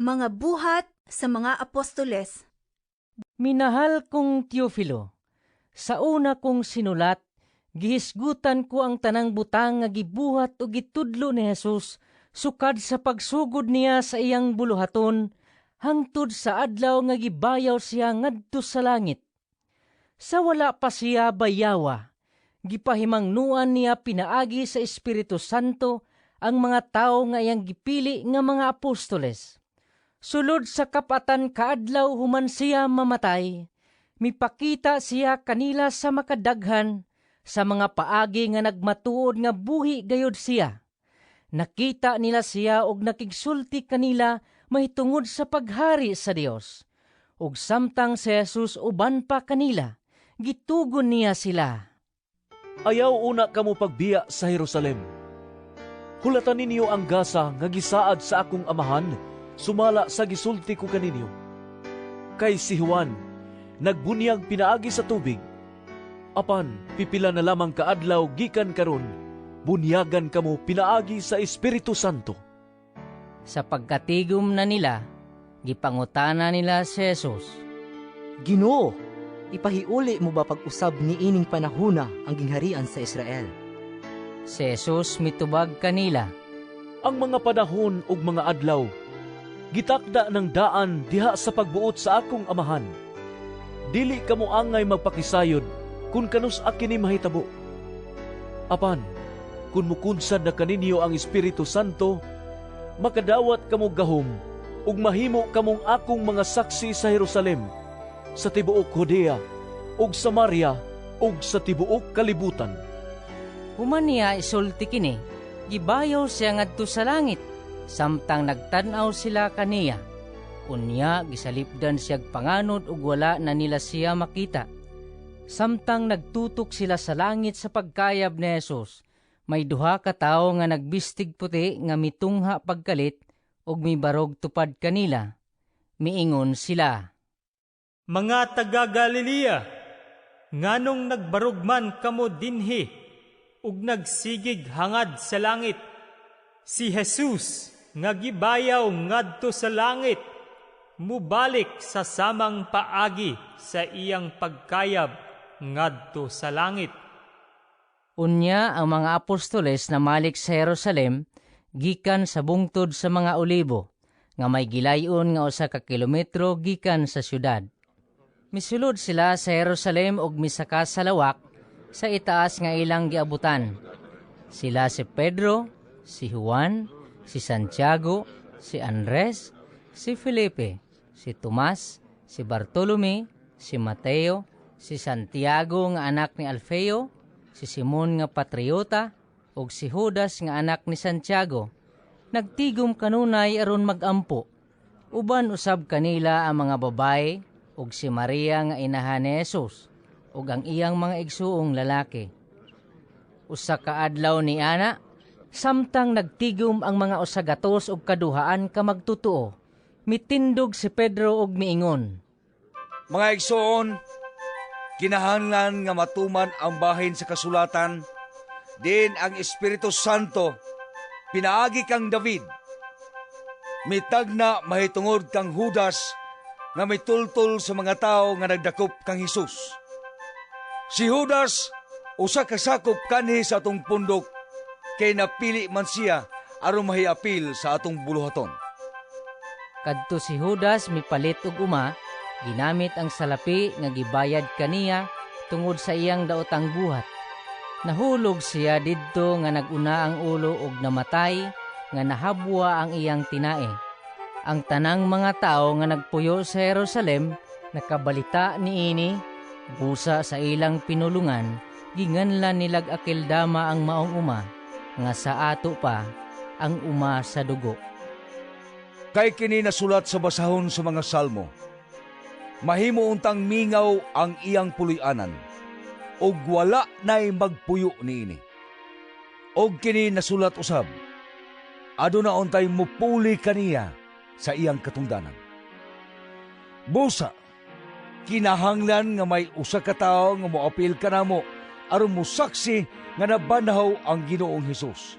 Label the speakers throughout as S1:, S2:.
S1: Mga Buhat sa mga Apostoles.
S2: Minahal kong Teofilo, sa una kong sinulat, gihisgutan ko ang tanang butang nga gibuhat o gitudlo ni Jesus sukad sa pagsugod niya sa iyang buluhaton hangtod sa adlaw nga gibayaw siya ngadto sa langit. Sa wala pa siya bayawa, gipahimangnuan niya pinaagi sa Espiritu Santo ang mga tawo nga iyang gipili nga mga apostoles. Sulod sa kap-atan kaadlaw human siya mamatay, mipakita siya kanila sa makadaghan sa mga paagi nga nagmatuod nga buhi gayud siya. Nakita nila siya og nakigsulti kanila mahitungod sa paghari sa Dios. Ug samtang si Jesus uban pa kanila, gitugon niya sila.
S3: Ayaw una kamo pagbiya sa Jerusalem. Hulatan ninyo ang gasa nga gisaad sa akong Amahan sumala sa gisulti ko kaninyo. Kay si Juan nagbunyag pinaagi sa tubig. Apan pipila na lamang kaadlaw gikan karon, bunyagan kamo pinaagi sa Espiritu Santo.
S2: Sa pagkatigom na nila, gipangutana nila si Jesus.
S4: Ginoo, ipahiuli mo ba pag-usab niining panahona ang gingharian sa Israel?
S2: Si Jesus mitubag kanila.
S3: Ang mga panahon ug mga adlaw gitakda ng daan diha sa pagbuot sa akong Amahan. Dili kamo angay magpakisayod kung kanus-a kini mahitabo. Apan, kun mukunsad na kaninyo ang Espiritu Santo, makadawat kamo gahom ug mahimo kamong akong mga saksi sa Jerusalem, sa tibuok Judea, ug Samaria, ug sa tibuok kalibutan.
S2: Human niya isulti kini, gibayaw siya ngadto sa langit, samtang nagtan-aw sila kaniya. Unya gisalipdan siyag panganod ug wala na nila siya makita. Samtang nagtutok sila sa langit sa pagkayab ni Jesus, may duha ka tawo nga nagbistig puti nga mitungha pagkalit ug mibarog tupad kanila. Miingon sila,
S5: "Mga taga Galilea, nganong nagbarog man kamo dinhi ug nagsigig hangad sa langit? Si Jesus nga gibayaw ngadto sa langit mubalik sa samang paagi sa iyang pagkayab ngadto sa langit."
S2: Unya ang mga apostoles namalik sa Jerusalem gikan sa bungtod sa mga Olibo nga may gilayon nga 1 ka kilometro gikan sa syudad. Misulod sila sa Jerusalem ug misaka sa lawak sa itaas nga ilang giabutan. Sila si Pedro, si Juan, si Santiago, si Andres, si Felipe, si Tomas, si Bartolome, si Mateo, si Santiago nga anak ni Alfeo, si Simon nga patriota, ug si Judas nga anak ni Santiago. Nagtigom kanunay aron magampo. Uban usab kanila ang mga babae ug si Maria nga inahan ni Jesus ug ang iyang mga igsuong lalaki. Usa ka adlaw ni ana, samtang nagtigom ang mga 102 ka magtutoo, mitindog si Pedro ug miingon,
S6: "Mga igsoon, kinahanglan nga matuman ang bahin sa kasulatan din ang Espiritu Santo pinaagi kang David mitagna mahitungod kang Judas nga mitultol sa mga tao nga nagdakop kang Hesus. Si Judas usa ka sakop kanhi sa atong pundok kay napili man siya aron mahiapil sa atong buluhaton."
S2: Kadto si Judas mipalit og uma, ginamit ang salapi nga gibayad kaniya tungod sa iyang daotang buhat. Nahulog siya didto nga naguna ang ulo ug namatay nga nahabwa ang iyang tinae. Ang tanang mga tawo nga nagpuyo sa Jerusalem nakabalita niini, busa sa ilang pinulungan, ginganlan nilag Akeldama ang maong uma, nga sa ato pa ang Uma sa Dugo.
S6: Kay kini nasulat sa basahon sa mga Salmo: "Mahimo untang mingaw ang iyang puloy-anan, ug wala nay magpuyo niini." Og kini nasulat usab: "Aduna untay mupuli kaniya sa iyang katungdanan." Busa, kinahanglan nga may usa ka tawo nga moapil kanamo aron mosaksi nga nabanhaw ang Ginoong Hesus.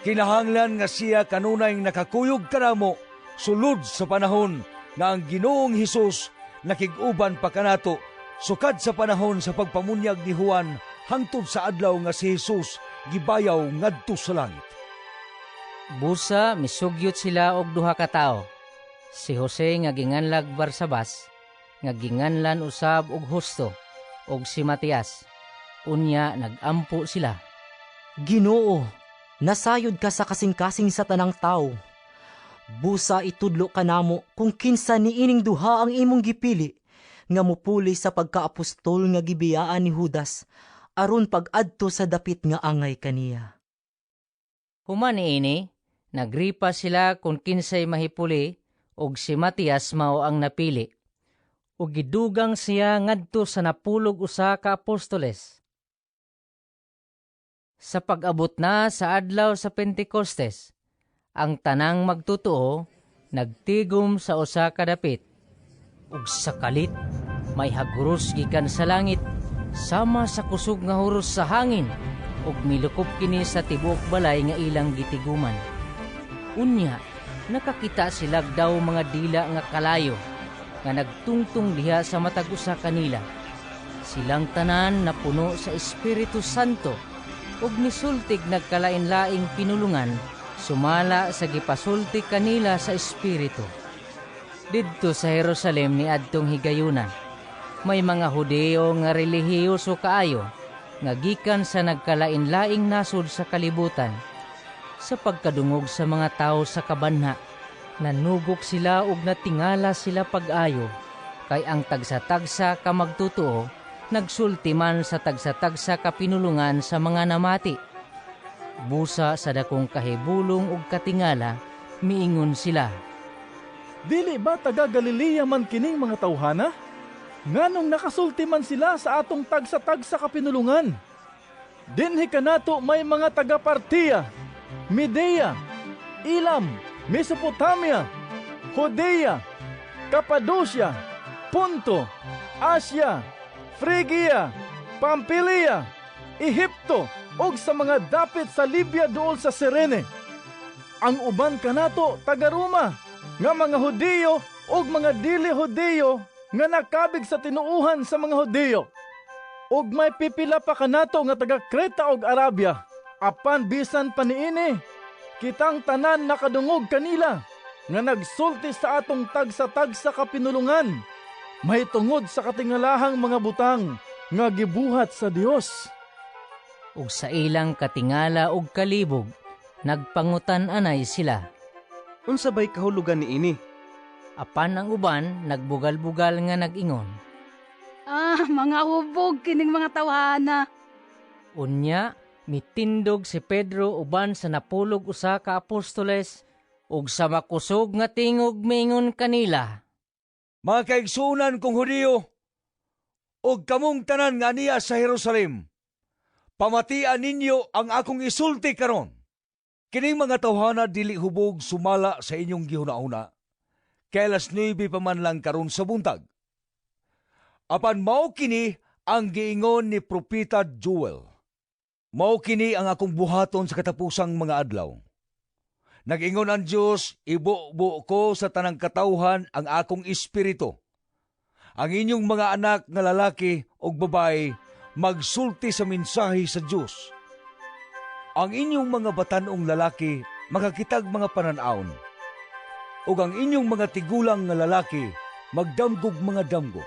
S6: Kinahanglan nga siya kanunay nakakuyog kanamo Sulod sa panahon nga ang Ginoong Hesus nakig-uban pa kanato sukad sa panahon sa pagpamunyag ni Juan hangtod sa adlaw nga si Hesus gibayaw ngadto sa langit.
S2: Busa misugyot sila og duha ka tawo. Si Jose nga ginganlag Barsabas, nga ginganlan usab og Justo, og si Matias. Unya nagampo sila.
S4: Ginoo, nasayod ka sa kasing-kasing sa tanang tao. Busa itudlo kanamo kung kinsa niining duha ang imong gipili nga mupuli sa pagkaapostol nga gibiyaan ni Judas aron pag-adto sa dapit nga angay kaniya.
S2: Human niini, nagripa sila kung kinsay mahipuli ug si Matias mao ang napili. Ug gidugang siya ngadto sa 11 ka apostoles. Sa pag-abot na sa adlaw sa Pentecostes, ang tanang magtotoo nagtigom sa usa ka dapit. Ug sa kalit may haguros gikan sa langit sama sa kusog nga huros sa hangin ug milukop kini sa tibuok balay nga ilang gitiguman. Unya, nakakita sila daw mga dila nga kalayo nga nagtungtong diha sa matag usa kanila. Silang tanan napuno sa Espiritu Santo ug misultig nagkalain-laing pinulungan sumala sa gipasulti kanila sa Espiritu. Didto sa Jerusalem niadtong higayuna, may mga Hudeo nga relihiyoso kaayo nga gikan sa nagkalain-laing nasod sa kalibutan. Sa pagkadungog sa mga tawo sa kabanha, nanugok sila ug natingala sila pag-ayo, kay ang tagsa-tagsa ka magtotoo nagsulti man sa tagsa-tagsa ka pinulungan sa mga namati. Busa sa dakong kahibulong ug katingala, miingon sila.
S7: Dili ba taga Galilea man kining mga tawhana? Nganong nakasulti man sila sa atong tagsa-tagsa ka pinulungan? Dinhi kanato may mga taga Partia, Medea, Elam, Mesopotamia, Judea, Capadocia, Ponto, Asia, Frigia, Pampilia, Ehipto, ug sa mga dapit sa Libya duol sa Cirene. Ang uban kanato taga Roma, nga mga Hudiyo ug mga dili Hudiyo nga nakabig sa tinuohan sa mga Hudiyo. Ug may pipila pa kanato nga taga Creta ug Arabia. Apan bisan pa niini, kitang tanan nakadungog kanila nga nagsulti sa atong tagsa-tagsa ka pinulungan mahitungod sa katingalahang mga butang nga gibuhat sa Dios.
S2: Ug sa ilang katingala ug kalibog, nagpangutan-anay sila.
S8: Unsa bay kahulugan niini?
S2: Apan ang uban nagbugal-bugal nga nag-ingon.
S9: Ah, mga hubog kining mga tawhana.
S2: Unya, mitindog si Pedro uban sa 11 ka apostoles ug sa makusog nga tingog miingon kanila.
S6: Mga kaigsuonan kong Hudiyo, ug kamong tanan nga ania sa Jerusalem, pamatian ninyo ang akong isulti karon. Kining mga tawhana dili hubog sumala sa inyong gihuna-huna. Kay alas 9 pa man lang karon sa buntag. Apan mao kini ang giingon ni Propeta Joel. Mao kini ang akong buhaton sa katapusang mga adlaw. Nag-ingon ang Dios, ibubo ko sa tanang katawhan ang akong espiritu. Ang inyong mga anak nga lalaki ug babae magsulti sa mensahe sa Dios. Ang inyong mga batan-ong lalaki makakitag mga panan-awon. Ug ang inyong mga tigulang nga lalaki magdamgog mga damgo.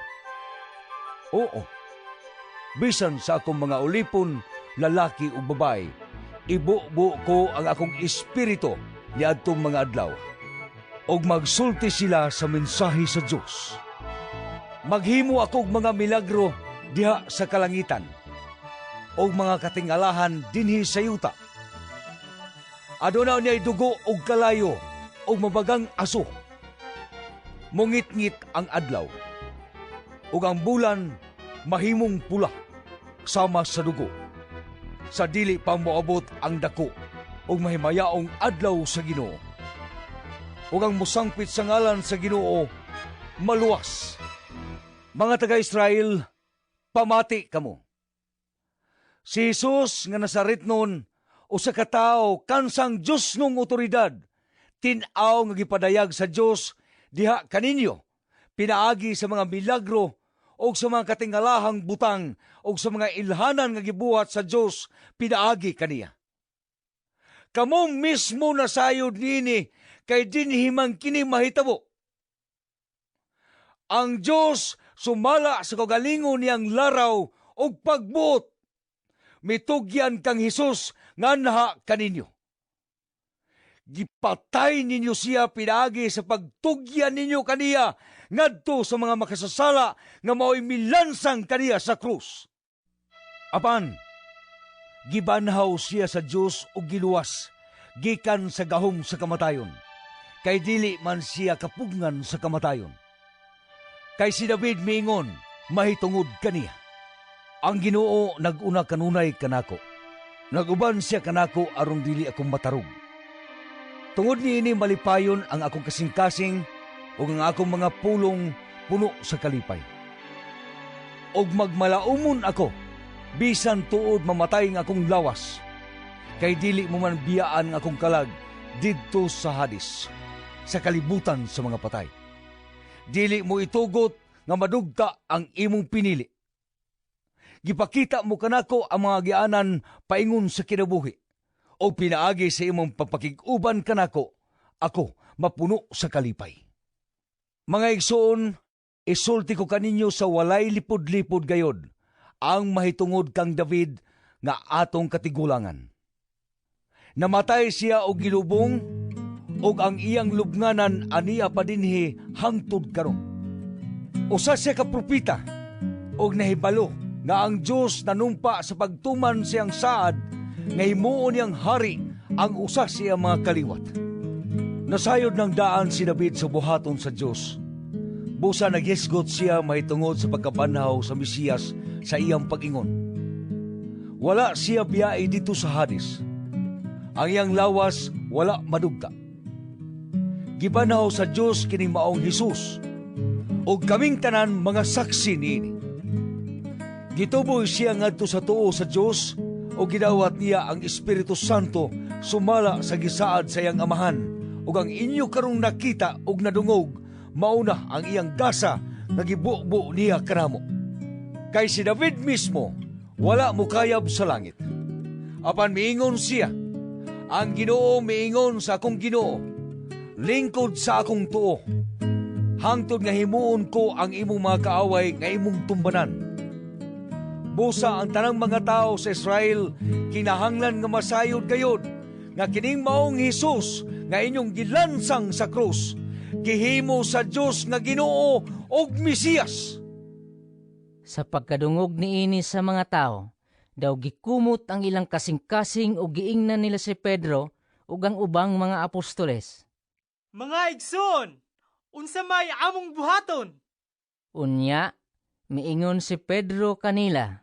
S6: Oo, bisan sa akong mga ulipon, lalaki ug babae, ibubo ko ang akong espiritu niadtong mga adlaw. Ug magsulti sila sa mensahe sa Dios. Maghimo ako og mga milagro diha sa kalangitan ug mga katingalahan dinhi sa yuta. Aduna niya'y dugo ug kalayo ug mabagang aso. Mungitngit ang adlaw ug ang bulan mahimong pula sama sa dugo. Sa dili pa moabot ang dako ug mahimayaong adlaw sa Ginoo. Ug ang mosangpit sa ngalan sa Ginoo maluwas. Mga taga-Israel, pamati kamo. Si Jesus nga Nazaretnon, usa ka tawo kansang Dios nung otoridad, Tin-aw nga gipadayag sa Dios diha kaninyo pinaagi sa mga milagro o sa mga katingalahang butang o sa mga ilhanan nga gibuhat sa Dios pinaagi kaniya. Kamo mismo nasayod niini kay dinhi man kini mahitabo. Ang Dios sumala sa kaugalingon niyang laraw ug pagbuot mitugyan kang Hesus nga anha kaninyo. Gipatay ninyo siya pinaagi sa pagtugyan ninyo kaniya ngadto sa mga makasasala nga mao'y milansang kaniya sa krus. Apan, gibanhaw siya sa Dios ug giluwas gikan sa gahom sa kamatayon, kay dili man siya kapugngan sa kamatayon. Kay si David miingon mahitungod kaniya: "Ang Ginoo nag-una kanunay kanako. Naguban siya kanako aron dili ako matarog. Tungod niini malipayon ang akong kasing-kasing ug ang akong mga pulong puno sa kalipay. Ug magmalaumon ako bisan tuod mamatay ang akong lawas, kay dili mo man biyaan ang akong kalag didto sa Hades, sa kalibutan sa mga patay. Dili mo itugot nga madugta ang imong pinili. Gipakita mo kanako ang mga agianan paingon sa kinabuhi. O pinaagi sa imong pagpakig-uban kanako, ako mapuno sa kalipay." Mga igsoon, isulti ko kaninyo sa walay lipod-lipod gayod ang mahitungod kang David nga atong katigulangan. Namatay siya og gilubong ug ang iyang lubnganan ania pa dinhi hangtod karon. Usa siya ka propeta ug nahibalo nga ang Dios nanumpa sa pagtuman siyang saad nga himuon niyang hari ang usa siya mga kaliwat. Nasayod ng daan si David sa buhaton sa Dios. Busa naghisgot siya mahitungod sa pagkabanhaw sa Mesiyas sa iyang pag-ingon: "Wala siya biyai didto sa Hades. Ang iyang lawas wala madugta." Gibanhaw sa Dios kining maong Hesus, ug kaming tanan mga saksi niini. Gituboy siya ngadto sa tuo sa Dios ug gidawat niya ang Espiritu Santo sumala sa gisaad sa iyang amahan, ug ang inyo karong nakita ug nadungog mauna ang iyang gasa nga gibubo niya kanamo. Kay si David mismo wala mokayab sa langit. Apan miingon siya: "Ang Ginoo miingon sa akong Ginoo, lingkod sa akong tuo, hangtod nga himuon ko ang imong mga kaaway nga imong tumbanan." Busa ang tanang mga tawo sa Israel kinahanglan nga masayod gayod nga kining maong Hesus nga inyong gilansang sa krus, gihimo sa Dios nga Ginoo ug Mesiyas."
S2: Sa pagkadungog niini sa mga tawo, daw gikumot ang ilang kasing-kasing ug giingnan nila si Pedro ug ang ubang mga apostoles.
S5: "Mga igsoon, unsa may among buhaton?"
S2: Unya, miingon si Pedro kanila: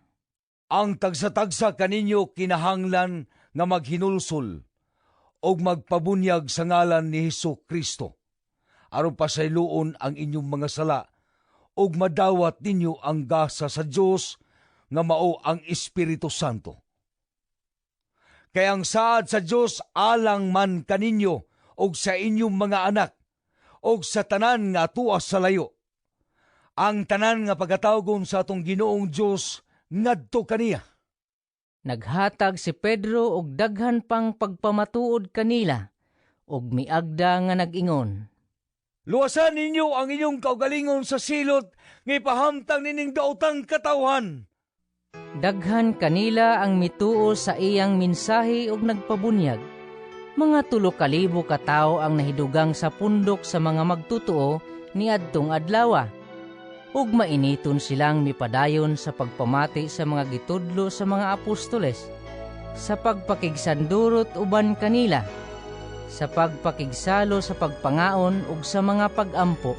S6: "Ang tagsa-tagsa kaninyo kinahanglan nga maghinulsol ug magpabunyag sa ngalan ni Hesus Kristo aron pasayloon ang inyong mga sala ug madawat ninyo ang gasa sa Dios nga mao ang Espiritu Santo. Kay ang saad sa Dios alang man kaninyo ug sa inyong mga anak ug sa tanan nga tua sa layo, ang tanan nga pagatawgon sa atong Ginoong Dios ngadto kaniya."
S2: Naghatag si Pedro og daghan pang pagpamatuod kanila ug miagda nga nag-ingon:
S6: "Luwasan ninyo ang inyong kaugalingon sa silot nga ipahamtang nining daotang katawhan."
S2: Daghan kanila ang mituo sa iyang mensahe ug nagpabunyag. Mga 3,000 ka tawo ang nahidugang sa pundok sa mga magtutoo niadtong adlawa. Ug mainiton silang mipadayon sa pagpamati sa mga gitudlo sa mga apostoles, sa pagpakigsandurot uban kanila, sa pagpakigsalo sa pagpangaon ug sa mga pag-ampo.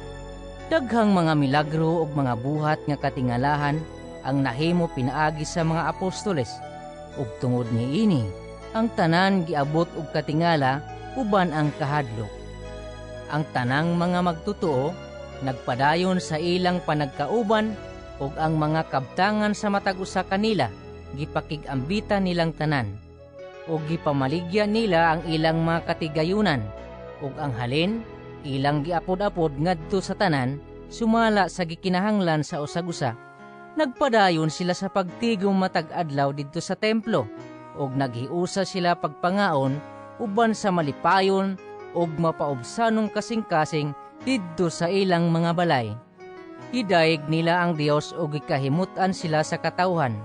S2: Daghang mga milagro ug mga buhat nga katingalahan ang nahimo pinaagi sa mga apostoles. Ug tungod niini, ang tanan giabot og katingala uban ang kahadlok. Ang tanang mga magtotoo nagpadayon sa ilang panagkauban ug ang mga kabtangan sa matag usa kanila gipakig-ambitan nilang tanan ug gipamaligya nila ang ilang mga katigayunan. Ug ang halin ilang giapod-apod ngadto sa tanan sumala sa gikinahanglan sa usag-usa. Nagpadayon sila sa pagtigom matag adlaw didto sa templo ug naghiusa sila pagpangaon uban sa malipayon ug mapaubsanong kasing-kasing didto sa ilang mga balay. Gidayeg nila ang Dios ug gikahimut-an sila sa katawhan.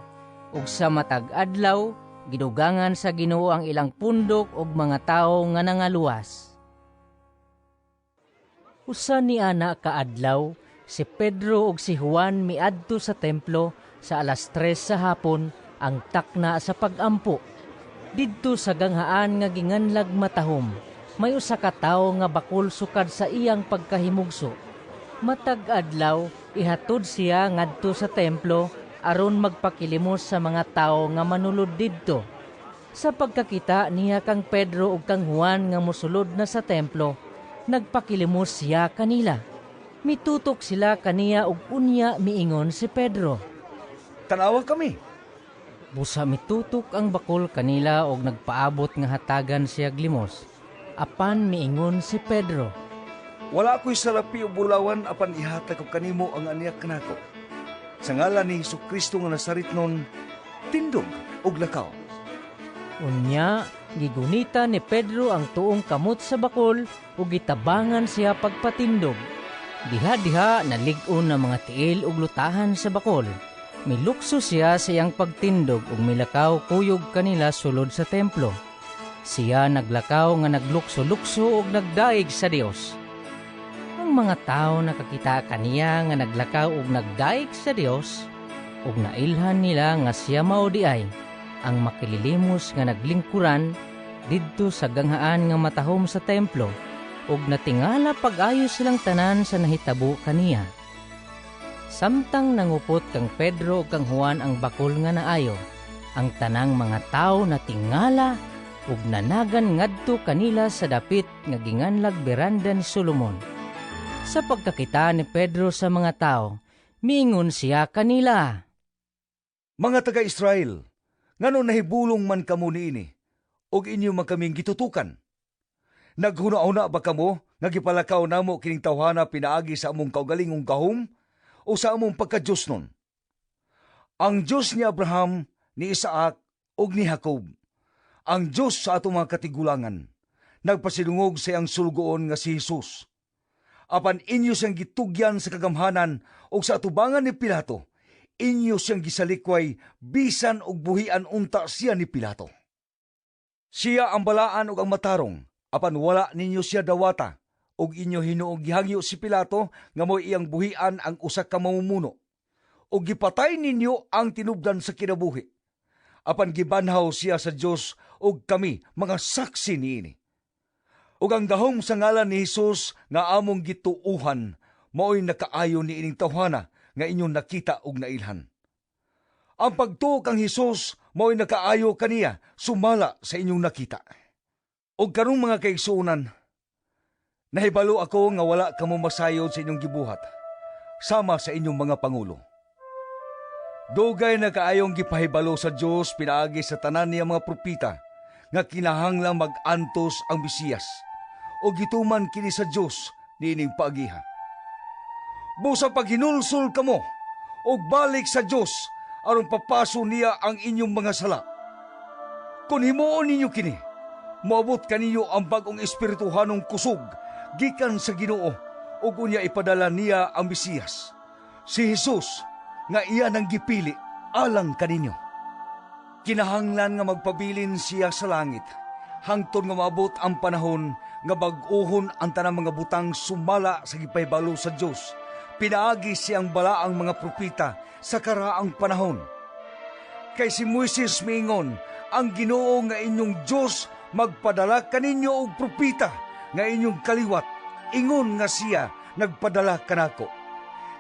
S2: Ug sa matag adlaw gidugangan sa Ginoo ang ilang pundok og mga tawo nga nangaluwas. Usa ni ana ka adlaw, si Pedro ug si Juan miadto sa templo sa 3:00 sa hapon, ang takna sa pag-ampo. Didto sa ganghaan nga ginganlag Matahom, may usa ka tawo nga bakol sukad sa iyang pagkahimugso. Matag adlaw ihatod siya ngadto sa templo aron magpakilimos sa mga tawo nga manulod didto. Sa pagkakita niya kang Pedro ug kang Juan nga mosulod na sa templo, nagpakilimos siya kanila. Mitutok sila kaniya ug unya miingon si Pedro,
S6: "Tanawa kami."
S2: Busa mitutok ang bakol kanila og nagpaabot nga hatagan siya limos. Apan miingon si Pedro,
S6: "Wala ko'y salapi o bulawan, apan ihatag ko kanimo ang aniak kanako. Sa ngalan ni Hesus Kristo nga Nazaretnon, tindog ug lakaw."
S2: Unya, gigunita ni Pedro ang tuong kamot sa bakol ug gitabangan siya pagpatindog. Diha-diha nalig-on ang mga tiil ug lutahan sa bakol. Milukso siya sa iyang pagtindog ug milakaw kuyog kanila sulod sa templo. Siya naglakaw nga naglukso-lukso ug nagdayeg sa Dios. Ang mga tawo nakakita kaniya nga naglakaw ug nagdayeg sa Dios, ug nailhan nila nga siya mao diay ang makililimos nga naglingkuran didto sa ganghaan nga Matahom sa templo, ug natingala pag-ayo silang tanan sa nahitabo kaniya. Samtang nangupot kang Pedro ug kang Juan ang bakol nga naayo, ang tanang mga tawo natingala ug nanagan ngadto kanila sa dapit nga ginganlag Beranda ni Solomon. Sa pagkakita ni Pedro sa mga tao, miingon siya kanila,
S6: "Mga taga-Israel, ngano nahibulong man kamo niini, ug inyo man kaming gitutukan? Naghuna-huna ba kamo nga gipalakaw namo kining tawhana pinaagi sa among kaugalingong gahom o sa among pagka-Diosnon? Ang Dios ni Abraham, ni Isaac ug ni Jacob, ang Dios sa atong mga katigulangan, nagpasidungog sa iyang sulugoon nga si Jesus. Apan inyo siyang gitugyan sa kagamhanan ug sa atubangan ni Pilato, inyo siyang gisalikway bisan og buhian unta siya ni Pilato. Siya ang balaan ug ang matarong, apan wala ninyo siya dawata, ug inyo hinuong gihangyo si Pilato nga mo'y iyang buhian ang usa ka mamumuno. Ug gipatay ninyo ang tinubdan sa kinabuhi. Apan gibanhaw siya sa Dios ug kami mga saksi niini. Ug ang gahom sa ngalan ni Hesus nga among gituuhan mao'y nakaayo niining tawhana nga inyong nakita ug nailhan. Ang pagtuo kang Hesus mao'y nakaayo kaniya sumala sa inyong nakita. Ug karong mga kaigsuonan, nahibalo ako nga wala kamo masayod sa inyong gibuhat, sama sa inyong mga pangulo. Dugay na kaayong gipahibalo sa Dios pinaagi sa tanan niya mga propeta nga kinahanglang mag-antos ang Mesiyas, o gituman kini sa Dios niining paagiha. Busa paghinulsol kamo og balik sa Dios aron papaso niya ang inyong mga sala. Kung himuon ninyo kini, moabot kaninyo ang bag-ong espirituhanong kusog gikan sa Ginoo, ug unya ipadala niya ang Mesiyas, si Hesus nga iya nang gipili alang kaninyo. Kinahanglan nga magpabilin siya sa langit hangtod nga maabot ang panahon nga bag-ohon ang tanang mga butang sumala sa gipahibalo sa Dios pinaagi siyang balaang mga propeta sa karaang panahon. Kay si Moises miingon, ang Ginoo nga inyong Dios magpadala kaninyo og propeta nga inyong kaliwat, ingon nga siya nagpadala kanako.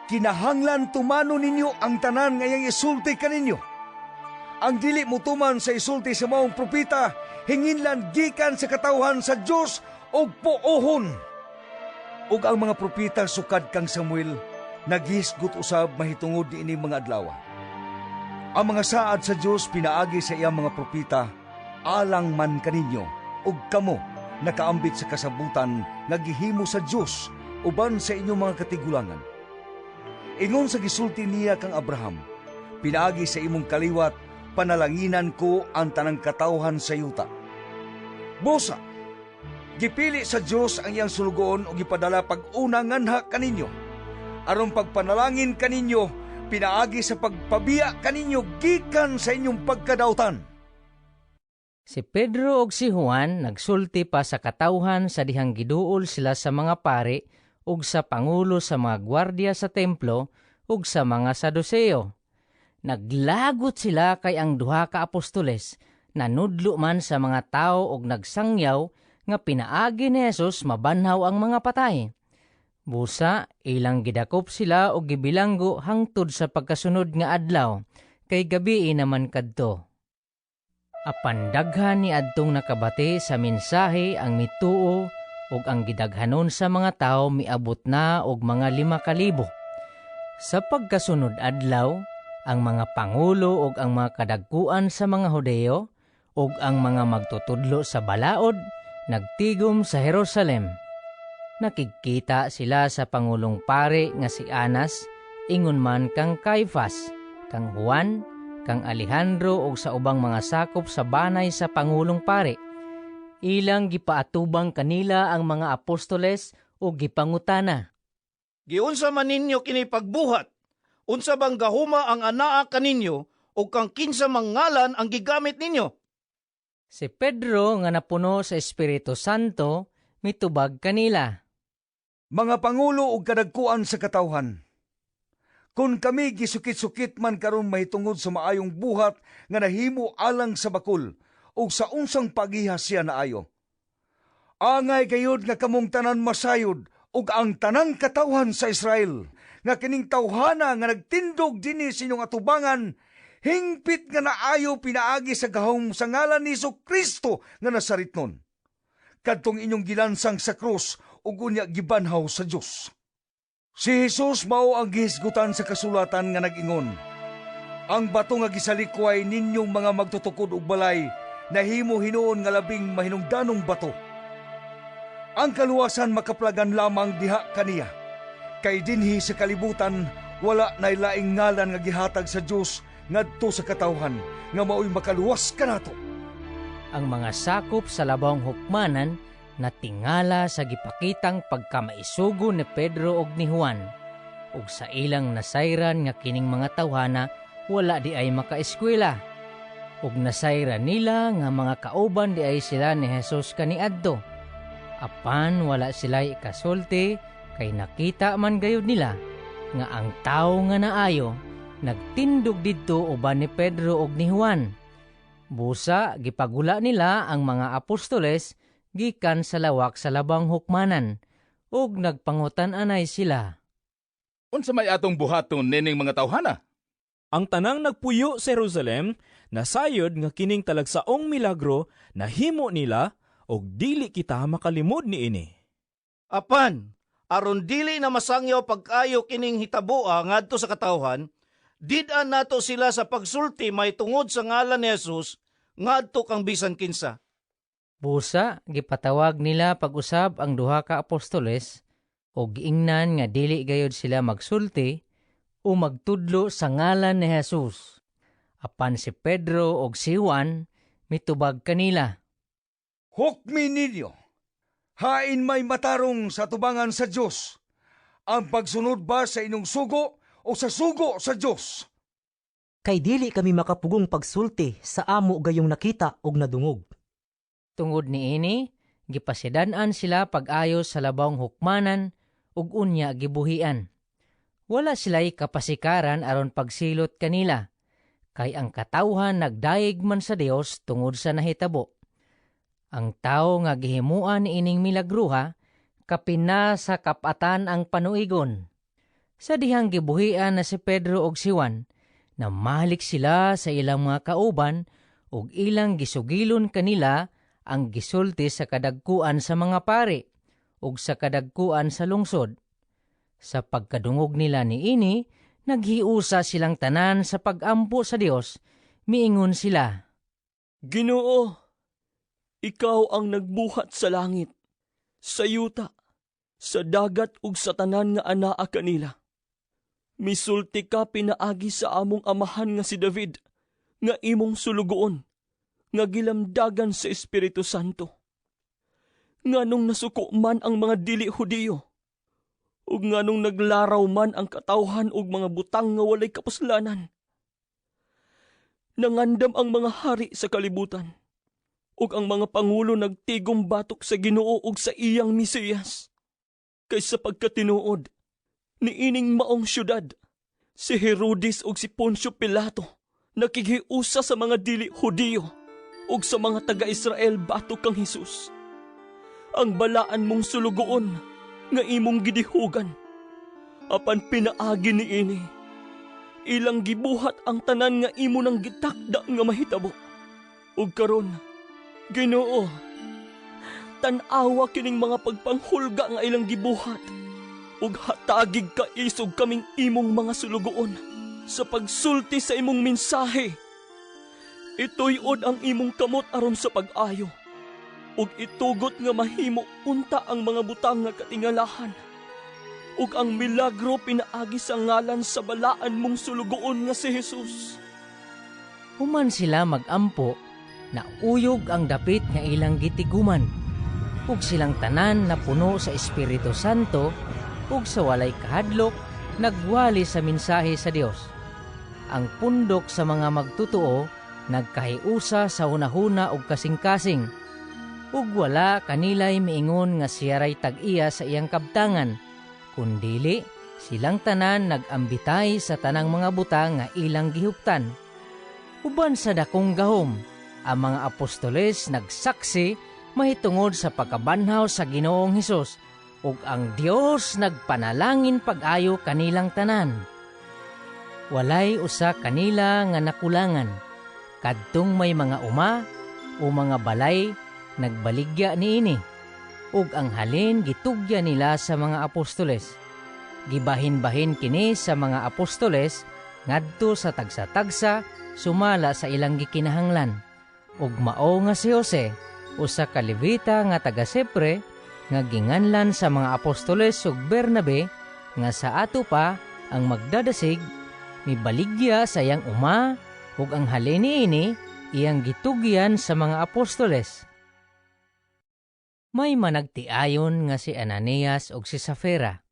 S6: Kinahanglan tumano ninyo ang tanan nga iyang isulti kaninyo. Ang dili motuman sa isulti sa maong propeta, hinginlan gikan sa katawhan sa Dios og puohon. Ug ang mga propeta sukad kang Samuel naghisgot usab mahitungod niini mga adlaw. Ang mga saad sa Dios pinaagi sa iyang mga propeta alang man kaninyo, ug kamo nakaambit sa kasabutan nga gihimo sa Dios uban sa inyong mga katigulangan. Ingon sa gisulti niya kang Abraham, "Pinaagi sa imong kaliwat panalanginan ko ang tanang katawhan sa yuta." Busa, gipili sa Dios ang iyang sulugoon ug gipadala pag-una nganha kaninyo, aron pagpanalangin kaninyo pinaagi sa pagpabiya kaninyo gikan sa inyong pagkadautan.
S2: Si Pedro ug si Juan nagsulti pa sa katawhan sa dihang giduol sila sa mga pari ug sa pangulo sa mga gwardiya sa templo ug sa mga Saduseo. Naglagot sila kay ang duha ka apostoles nanudlo man sa mga tawo ug nagsangyaw nga pinaagi ni Jesus mabanhaw ang mga patay. Busa, ilang gidakop sila og gibilanggo hangtod sa pagkasunod nga adlaw, kay gabii naman kadto. Apan daghan ni adtong nakabati sa mensahe ang mituo, ug ang gidaghanon sa mga tawo miabot na og mga 5,000. Sa pagkasunod adlaw, ang mga pangulo ug ang mga kadagkuan sa mga Hudeo ug ang mga magtutudlo sa balaod nagtigom sa Jerusalem. Nakigkita sila sa pangulong pari nga si Anas, ingon man kang Caifas, kang Juan, kang Alejandro ug sa ubang mga sakop sa banay sa pangulong pari. Ilang gipaatubang kanila ang mga apostoles ug gipangutana.
S10: Giunsa man ninyo kini pagbuhat? Unsa bang gahuma ang anaa kaninyo ug kang kinsa mang ngalan ang gigamit ninyo?
S2: Si Pedro nga napuno sa Espiritu Santo mitubag kanila.
S6: Mga pangulo ug kadagkuan sa katawhan, kon kami gisukit-sukit man karon mahitungod sa maayong buhat nga nahimo alang sa bakul ug sa unsang pagiha siya naayo, angay gayud nga kamong tanan masayod ug ang tanang katawhan sa Israel nga kining tawhana nga nagtindog dinhi sa inyong atubangan hingpit nga naayo pinaagi sa gahom sa ngalan ni Kristo nga Nazaretnon, kadtong inyong gilansang sa krus ug unya gibanhaw sa Dios. Si Jesus mao ang gihisgutan sa kasulatan nga nag-ingon, "Ang bato nga gisalikway ninyong mga magtutukod og balay nahimo hinuon nga labing mahinungdanong bato." Ang kaluwasan makaplagan lamang diha kaniya. Kay dinhi sa kalibutan wala nay laing ngalan nga gihatag sa Dios ngadto sa katawhan nga maoy makaluwas kanato.
S2: Ang mga sakop sa labawng hukmanan natingala sa gipakitang pagkamaisugo ni Pedro ug ni Juan, ug sa ilang nasayran nga kining mga tawhana wala di ay makaeskwela, ug nasayran nila nga mga kauban di ay sila ni Jesus kaniadto. Apan wala sila ikasulti kay nakita man gayud nila nga ang tawo nga naayo nagtindog didto uban ni Pedro ug ni Juan. Busa gipagula nila ang mga apostoles gikan sa lawak sa labang hukmanan ug nagpangutan-anay sila.
S11: Unsa may atong buhaton nining mga tawhana?
S3: Ang tanang nagpuyo sa Jerusalem nasayod nga kining talagsaong milagro nahimo nila og dili kita makalimod niini.
S10: Apan, aron dili na masangyaw pagkayo kining hitaboa ngadto sa katawhan, did-an nato sila sa pagsulti mahitungod sa ngalan ni Jesus ngadto kang bisan kinsa.
S2: Busa gipatawag nila pag-usab ang duha ka apostoles ug giingnan nga dili gayud sila magsulti o magtudlo sa ngalan ni Jesus. Apan si Pedro ug si Juan mitubag kanila.
S6: Hukmi ninyo, hain may matarong sa tubangan sa Dios, ang pagsunod ba sa inyong sugo o sa sugo sa Dios?
S4: Kay dili kami makapugong pagsulti sa amo gayong nakita ug nadungog.
S2: Tungod niini, gipasidan-an sila pag-ayo sa labawng hukmanan ug unya gibuhian. Wala sila'y kapasikaran aron pagsilot kanila, kay ang katawhan nagdayeg man sa Dios tungod sa nahitabo. Ang tawo nga gihimuan niining milagruha, kapin na sa kapatan ang panuigon. Sa dihang gibuhian na si Pedro ug si Juan, namalik sila sa ilang mga kauban ug ilang gisugilon kanila ang gisulti sa kadagkuan sa mga pari ug sa kadagkuan sa lungsod. Sa pagkadungog nila niini, naghiusa silang tanan sa pagampo sa Dios, miingon sila.
S3: Ginoo, Ikaw ang nagbuhat sa langit, sa yuta, sa dagat ug sa tanan nga anaa kanila. Misulti ka pinaagi sa among amahan nga si David, nga imong sulugoon, nga gilamdagan sa Espiritu Santo. Nganong nasuko man ang mga dili Hudiyo, ug nganong naglaraw man ang katawhan og mga butang nga walay kapuslanan? Nangandam ang mga hari sa kalibutan, ug ang mga pangulo nagtigom batok sa Ginoo ug sa iyang Mesiyas. Kay sa pagkatinuod, niining maong syudad, si Herodes ug si Poncio Pilato nakighiusa sa mga dili Hudiyo ug sa mga taga-Israel batok kang Hesus, ang balaan mong sulugoon nga imong gidihugan. Apan pinaagi niini, ilang gibuhat ang tanan nga imo nang gitakda nga mahitabo. Ug karon, Ginoo, tan-awa kining mga pagpanghulga nga ilang gibuhat ug hatagig kaisog kaming imong mga sulugoon sa pagsulti sa imong mensahe. Ituyod ang imong kamot aron sa pag-ayo ug itugot nga mahimo unta ang mga butang nga katingalahan ug ang milagro pinaagi sa ngalan sa balaan mong sulugoon nga si Jesus.
S2: Human sila magampo, nauyog ang dapit nga ilang gitiguman. Ug silang tanan napuno sa Espiritu Santo ug sa walay kahadlok nagwali sa mensahe sa Dios. Ang pundok sa mga magtotoo nagkahiusa sa hunahuna ug kasing-kasing. Ug wala kanilay miingon nga siya ray tag-iya sa iyang kabtangan, kundili silang tanan nag-ambitay sa tanang mga butang nga ilang gihuptan. Uban sa dakong gahom, ang mga apostoles nagsaksi mahitungod sa pagkabanhaw sa Ginoong Hesus ug ang Dios nagpanalangin pag-ayo kanilang tanan. Walay usa kanila nga nakulangan. Kadtong may mga uma o mga balay nagbaligya niini, ug ang halin gitugyan nila sa mga apostoles. Gibahin-bahin kini sa mga apostoles ngadto sa tagsa-tagsa sumala sa ilang gikinahanglan. Ug mao nga si Jose, usa ka Levita nga taga Sipre, nga ginganlan sa mga apostoles ug Bernabe nga sa ato pa ang magdadasig, mibaligya sa iyang uma ug ang halin niini iyang gitugyan sa mga apostoles. May managtiayon nga si Ananias ug si Safira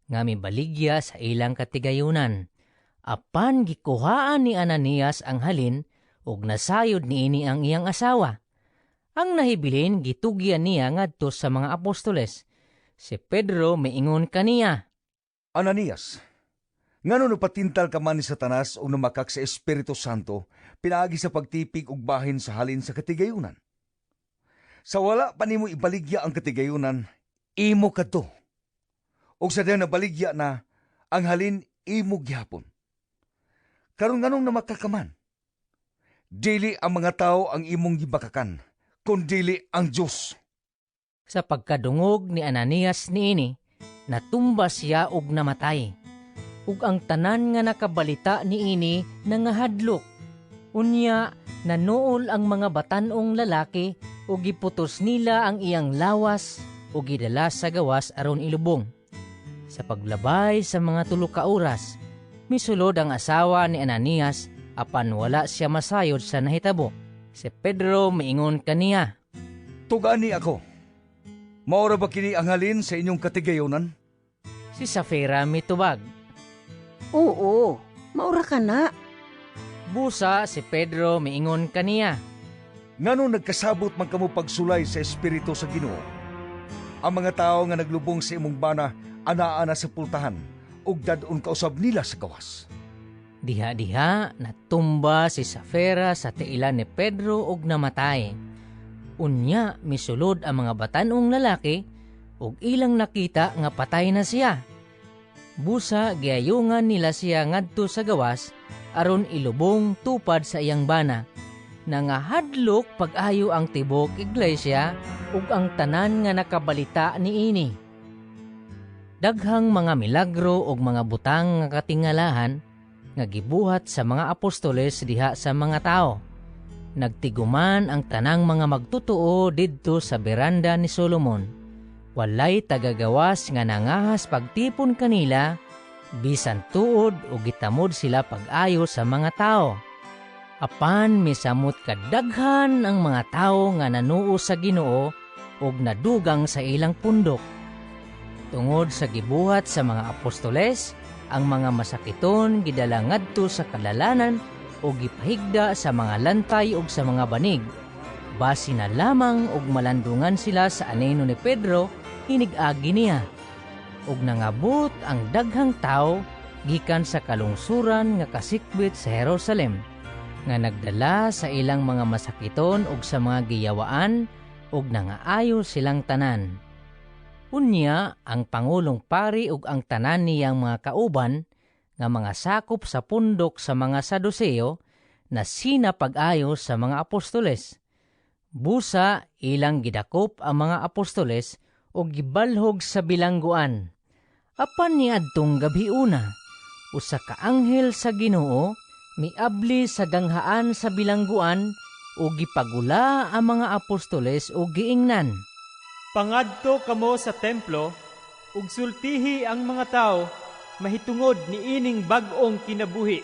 S2: nga mibaligya sa ilang katigayunan. Apan gikuhaan ni Ananias ang halin ug nasayod niini ang iyang asawa. Ang nahibilin gitugyan niya ngadto sa mga apostoles. Si Pedro miingon kaniya,
S6: "Ananias, ngano napatintal ka man ni Satanas ug namakak sa Espiritu Santo pinaagi sa pagtipig og bahin sa halin sa katigayunan? Sa wala pa nimo ibaligya ang katigayunan, imo kadto. Ug sa dihang nabaligya na, ang halin imo gihapon. Karon nganong namakak ka man? Dili ang mga tao ang imong gibakakan, kundili ang Dios."
S2: Sa pagkadungog ni Ananias niini, natumba siya ug namatay. Ug ang tanan nga nakabalita niini nangahadlok. Unya nanuol ang mga batan-ong lalaki ug giputos nila ang iyang lawas ug gidala sa gawas aron ilubong. Sa paglabay sa mga 3 ka oras, misulod ang asawa ni Ananias apan wala siya masayod sa nahitabo. Si Pedro miingon kaniya,
S6: "Tug-ani ako. Mao ra ba kini ang halin sa inyong katigayunan?"
S2: Si Safira mitubag,
S12: "Oo, maura kana."
S2: Busa si Pedro miingon kaniya,
S6: "Ngano nagkasabot man kamo pagsulay sa Espiritu sa Ginoo? Ang mga tawo nga naglubong sa imong bana anaa na sa pultahan ug dad-on kausab nila sa gawas."
S2: Diha-diha natumba si Safira sa tiilan ni Pedro ug namatay. Unya misulod ang mga batan-ong lalaki ug ilang nakita nga patay na siya. Busa giayungan nila siya ngadto sa gawas aron ilubong tupad sa iyang bana. Nangahadlok pag-ayo ang tibuok iglesia ug ang tanan nga nakabalita niini. Daghang mga milagro ug mga butang nga katingalahan nga gibuhat sa mga apostoles diha sa mga tao. Nagtiguman ang tanang mga magtotoo didto sa beranda ni Solomon. Walay tagagawas nga nangahas pagtipon kanila, bisan tuod o gitamod sila pag-ayo sa mga tao. Apan misamot kadaghan ang mga tawo nga nanuo sa Ginoo ug nadugang sa ilang pundok. Tungod sa gibuhat sa mga apostoles, ang mga masakiton gidala ngadto sa kadalanan o gipahigda sa mga lantay ug sa mga banig. Basi na lamang og malandungan sila sa anino ni Pedro inig-agi niya. Ug nangabot ang daghang tawo gikan sa kalungsuran nga kasikbit sa Jerusalem, nga nagdala sa ilang mga masakiton ug sa mga giyawaan, ug nangaayo silang tanan. Unya ang pangulong pari ug ang tanan niyang mga kauban nga mga sakop sa pundok sa mga Saduseo na sina pag-ayo sa mga apostoles. Busa ilang gidakop ang mga apostoles ug gibalhog sa bilangguan. Apan niadtong gabhiuna, usa ka anghel sa Ginoo miabli sa ganghaan sa bilangguan ug gipagula ang mga apostoles ug giingnan,
S5: "Pangadto kamo sa templo ug sultihi ang mga tawo mahitungod niining bag-ong kinabuhi."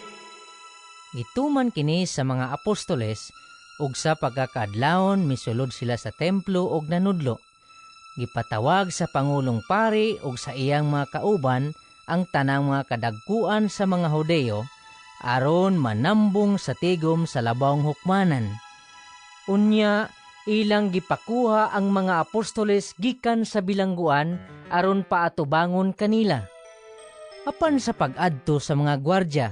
S2: Gituman kini sa mga apostoles ug sa pagkakaadlawon misulod sila sa templo ug nanudlo. Gipatawag sa pangulong pari ug sa iyang mga kauban ang tanang mga kadagkuan sa mga Hudeo aron manambong sa tigom sa labawng hukmanan. Unya ilang gipakuha ang mga apostoles gikan sa bilangguan aron paatubangon kanila. Apan sa pag-adto sa mga gwardya,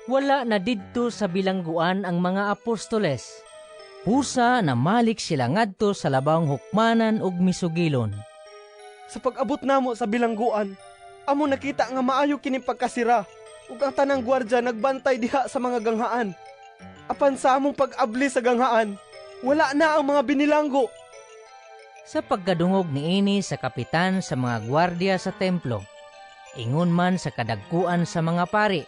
S2: wala na didto sa bilangguan ang mga apostoles. Pusa na malik sila ngadto sa labawng hukmanan ug misugilon.
S8: "Sa pag-abot namo sa bilangguan, amo nakita nga maayo kini pagkasira ug ang tanang gwardya nagbantay diha sa mga ganghaan. Apan sa among pag-abli sa ganghaan, wala na ang mga binilanggo."
S2: Sa pagkadungog niini sa kapitan sa mga gwardiya sa templo, ingon man sa kadagkuan sa mga pari,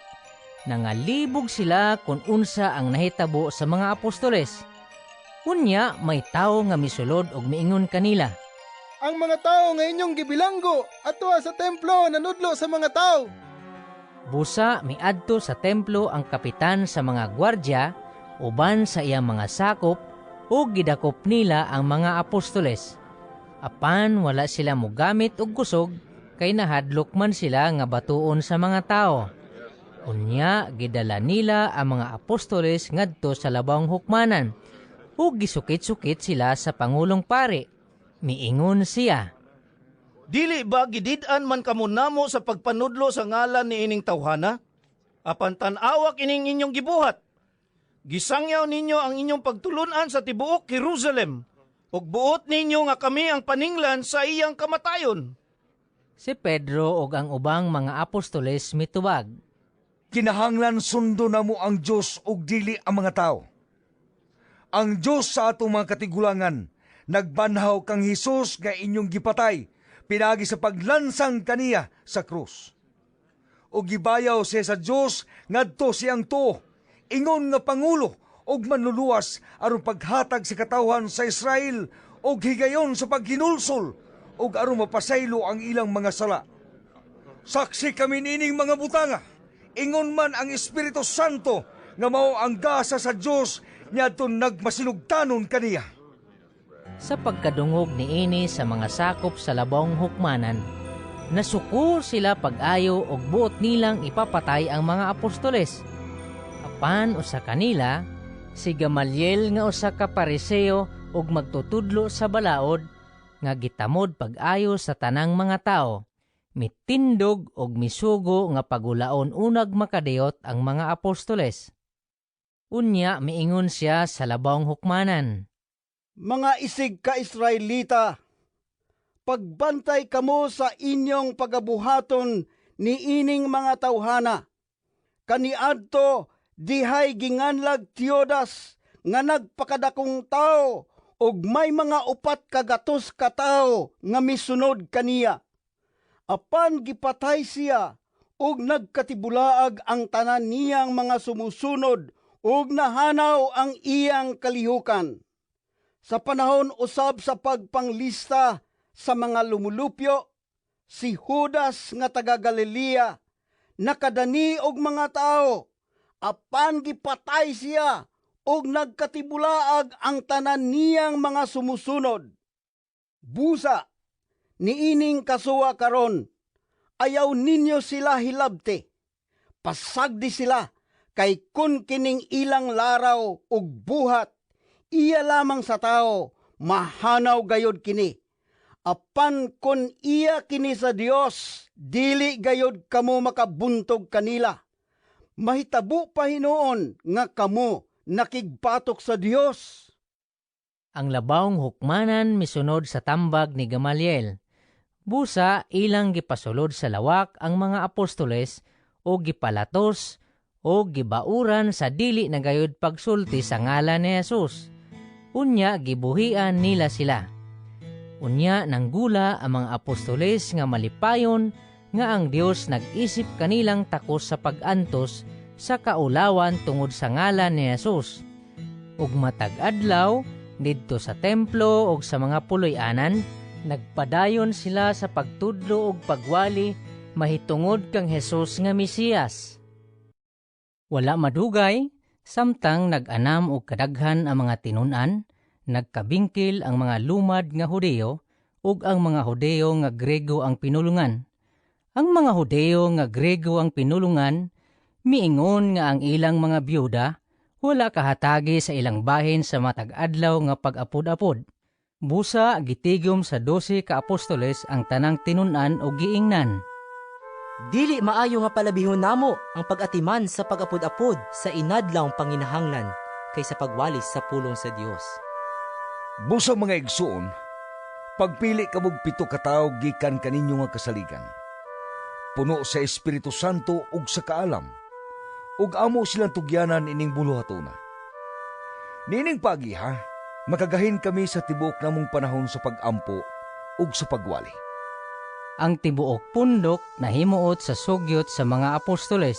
S2: nangalibog sila kung unsa ang nahitabo sa mga apostoles. Unya may tawo nga misulod og miingon kanila,
S13: "Ang mga tawo nga inyong gibilanggo adtoa sa templo nanudlo sa mga tawo."
S2: Busa miadto sa templo ang kapitan sa mga gwardya uban sa iyang mga sakop ug gidakop nila ang mga apostoles. Apan wala sila mogamit og kusog kay nahadlok man sila nga batuon sa mga tawo. Unya gidala nila ang mga apostoles ngadto sa labawng hukmanan ug gisukit-sukit sila sa pangulong pari. Miingon siya,
S10: "Dili ba gidid-an man kamo namo sa pagpanudlo sa ngalan ni ining tawhana? Apan tan-awa kining inyong gibuhat. Gisangyaw ninyo ang inyong pagtulun-an sa tibuok Jerusalem, ug buot ninyo nga kami ang paninglan sa iyang kamatayon."
S2: Si Pedro ug ang ubang mga apostoles mitubag,
S6: "Kinahanglan sundo namo ang Dios ug dili ang mga tao. Ang Dios sa atong mga katigulangan nagbanhaw kang Hesus nga inyong gipatay pinaagi sa paglansang kaniya sa krus. Ug gibayaw siya sa Dios ngadto siyang tuo, ingon nga pangulo ug manluluwas aron paghatag sa katawhan sa Israel og higayon sa paghinulsol ug aron mapasaylo ang ilang mga sala. Saksi kami niining mga butanga, ingon man ang Espiritu Santo nga mao ang gasa sa Dios niadtong nagmasinugtanon kaniya."
S2: Sa pagkadungog niini sa mga sakop sa labawng hukmanan, nasuko sila pag-ayo og buot nilang ipapatay ang mga apostoles. Apan usa kanila, si Gamaliel nga usa ka Pariseo ug magtutudlo sa balaod, nga gitamod pag-ayo sa tanang mga tao, mitindog og misugo nga pagulaon unag makadiyot ang mga apostoles. Unya miingon siya sa labawng hukmanan,
S14: "Mga isig ka Israelita, pagbantay kamo sa inyong pagabuhaton niining mga tawhana. Kaniadto dihay ginganlag Teodas nga nagpakadakong tao ug may mga 400 ka tawo nga misunod kaniya. Apan gipatay siya ug nagkatibulaag ang tanan niyang mga sumusunod Ug nahanaw ang iyang kalihukan. Sa panahon usab sa pagpanglista sa mga lumulupyo, si Judas nga taga Galilea nakadani og mga tawo, apan gipatay siya ug nagkatibulaag ang tanan niyang mga sumusunod. Busa, niining kasuwa karon, ayaw ninyo sila hilabti. Pasagdi sila, kay kun kining ilang laraw ug buhat, iya lamang sa tao, mahanaw gayod kini. Apan kun iya kini sa Dios, dili gayod kamo makabuntog kanila. Mahitabo pa hinuon nga kamo nakigbatok sa Dios.
S2: Ang labawng hukmanan misunod sa tambag ni Gamaliel. Busa ilang gipasulod sa lawak ang mga apostoles o gipalatos o gibauran sa dili na gayud pagsulti sa ngalan ni Jesus. Unya gibuhian nila sila. Unya nanggula ang mga apostoles nga malipayon nga ang Dios nag-isip kanilang takos sa pag-antos sa kaulawan tungod sa ngalan ni Jesus. Ug matag adlaw didto sa templo ug sa mga puloy-anan, nagpadayon sila sa pagtudlo ug pagwali mahitungod kang Jesus nga Mesiyas. Wala madugay, samtang nag-anam og kadaghan ang mga tinun-an, nagkabingkil ang mga lumad nga Hudeo ug ang mga Hudeo nga Grego ang pinulungan. Ang mga Hudeo nga Grego ang pinulungan, miingon nga ang ilang mga byuda wala kahatagi sa ilang bahin sa matag adlaw nga pag-apod-apod. Busa gitigom sa 12 ka apostoles ang tanang tinun-an og giingnan.
S4: Dili maayo nga palabihon namo ang pag-atiman sa pag-apod-apod sa inadlawng panginahanglan kaysa pagwalis sa pulong sa Dios.
S6: Busa mga igsuon, pagpili kamog 7 ka tawo gikan kaninyo nga kasaligan. Puno sa Espiritu Santo ug sa kaalam, ug amo silang tugyanan ining buluhatona. Niining pagiha, makagahin kami sa tibuok namong panahon sa pag-ampo ug sa pagwali.
S2: Ang tibuok pundok nahimuot sa sugyot sa mga apostoles.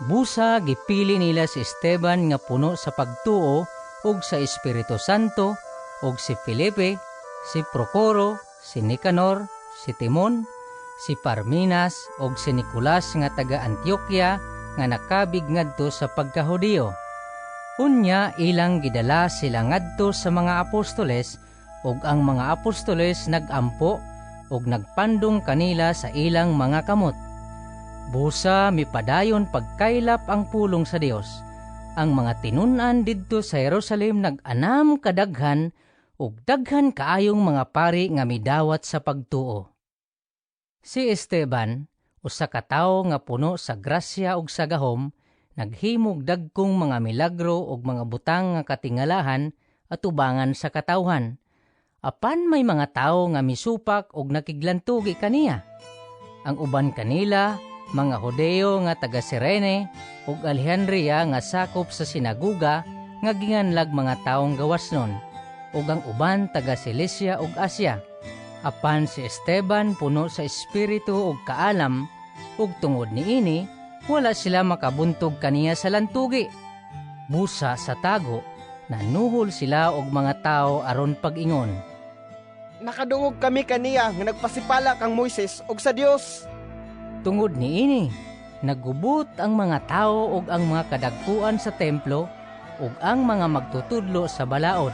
S2: Busa gipili nila si Esteban nga puno sa pagtuo ug sa Espiritu Santo, ug si Felipe, si Procoro, si Nicanor, si Timon, si Parminas ug si Nicolas nga taga Antioquia nga nakabig ngadto sa pagkahudiyo. Unya ilang gidala sila ngadto sa mga apostoles, ug ang mga apostoles nagampo ug nagpandong kanila sa ilang mga kamot. Busa mipadayon pagkaylap ang pulong sa Dios. Ang mga tinun-an didto sa Jerusalem nag-anam kadaghan ug daghan kaayong mga pari nga midawat sa pagtuo. Si Esteban, usa ka tawo nga puno sa grasya ug sa gahom, naghimog dagkong mga milagro ug mga butang nga katingalahan atubangan sa katawhan. Apan may mga tawo nga misupak ug nakiglantugi kaniya. Ang uban kanila, mga Hudeo nga taga Sirene ug Alejandria nga sakop sa sinaguga nga ginganlag mga taong gawasnon, ug ang uban taga Cilicia ug Asia. Apan si Esteban puno sa espiritu ug kaalam, ug tungod niini wala sila makabuntog kaniya sa lantugi. Busa sa tago, nanuhol sila og mga tao aron pag-ingon.
S8: Nakadungog kami kaniya nga nagpasipala kang Moises og sa Dios.
S2: Tungod niini, nagubot ang mga tao ug ang mga kadagkuan sa templo ug ang mga magtutudlo sa balaod.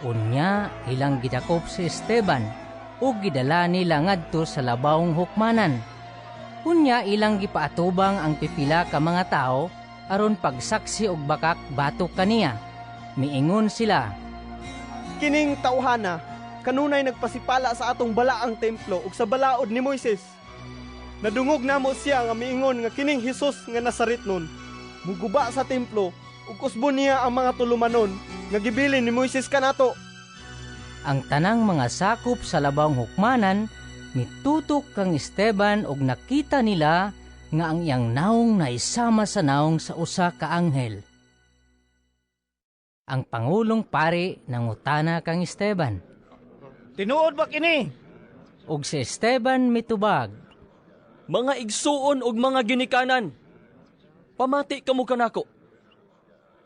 S2: Unya ilang gidakop si Esteban ug gidala nila ngadto sa labawng hukmanan. Unya ilang gipaatubang ang pipila ka mga tao aron pagsaksi og bakak batok kaniya. Miingon sila,
S8: Kining tawhana kanunay nagpasipala sa atong balaang templo ug sa balaod ni Moises. Nadungog namo siya nga miingon nga kining Hesus nga Nazaretnon muguba sa templo ug usbon niya ang mga tulumanon nga gibilin ni Moises kanato.
S2: Ang tanang mga sakop sa labawng hukmanan mitutok kang Esteban ug nakita nila nga ang iyang naong naisama sa naong sa usa ka anghel. Ang pangulong pari nangutana kang Esteban.
S10: Tinuod ba kini?
S2: Ug si Esteban mitubag.
S3: Mga igsuon ug mga ginikanan, pamati kamo kanako.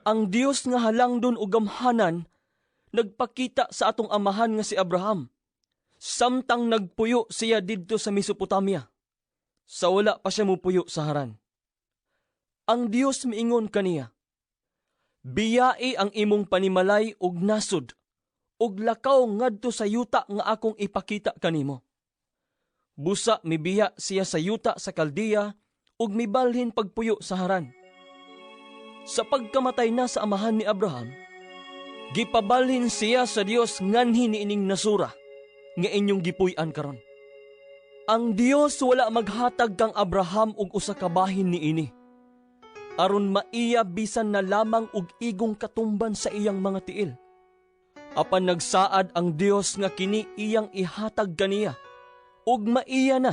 S3: Ang Dios nga halangdon ug gamhanan nagpakita sa atong amahan nga si Abraham samtang nagpuyo siya didto sa Mesopotamia, sa wala pa siya mupuyo sa Haran. Ang Dios miingon kaniya, 'Biyai ang imong panimalay ug nasod ug lakaw ngadto sa yuta nga akong ipakita kanimo.' Busa mibiya siya sa yuta sa Kaldea ug mibalhin pagpuyo sa Haran. Sa pagkamatay na sa amahan ni Abraham, gipabalhin siya sa Dios nganhi niining nasura nga inyong gipuy-an karon. Ang Dios wala maghatag kang Abraham og usa ka bahin niini, aron maiya bisan na lamang og igong katumban sa iyang mga tiil. Apan nagsaad ang Dios nga kini iyang ihatag kaniya ug maiya na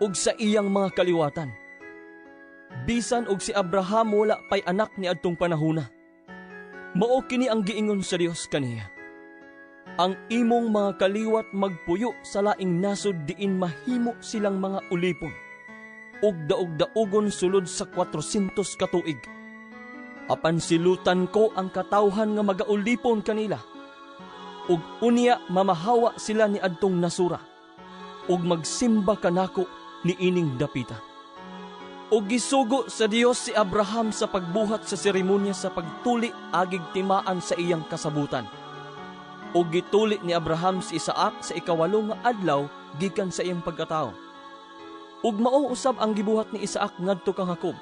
S3: ug sa iyang mga kaliwatan, bisan og si Abraham wala pay anak niadtong panahona. Mao kini ang giingon sa Dios kaniya: 'Ang imong mga kaliwat magpuyo sa laing nasod diin mahimo silang mga ulipon ug daog-daugon sulod sa 400 ka tuig. Apan silutan ko ang katawhan nga magaulipon kanila, ug unya mamahawa sila niadtong nasura ug magsimba kanako niining dapita.' Ug gisugo sa Dios si Abraham sa pagbuhat sa seremonya sa pagtuli agig timaan sa iyang kasabutan. Ug gituli ni Abraham si Isaac sa 8 nga adlaw gikan sa iyang pagkatawo. Ug mao usab ang gibuhat ni Isaac ngadto kang Jacob,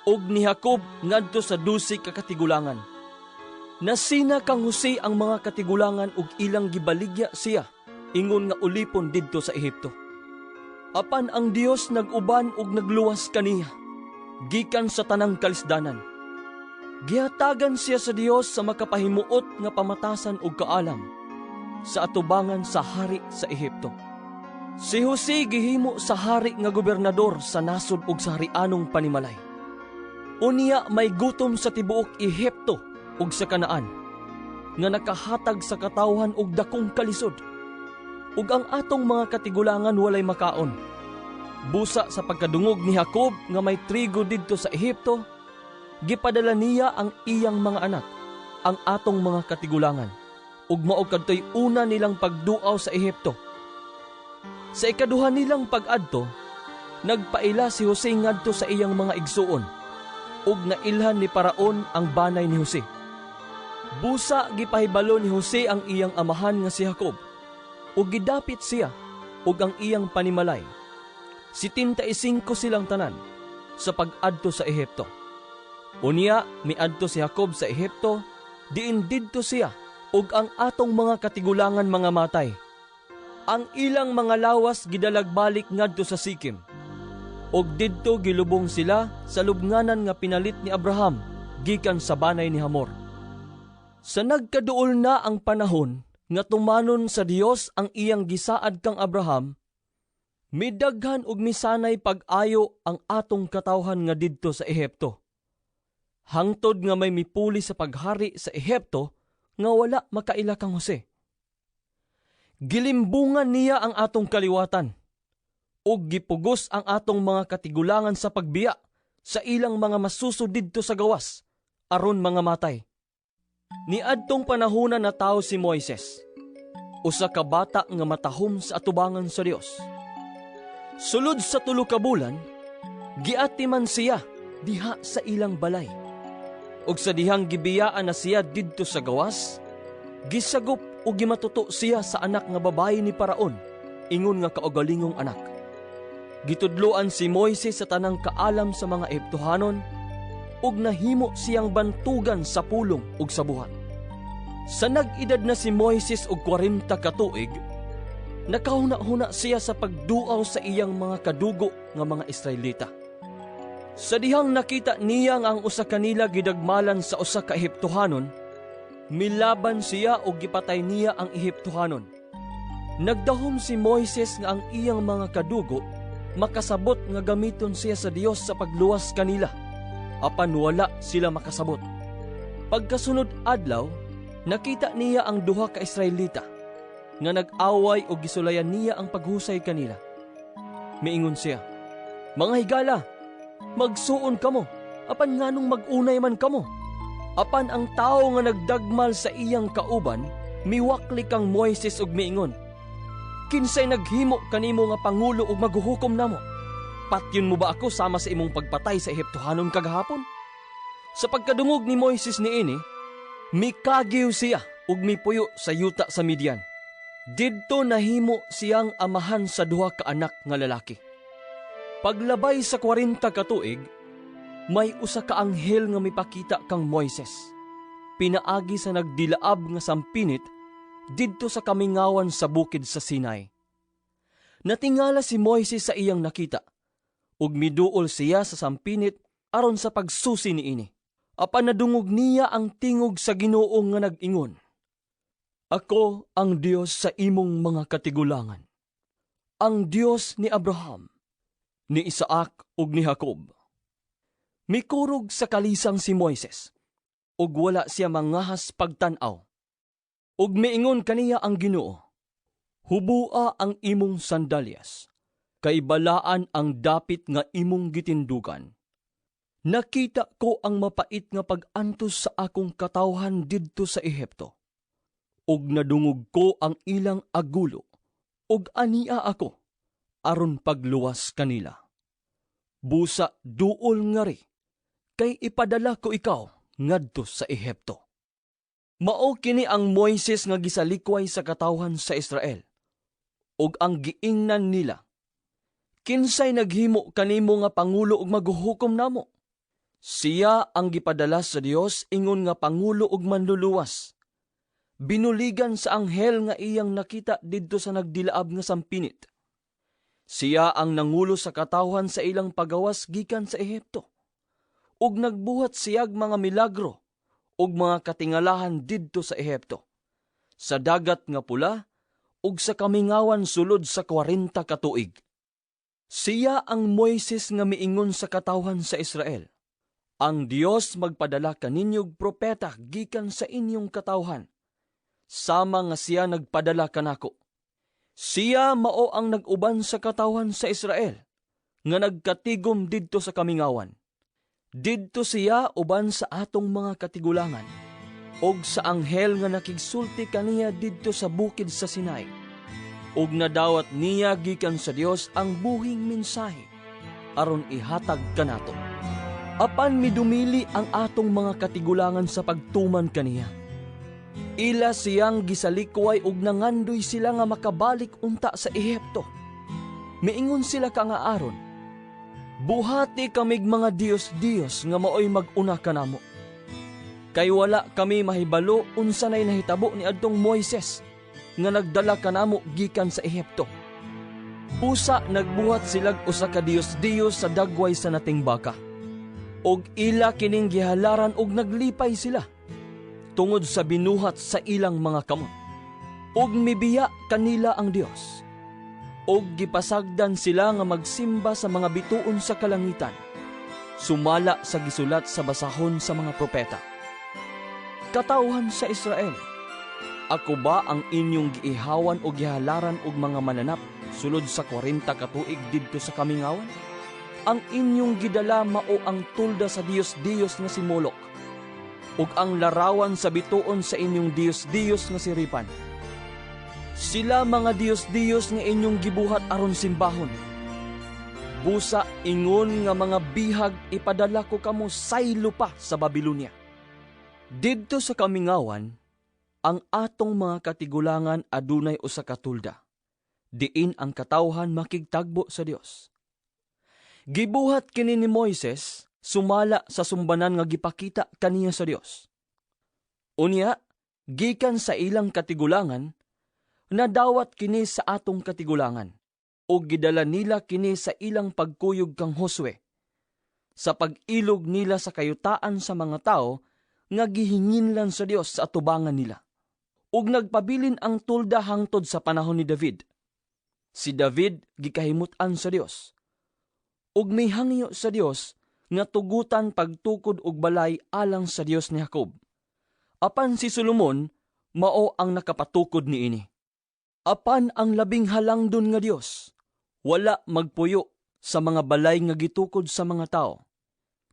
S3: ug ni Jacob ngadto sa 12 ka katigulangan. Nasina kang Jose ang mga katigulangan ug ilang gibaligya siya ingon nga ulipon didto sa Ehipto. Apan ang Dios nag-uban ug nagluwas kaniya gikan sa tanang kalisdanan. Gihatagan siya sa Dios sa makapahimuot nga pamatasan ug kaalam sa atubangan sa hari sa Ehipto. Si Jose gihimo sa hari nga gobernador sa nasod ug sa harianong panimalay. Unya may gutom sa tibuok Ehipto ug sa Kanaan nga nakahatag sa katawhan og dakong kalisod. Ug ang atong mga katigulangan walay makaon. Busa sa pagkadungog ni Jacob nga may trigo didto sa Ehipto, gipadala niya ang iyang mga anak, ang atong mga katigulangan, ug mao kadtoy una nilang pagduaw sa Ehipto. Sa ikaduha nilang pag-adto, nagpaila si Jose ngadto sa iyang mga igsuon, ug nailhan ni Paraon ang banay ni Jose. Busa gipahibalo ni Jose ang iyang amahan nga si Jacob, ug gidapit siya ug ang iyang panimalay. 75 silang tanan sa pag-adto sa Ehipto. Unya miadto si Jacob sa Ehipto, diin didto siya ug ang atong mga katigulangan mga matay. Ang ilang mga lawas gidalagbalik ngadto sa Sikem, ug didto gilubong sila sa lubnganan nga pinalit ni Abraham gikan sa banay ni Hamor. Sa nagkaduol na ang panahon nga tumanon sa Dios ang iyang gisaad kang Abraham, midaghan ug misanay pag-ayo ang atong katawhan nga didto sa Ehipto, hangtod nga may mipuli sa paghari sa Ehipto nga wala makaila kang Jose. Gilimbungan niya ang atong kaliwatan ug gipugos ang atong mga katigulangan sa pagbiya sa ilang mga masuso didto sa gawas aron mga matay. Niadtong panahona natawo si Moises, usa ka bata nga matahom sa atubangan sa Dios. Sulod sa 3 ka bulan, giatiman siya diha sa ilang balay. Ug sa dihang gibiyaan na siya didto sa gawas, gisagop ug gimatuto siya sa anak nga babayi ni Paraon, ingon nga kaugalingong anak. Gitudloan si Moises sa tanang kaalam sa mga Ehiptohanon, ug nahimo siyang bantugan sa pulong ug sa buhat. Sa nag-edad na si Moises og 40 ka tuig, nakahuna-huna siya sa pagduaw sa iyang mga kadugo nga mga Israelita. Sa dihang nakita niya nga ang usa kanila gidagmalan sa usa ka Ehiptohanon, milaban siya ug gipatay niya ang Ehiptohanon. Nagdahom si Moises nga ang iyang mga kadugo makasabot nga gamiton siya sa Dios sa pagluwas kanila, apan wala sila makasabot. Pagkasunod adlaw, nakita niya ang duha ka Israelita nga nag-away ug gisulayan niya ang paghusay kanila. Miingon siya, "Mga higala, magsuon kamo, apan nganong mag-unay man kamo?"
S15: Apan ang tawo nga nagdagmal sa iyang kauban miwakli kang Moises ug miingon, 'Kinsay naghimo kanimo nga pangulo ug maghuhukom namo? Patyon mo ba ako sama sa imong pagpatay sa Ehiptohanon kagahapon?' Sa pagkadungog ni Moises niini, mikagiw siya ug mipuyo sa yuta sa Midian. Didto nahimo siyang amahan sa duha ka anak nga lalaki. Paglabay sa 40 ka tuig, may usa ka anghel nga mipakita kang Moises pinaagi sa nagdilaab nga sampinit didto sa kamingawan sa bukid sa Sinai. Natingala si Moises sa iyang nakita, ug miduol siya sa sampinit aron sa pagsusi niini. Apan nadungog niya ang tingog sa Ginoo nga nag-ingon, 'Ako ang Dios sa imong mga katigulangan, ang Dios ni Abraham, ni Isaac ug ni Jacob.' Mikurog sa kalisang si Moises, ug wala siya mangahas pagtan-aw. Ug miingon kaniya ang Ginoo, 'Hubua ang imong sandalyas, kay balaan ang dapit nga imong gitindugan. Nakita ko ang mapait nga pag-antos sa akong katawhan didto sa Ehipto, ug nadungog ko ang ilang agulo, ug ania ako aron pagluwas kanila. Busa duol ngari, kay ipadala ko ikaw ngadto sa Ehipto.' Mao kini ang Moises nga gisalikway sa katawhan sa Israel, ug ang giingnan nila, 'Kinsay naghimo kanimo nga pangulo ug maghuhukom namo?' Siya ang gipadala sa Dios ingon nga pangulo ug manluluwas, binuligan sa anghel nga iyang nakita didto sa nagdilaab nga sampinit. Siya ang nangulo sa katawhan sa ilang pagawas gikan sa Ehipto, ug nagbuhat siyag mga milagro ug mga katingalahan didto sa Ehipto, sa Dagat nga Pula ug sa kamingawan sulod sa 40 ka tuig. Siya ang Moises nga miingon sa katawhan sa Israel, 'Ang Dios magpadala kaninyog propeta gikan sa inyong katawhan, sama nga siya nagpadala kanako.' Siya mao ang nag-uban sa katawhan sa Israel nga nagkatigom didto sa kamingawan. Didto siya uban sa atong mga katigulangan ug sa anghel nga nakigsulti kaniya didto sa bukid sa Sinai. Ug nadawat niya gikan sa Dios ang buhing mensahe aron ihatag kanato. Apan midumili ang atong mga katigulangan sa pagtuman kaniya. Ila siyang gisalikway ug nangandoy sila nga makabalik unta sa Ehipto. Miingon sila kang Aaron, 'Buhati kamig mga Dios-Dios nga maoy mag-una kanamo. Kay wala kami mahibalo unsa nay nahitabo ni adtong Moises nga nagdala kanamo gikan sa Ehipto.' Usa nagbuhat silag usa ka Dios-Dios sa dagway sa nating baka. Og ila kining gihalaran og naglipay sila tungod sa binuhat sa ilang mga kamot. Og mibiya kanila ang Dios. Og gipasagdan sila nga magsimba sa mga bituon sa kalangitan, sumala sa gisulat sa basahon sa mga propeta. Katawhan sa Israel, ako ba ang inyong giihawan o gihalaran og mga mananap sulod sa 40 ka tuig didto sa kamingawan? Ang inyong gidala mao ang tulda sa Dios-Dios nga si Molok, ug ang larawan sa bituon sa inyong Dios-Dios nga si Ripan. Sila mga Dios-Dios nga inyong gibuhat aron simbahon. Busa ingon nga mga bihag ipadala ko kamo saylo pa sa Babilonia. Didto sa kamingawan, ang atong mga katigulangan adunay usa ka tulda, diin ang katawhan makigtagbo sa Dios. Gibuhat kini ni Moises sumala sa sumbanan nga gipakita kaniya sa Dios. Unya, gikan sa ilang katigulangan, nadawat kini sa atong katigulangan, ug gidala nila kini sa ilang pagkuyog kang Josue, sa pag-ilog nila sa kayutaan sa mga tao nga gihinginlan sa Dios sa atubangan nila. Ug nagpabilin ang tulda hangtod sa panahon ni David. Si David gikahimut-an sa Dios, ug mihangyo sa Dios nga tugutan pagtukod og balay alang sa Dios ni Jacob. Apan si Solomon mao ang nakapatukod niini. Apan ang labing halangdon nga Dios wala magpuyo sa mga balay nga gitukod sa mga tao.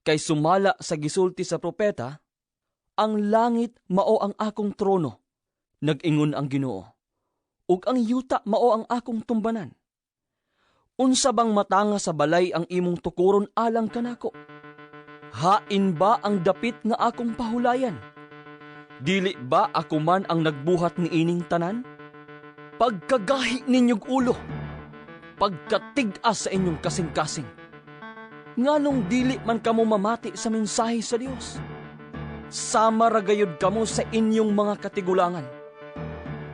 S15: Kay sumala sa gisulti sa propeta, Ang langit mao ang akong trono, nag-ingon ang Ginoo, ug ang yuta mao ang akong tumbanan. Unsa bang matanga sa balay ang imong tukoron alang kanako? Hain ba ang dapit nga akong pahulayan? Dili ba ako man ang nagbuhat niining tanan? Pagkagahi ninyog ulo, pagkatig-as sa inyong kasing-kasing. Nganong dili man kamo mamati sa mensahe sa Dios? Sama ra gayud kamo sa inyong mga katigulangan.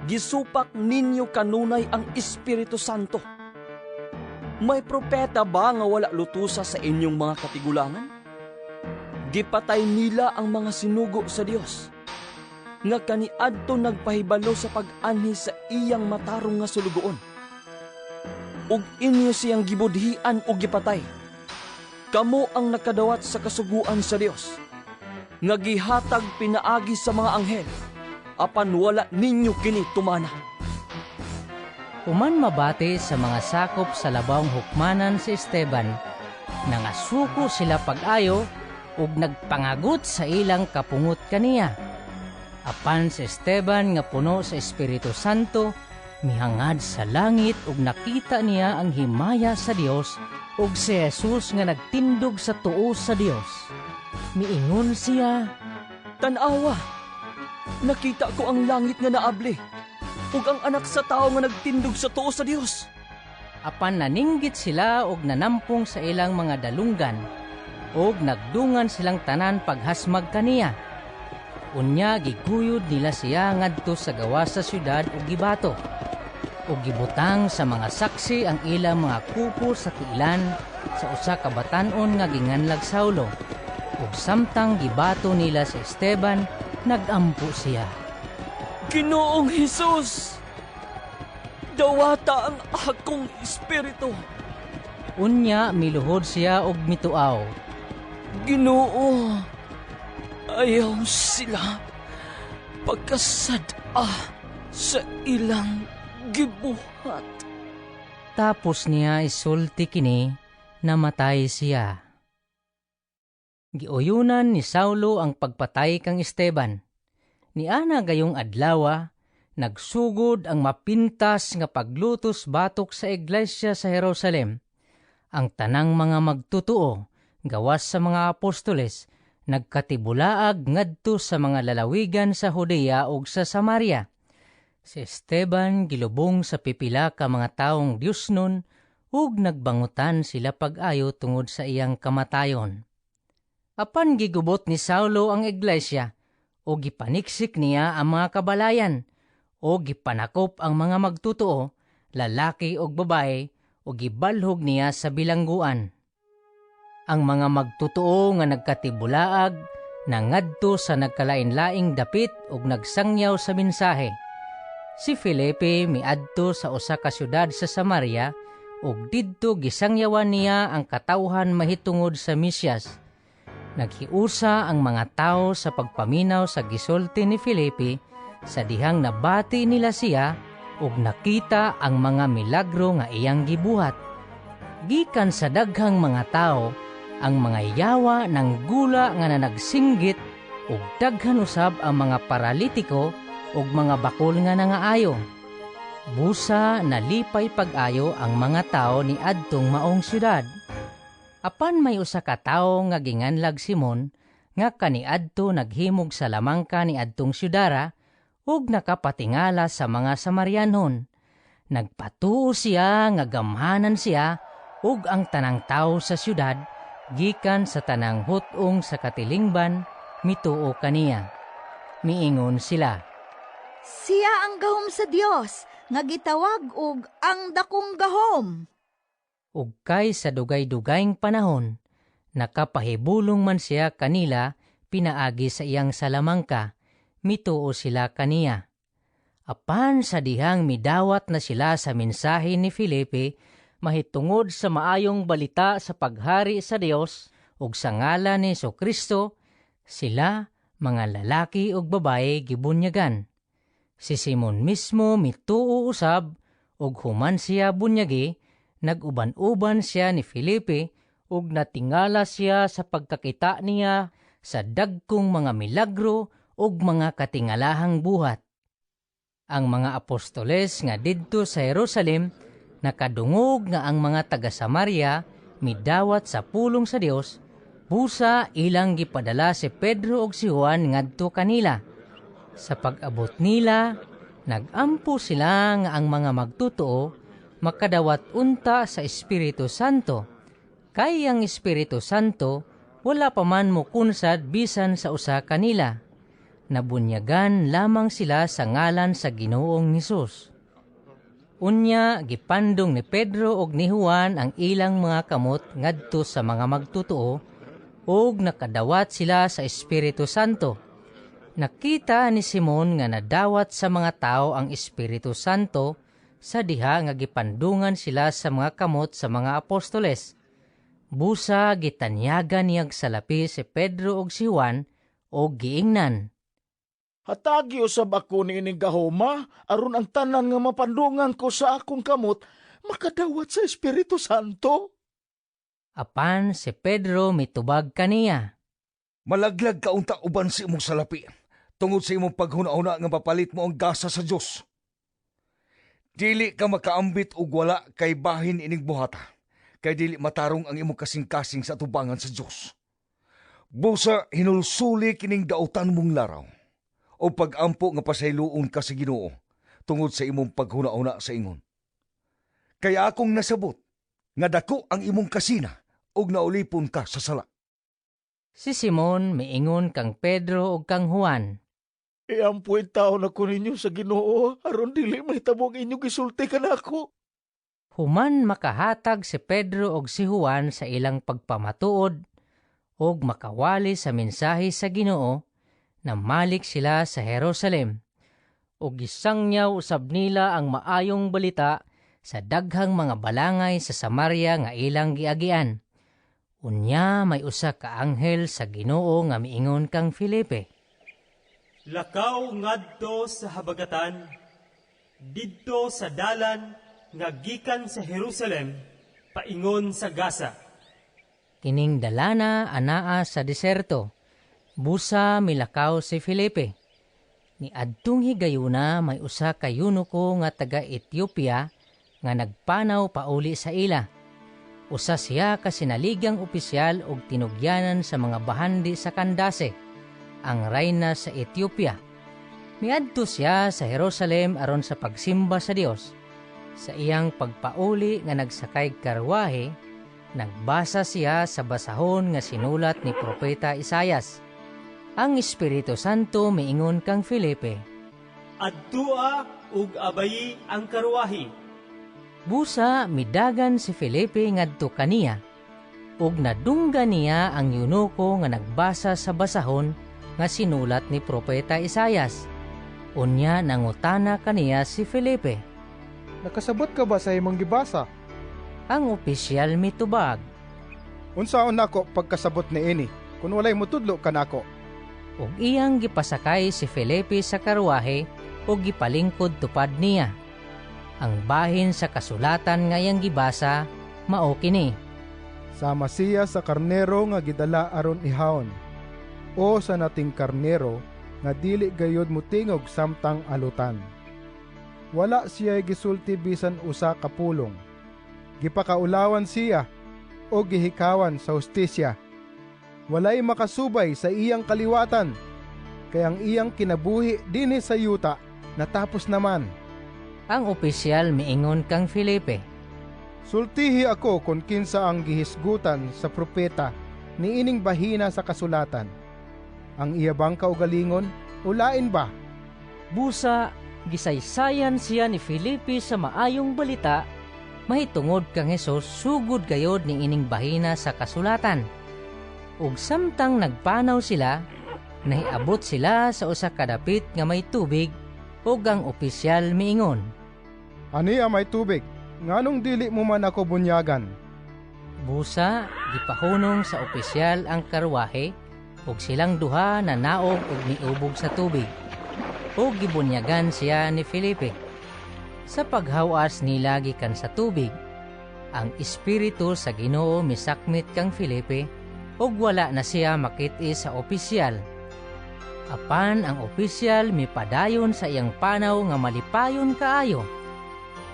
S15: Gisupak ninyo kanunay ang Espiritu Santo. May propeta ba nga wala lutusa sa inyong mga katigulangan? Gipatay nila ang mga sinugo sa Dios nga kaniadto nagpahibalo sa pag-anhi sa iyang matarong nga sulugoon. Ug inyo siyang gibudhian ug gipatay. Kamo ang nakadawat sa kasuguan sa Dios nga gihatag pinaagi sa mga anghel, apan wala ninyo kini tumana.
S2: Human mabati sa mga sakop sa labawng hukmanan si Esteban, nangasuko sila pag-ayo ug nagpangagot sa ilang kapungot kaniya. Apan si Esteban nga puno sa Espiritu Santo, mihangad sa langit ug nakita niya ang himaya sa Dios ug si Jesus nga nagtindog sa tuo sa Dios. Miingon siya,
S15: Tan-awa! Nakita ko ang langit nga naabli ug ang anak sa tawo nga nagtindog sa tuo sa Dios.
S2: Apan naninggit sila og nanampong sa ilang mga dalunggan ug nagdungan silang tanan paghasmag kaniya. Unya giguyod nila siya ngadto sa gawas sa syudad ug gibato. Ug gibutang sa mga saksi ang ilang mga kupo sa tiilan sa usa ka batan-on nga ginganlag Saulo. Ug samtang gibato nila si Esteban, nagampo siya.
S15: Ginoong Hesus, dawata ang akong espiritu.
S2: Unya miluhod siya og mituaw.
S15: Ginoo, ayaw sila pagkasad-a sa ilang gibuhat.
S2: Tapos niya isulti kini, namatay siya. Giuyunan ni Saulo ang pagpatay kang Esteban. Niana gayong adlawa, nagsugod ang mapintas nga paglutos batok sa iglesia sa Jerusalem. Ang tanang mga magtutuo, gawas sa mga apostoles, nagkatibulaag ngadto sa mga lalawigan sa Judea ug sa Samaria. Si Esteban gilubong sa pipila ka mga taong Diosnon ug nagbangutan sila pag-ayo tungod sa iyang kamatayon. Apan gigubot ni Saulo ang iglesia o gipaniksik niya ang mga kabalayan o gipanakop ang mga magtutuo, lalaki og babae, o gibalhog niya sa bilangguan. Ang mga magtutuo nga nagkatibulaag nangadto sa nagkalain-laing dapit ug nagsangyaw sa mensahe. Si Felipe miadto sa usa ka syudad sa Samaria ug didto gisangyawan niya ang katawhan mahitungod sa Mesiyas. Naghiusa ang mga tawo sa pagpaminaw sa gisulti ni Felipe sa dihang nabati nila siya ug nakita ang mga milagro nga iyang gibuhat. Gikan sa daghang mga tawo, ang mga yawa ng gula nga nanagsinggit ug daghan usab ang mga paralitiko ug mga bakol nga nangaayo. Busa nalipay pag-ayo ang mga tawo ni adtong maong syudad. Apan may usa ka tawo nga ginganlag Simon nga kaniadto naghimog sa lamangka ni adtong syudara ug nakapatingala sa mga Samarianon. Nagpatuo siya nga gamhanan siya ug ang tanang tawo sa syudad gikan sa tanang hut-ong sa katilingban mituo kaniya. Miingon sila,
S1: Siya ang gahom sa Dios nga gitawag og ang dakong gahom.
S2: Ug kay sa dugay-dugayng panahon, nakapahibulong man siya kanila pinaagi sa iyang salamangka, mituo sila kaniya. Apan sa dihang midawat na sila sa mensahe ni Felipe mahitungod sa maayong balita sa paghari sa Dios ug sa ngalan ni Kristo, sila mga lalaki ug babaye gibunyagan. Si Simon mismo mituo usab ug human siya bunyagi, nag-uban-uban siya ni Felipe ug natingala siya sa pagkakita niya sa dagkong mga milagro ug mga katingalahang buhat. Ang mga apostoles nga didto sa Jerusalem nakadungog nga ang mga taga Samaria midawat sa pulong sa Dios, busa ilang gipadala si Pedro ug si Juan ngadto kanila. Sa pag-abot nila, nagampo sila nga ang mga magtotoo makadawat unta sa Espiritu Santo, kay ang Espiritu Santo wala pa man mokunsad bisan sa usa kanila. Nabunyagan lamang sila sa ngalan sa Ginoong Hesus. Unya gipandong ni Pedro ug ni Juan ang ilang mga kamot ngadto sa mga magtotoo ug nakadawat sila sa Espiritu Santo. Nakita ni Simon nga nadawat sa mga tao ang Espiritu Santo sa diha nga gipandungan sila sa mga kamot sa mga apostoles. Busa gitanyagan niyag salapi si Pedro ug si Juan ug giingnan,
S16: "Hatagi usab ako niining gahoma aron ang tanan nga mapandungan ko sa akong kamot makadawat sa Espiritu Santo."
S2: Apan si Pedro mitubag kaniya,
S6: "Malaglag ka unta uban sa imong salapi tungod sa imong paghuna-huna nga mapalit mo ang gasa sa Dios. Dili ka makaambit og wala kay bahin ining buhata, kay dili matarong ang imong kasing-kasing sa atubangan sa Dios. Busa hinulsuli kining dautan mong laraw o pag-ampo nga pasayloon ka sa Ginoo tungod sa imong paghuna-huna sa ingon. Kay akong nasabot nga dako ang imong kasina ug naulipon ka sa sala."
S2: Si Simon miingon kang Pedro ug kang Juan,
S16: "Iampo taon ako ninyo sa Ginoo aron dili mahitabo ang inyong gisulti kanako."
S2: Human makahatag si Pedro ug si Juan sa ilang pagpamatuod ug makawali sa mensahe sa Ginoo, namalik sila sa Jerusalem ug gisangyaw usab nila ang maayong balita sa daghang mga balangay sa Samaria nga ilang giagian. Unya may usa ka anghel sa Ginoo nga miingon kang Felipe,
S5: "Lakaw ngadto sa habagatan, didto sa dalan nga gikan sa Jerusalem paingon sa Gaza."
S2: Kining dalana anaa sa diserto. Busa milakaw si Felipe. Ni adtong higayuna may usa ka eunuko nga taga Ethiopia nga nagpanaw pauli sa ila. Usa siya ka sinaligang opisyal og tinugyanan sa mga bahandi sa Candace, ang rayna sa Ethiopia. Miadto siya sa Jerusalem aron sa pagsimba sa Dios. Sa iyang pagpauli nga nagsakay karwahe, nagbasa siya sa basahon nga sinulat ni Propeta Isayas. Ang Espiritu Santo miingon kang Felipe,
S5: "Adtua ug abayi ang karwahe."
S2: Busa midagan si Felipe ngadto kaniya, ug nadunggan niya ang eunuko nga nagbasa sa basahon nga sinulat ni Propeta Isayas. Unya nangutana kaniya si Felipe,
S13: "Nakasabot ka ba sa imong gibasa?"
S2: Ang opisyal mitubag,
S13: "Unsaon nako pagkasabot niini kun walay motudlo kanako?"
S2: Ug iyang gipasakay si Felipe sa karwahe ug gipalingkod tupad niya. Ang bahin sa kasulatan nga iyang gibasa mao kini:
S13: "Sama siya sa karnero nga gidala aron ihawon, o sa nating karnero nga dili gayod motingog samtang alutan. Wala siya gisulti bisan usa ka pulong. Gipakaulawan siya o gihikawan sa hustisya. Walay makasubay sa iyang kaliwatan, kay ang iyang kinabuhi dinhi sa yuta natapos naman."
S2: Ang opisyal miingon kang Felipe,
S13: "Sultihi ako kung kinsa ang gihisgutan sa propeta niining bahina sa kasulatan. Ang iya bang kaugalingon o lain ba?"
S2: Busa gisaysayan siya ni Felipe sa maayong balita mahitungod kang Hesus sugod gayod niining bahina sa kasulatan. Ug samtang nagpanaw sila, nahiabot sila sa usa ka dapit nga may tubig ug ang opisyal miingon,
S13: "Ania may tubig, nganong dili mo man ako bunyagan?"
S2: Busa gipahunong sa opisyal ang karwahe ug silang duha nanaog ug miubog sa tubig. Ug gibunyagan siya ni Felipe. Sa paghawas nila gikan sa tubig, ang espiritu sa Ginoo misakmit kang Felipe Ug wala na siya makit-i sa opisyal. Apan ang opisyal mipadayon sa iyang panaw nga malipayon kaayo.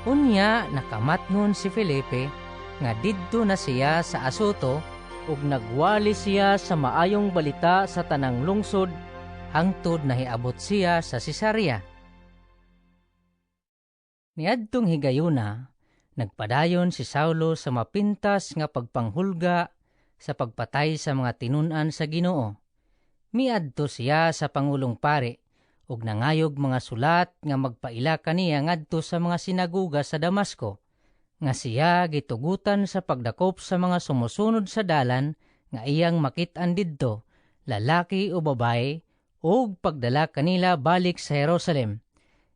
S2: Unya nakamatngon si Felipe nga didto na siya sa Asoto ug nagwali siya sa maayong balita sa tanang lungsod hangtod nahiabot siya sa Cesarea. Niadtong higayuna, nagpadayon si Saulo sa mapintas nga pagpanghulga sa pagpatay sa mga tinun-an sa Ginoo. Miadto siya sa pangulong pari ug nangayog mga sulat nga magpaila kaniya ngadto sa mga sinaguga sa Damasco, nga siya gitugutan sa pagdakop sa mga sumusunod sa dalan nga iyang makit-an didto, lalaki o babae, ug pagdala kanila balik sa Jerusalem.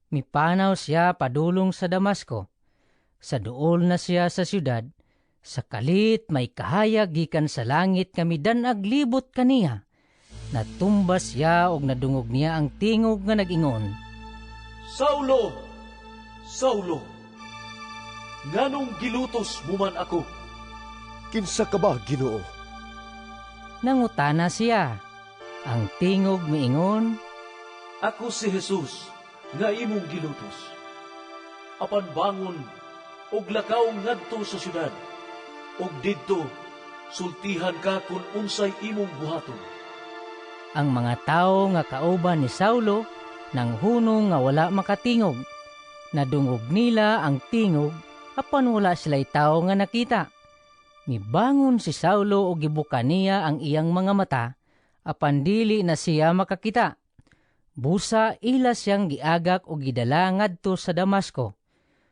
S2: Mipanaw siya padulong sa Damasco. Sa duol na siya sa syudad, sa kalit may kahayag gikan sa langit nga midan-ag libot kaniya. Natumba siya og nadungog niya ang tingog nga nag-ingon,
S3: "Saulo! Saulo! Nganong gilutos mo man ako?"
S17: "Kinsa ka ba, Ginoo?"
S2: nangutana siya. Ang tingog miingon,
S3: "Ako si Jesus nga imong gilutos. Apan bangon ug lakaw ngadto sa syudad, ug didto sultihan ka kun unsay imong buhaton."
S2: Ang mga tawo nga kauban ni Saulo nanghunong nga wala makatingog. Nadungog nila ang tingog apan wala sila'y tawo nga nakita. Mibangon si Saulo ug gibuka niya ang iyang mga mata, apan dili na siya makakita. Busa ila siyang giagak og gidala ngadto sa Damasco.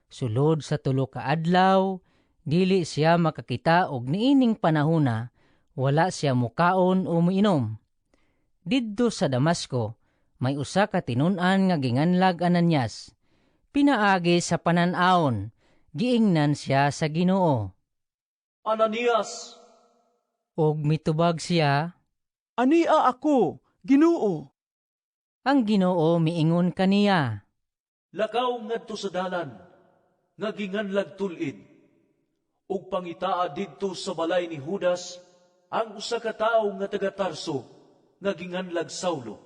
S2: Sulod sa 3 ka adlaw, dili siya makakita og niining panahona wala siya mukaon o muinom. Didto sa Damasco, may usa ka tinun-an nga ginganlag Ananias. Pinaagi sa panan-awon, giingnan siya sa Ginoo.
S3: "Ananias!"
S2: Og mitubag siya,
S16: "Ania ako, Ginoo."
S2: Ang Ginoo miingon kaniya,
S3: "Lakaw ngadto sa dalan nga ginganlag Tul-id, ug pangitaa didto sa balay ni Judas ang usa ka tawo nga taga Tarso nga ginganlag Saulo.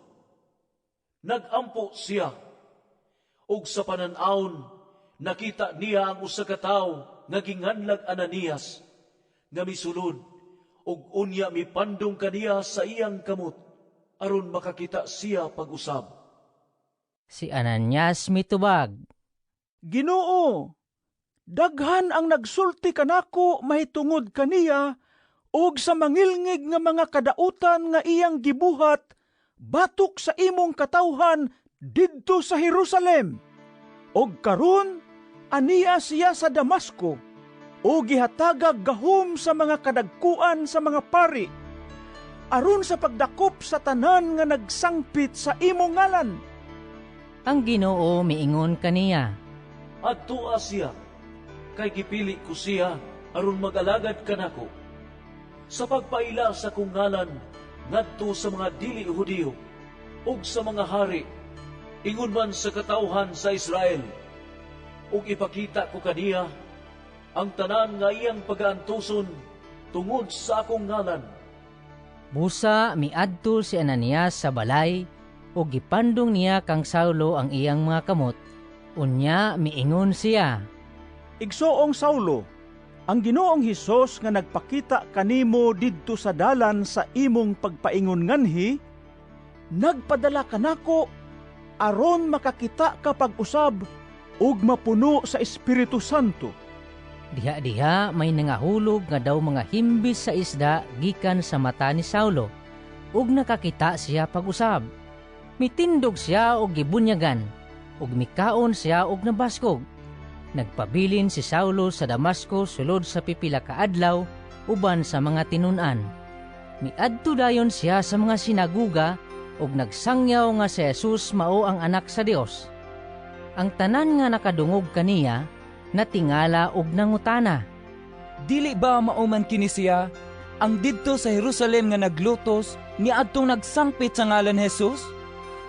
S3: Nagampo siya, ug sa panan-awon nakita niya ang usa ka tawo nga ginganlag Ananias nga misulod ug unya mipandong kaniya sa iyang kamot aron makakita siya pag-usab."
S2: Si Ananias mitubag,
S16: "Ginoo, daghan ang nagsulti kanako mahitungod kaniya ug sa mangilngig nga mga kadautan nga iyang gibuhat batok sa imong katawhan didto sa Jerusalem. Og karon ania siya sa Damasco ug gihatagag gahom sa mga kadagkuan sa mga pari aron sa pagdakop sa tanan nga nagsangpit sa imong ngalan."
S2: Ang Ginoo miingon kaniya,
S3: "Adtoa siya, kay gipili ko siya aron mag-alagad kanako sa pagpaila sa kong ngalan ngadto sa mga dili Hudiyo ug sa mga hari, ingon man sa katawhan sa Israel. Ug ipakita ko kaniya ang tanan nga iyang pagaantuson tungod sa akong ngalan."
S2: Busa miadto si Ananias sa balay ug gipandong niya kang Saulo ang iyang mga kamot. Unya miingon siya,
S16: "Igsoong Saulo, ang Ginoong Hesus nga nagpakita kanimo didto sa dalan sa imong pagpaingon nganhi, nagpadala kanako aron makakita ka pag-usab ug mapuno sa Espiritu Santo."
S2: Diha-diha may nangahulog nga daw mga himbis sa isda gikan sa mata ni Saulo, ug nakakita siya pag-usab. Mitindog siya og gibunyagan, ug mikaon siya og nabaskog. Nagpabilin si Saulo sa Damasco sulod sa pipila ka adlaw uban sa mga tinun-an. Miadto dayon siya sa mga sinaguga ug nagsangyaw nga si Jesus mao ang anak sa Dios. Ang tanan nga nakadungog kaniya natingala og nangutana,
S18: "Dili ba mao man kini siya ang didto sa Jerusalem nga naglutos niadtong nagsangpit sa ngalan ni Jesus?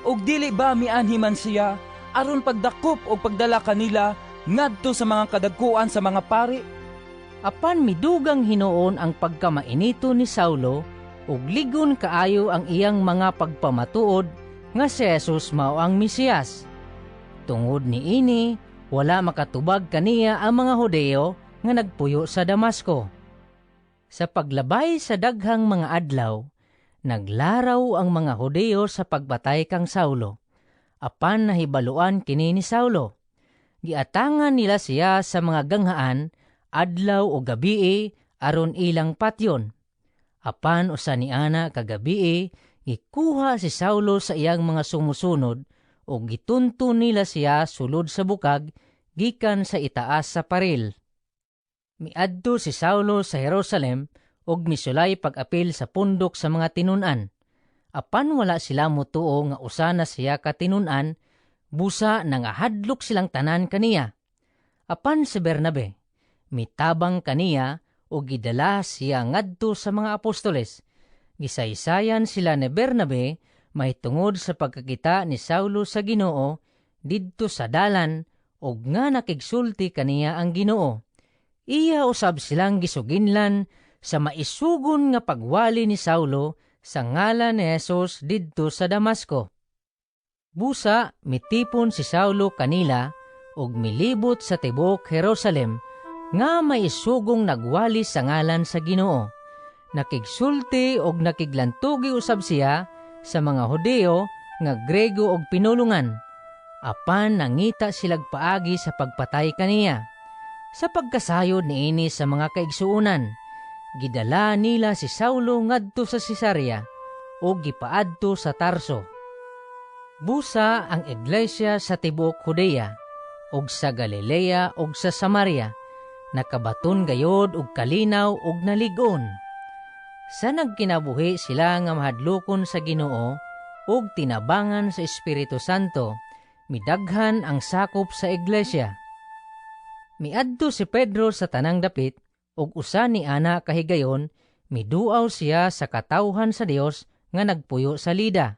S18: Ug dili ba mianhi man siya aron pagdakop og pagdala kanila ngadto sa mga kadagkuan sa mga pari?"
S2: Apan midugang hinuon ang pagkamainito ni Saulo Ug ligon kaayo ang iyang mga pagpamatuod nga si Jesus mao ang Mesiyas. Tungod niini, wala makatubag kaniya ang mga Hudeo nga nagpuyo sa Damasco. Sa paglabay sa daghang mga adlaw, naglaraw ang mga Hudeo sa pagpatay kang Saulo. Apan nahibaluan kini ni Saulo. Giatangan nila siya sa mga ganghaan adlaw o gabii aron ilang patyon. Apan usa ni ana kagabii, gikuha si Saulo sa iyang mga sumusunod ug gitunton nila siya sulod sa bukag gikan sa itaas sa paril. Miadto si Saulo sa Jerusalem ug misulay pag-apil sa pundok sa mga tinun-an. Apan wala sila motuo nga usa na siya ka tinun-an, busa nangahadlok silang tanan kaniya. Apan si Bernabe mitabang kaniya ug gidala siya ngadto sa mga apostoles. Gisaysayan sila ni Bernabe mahitungod sa pagkakita ni Saulo sa Ginoo didto sa dalan ug nga nakigsulti kaniya ang Ginoo. Iya usab silang gisuginlan sa maisugon nga pagwali ni Saulo sa ngalan ni Jesus didto sa Damasco. Busa mitipon si Saulo kanila ug milibot sa tibuok Jerusalem nga maisugong nagwali sa ngalan sa Ginoo. Nakigsulti og nakiglantugi usab siya sa mga Hudeo nga Grego og pinulungan. Apan nangita silag paagi sa pagpatay kaniya. Sa pagkasayod niini sa mga kaigsuonan, gidala nila si Saulo ngadto sa Cesarea ug gipaadto sa Tarso. Busa ang iglesia sa tibuok Judea ug sa Galilea ug sa Samaria nakabaton gayod og kalinaw ug nalig-on. Sa nagkinabuhi sila nga mahadlokon sa Ginoo ug tinabangan sa Espiritu Santo, midaghan ang sakop sa iglesia. Miadto si Pedro sa tanang dapit ug usa ni ana kahigayon miduaw siya sa katawhan sa Dios nga nagpuyo sa Lida.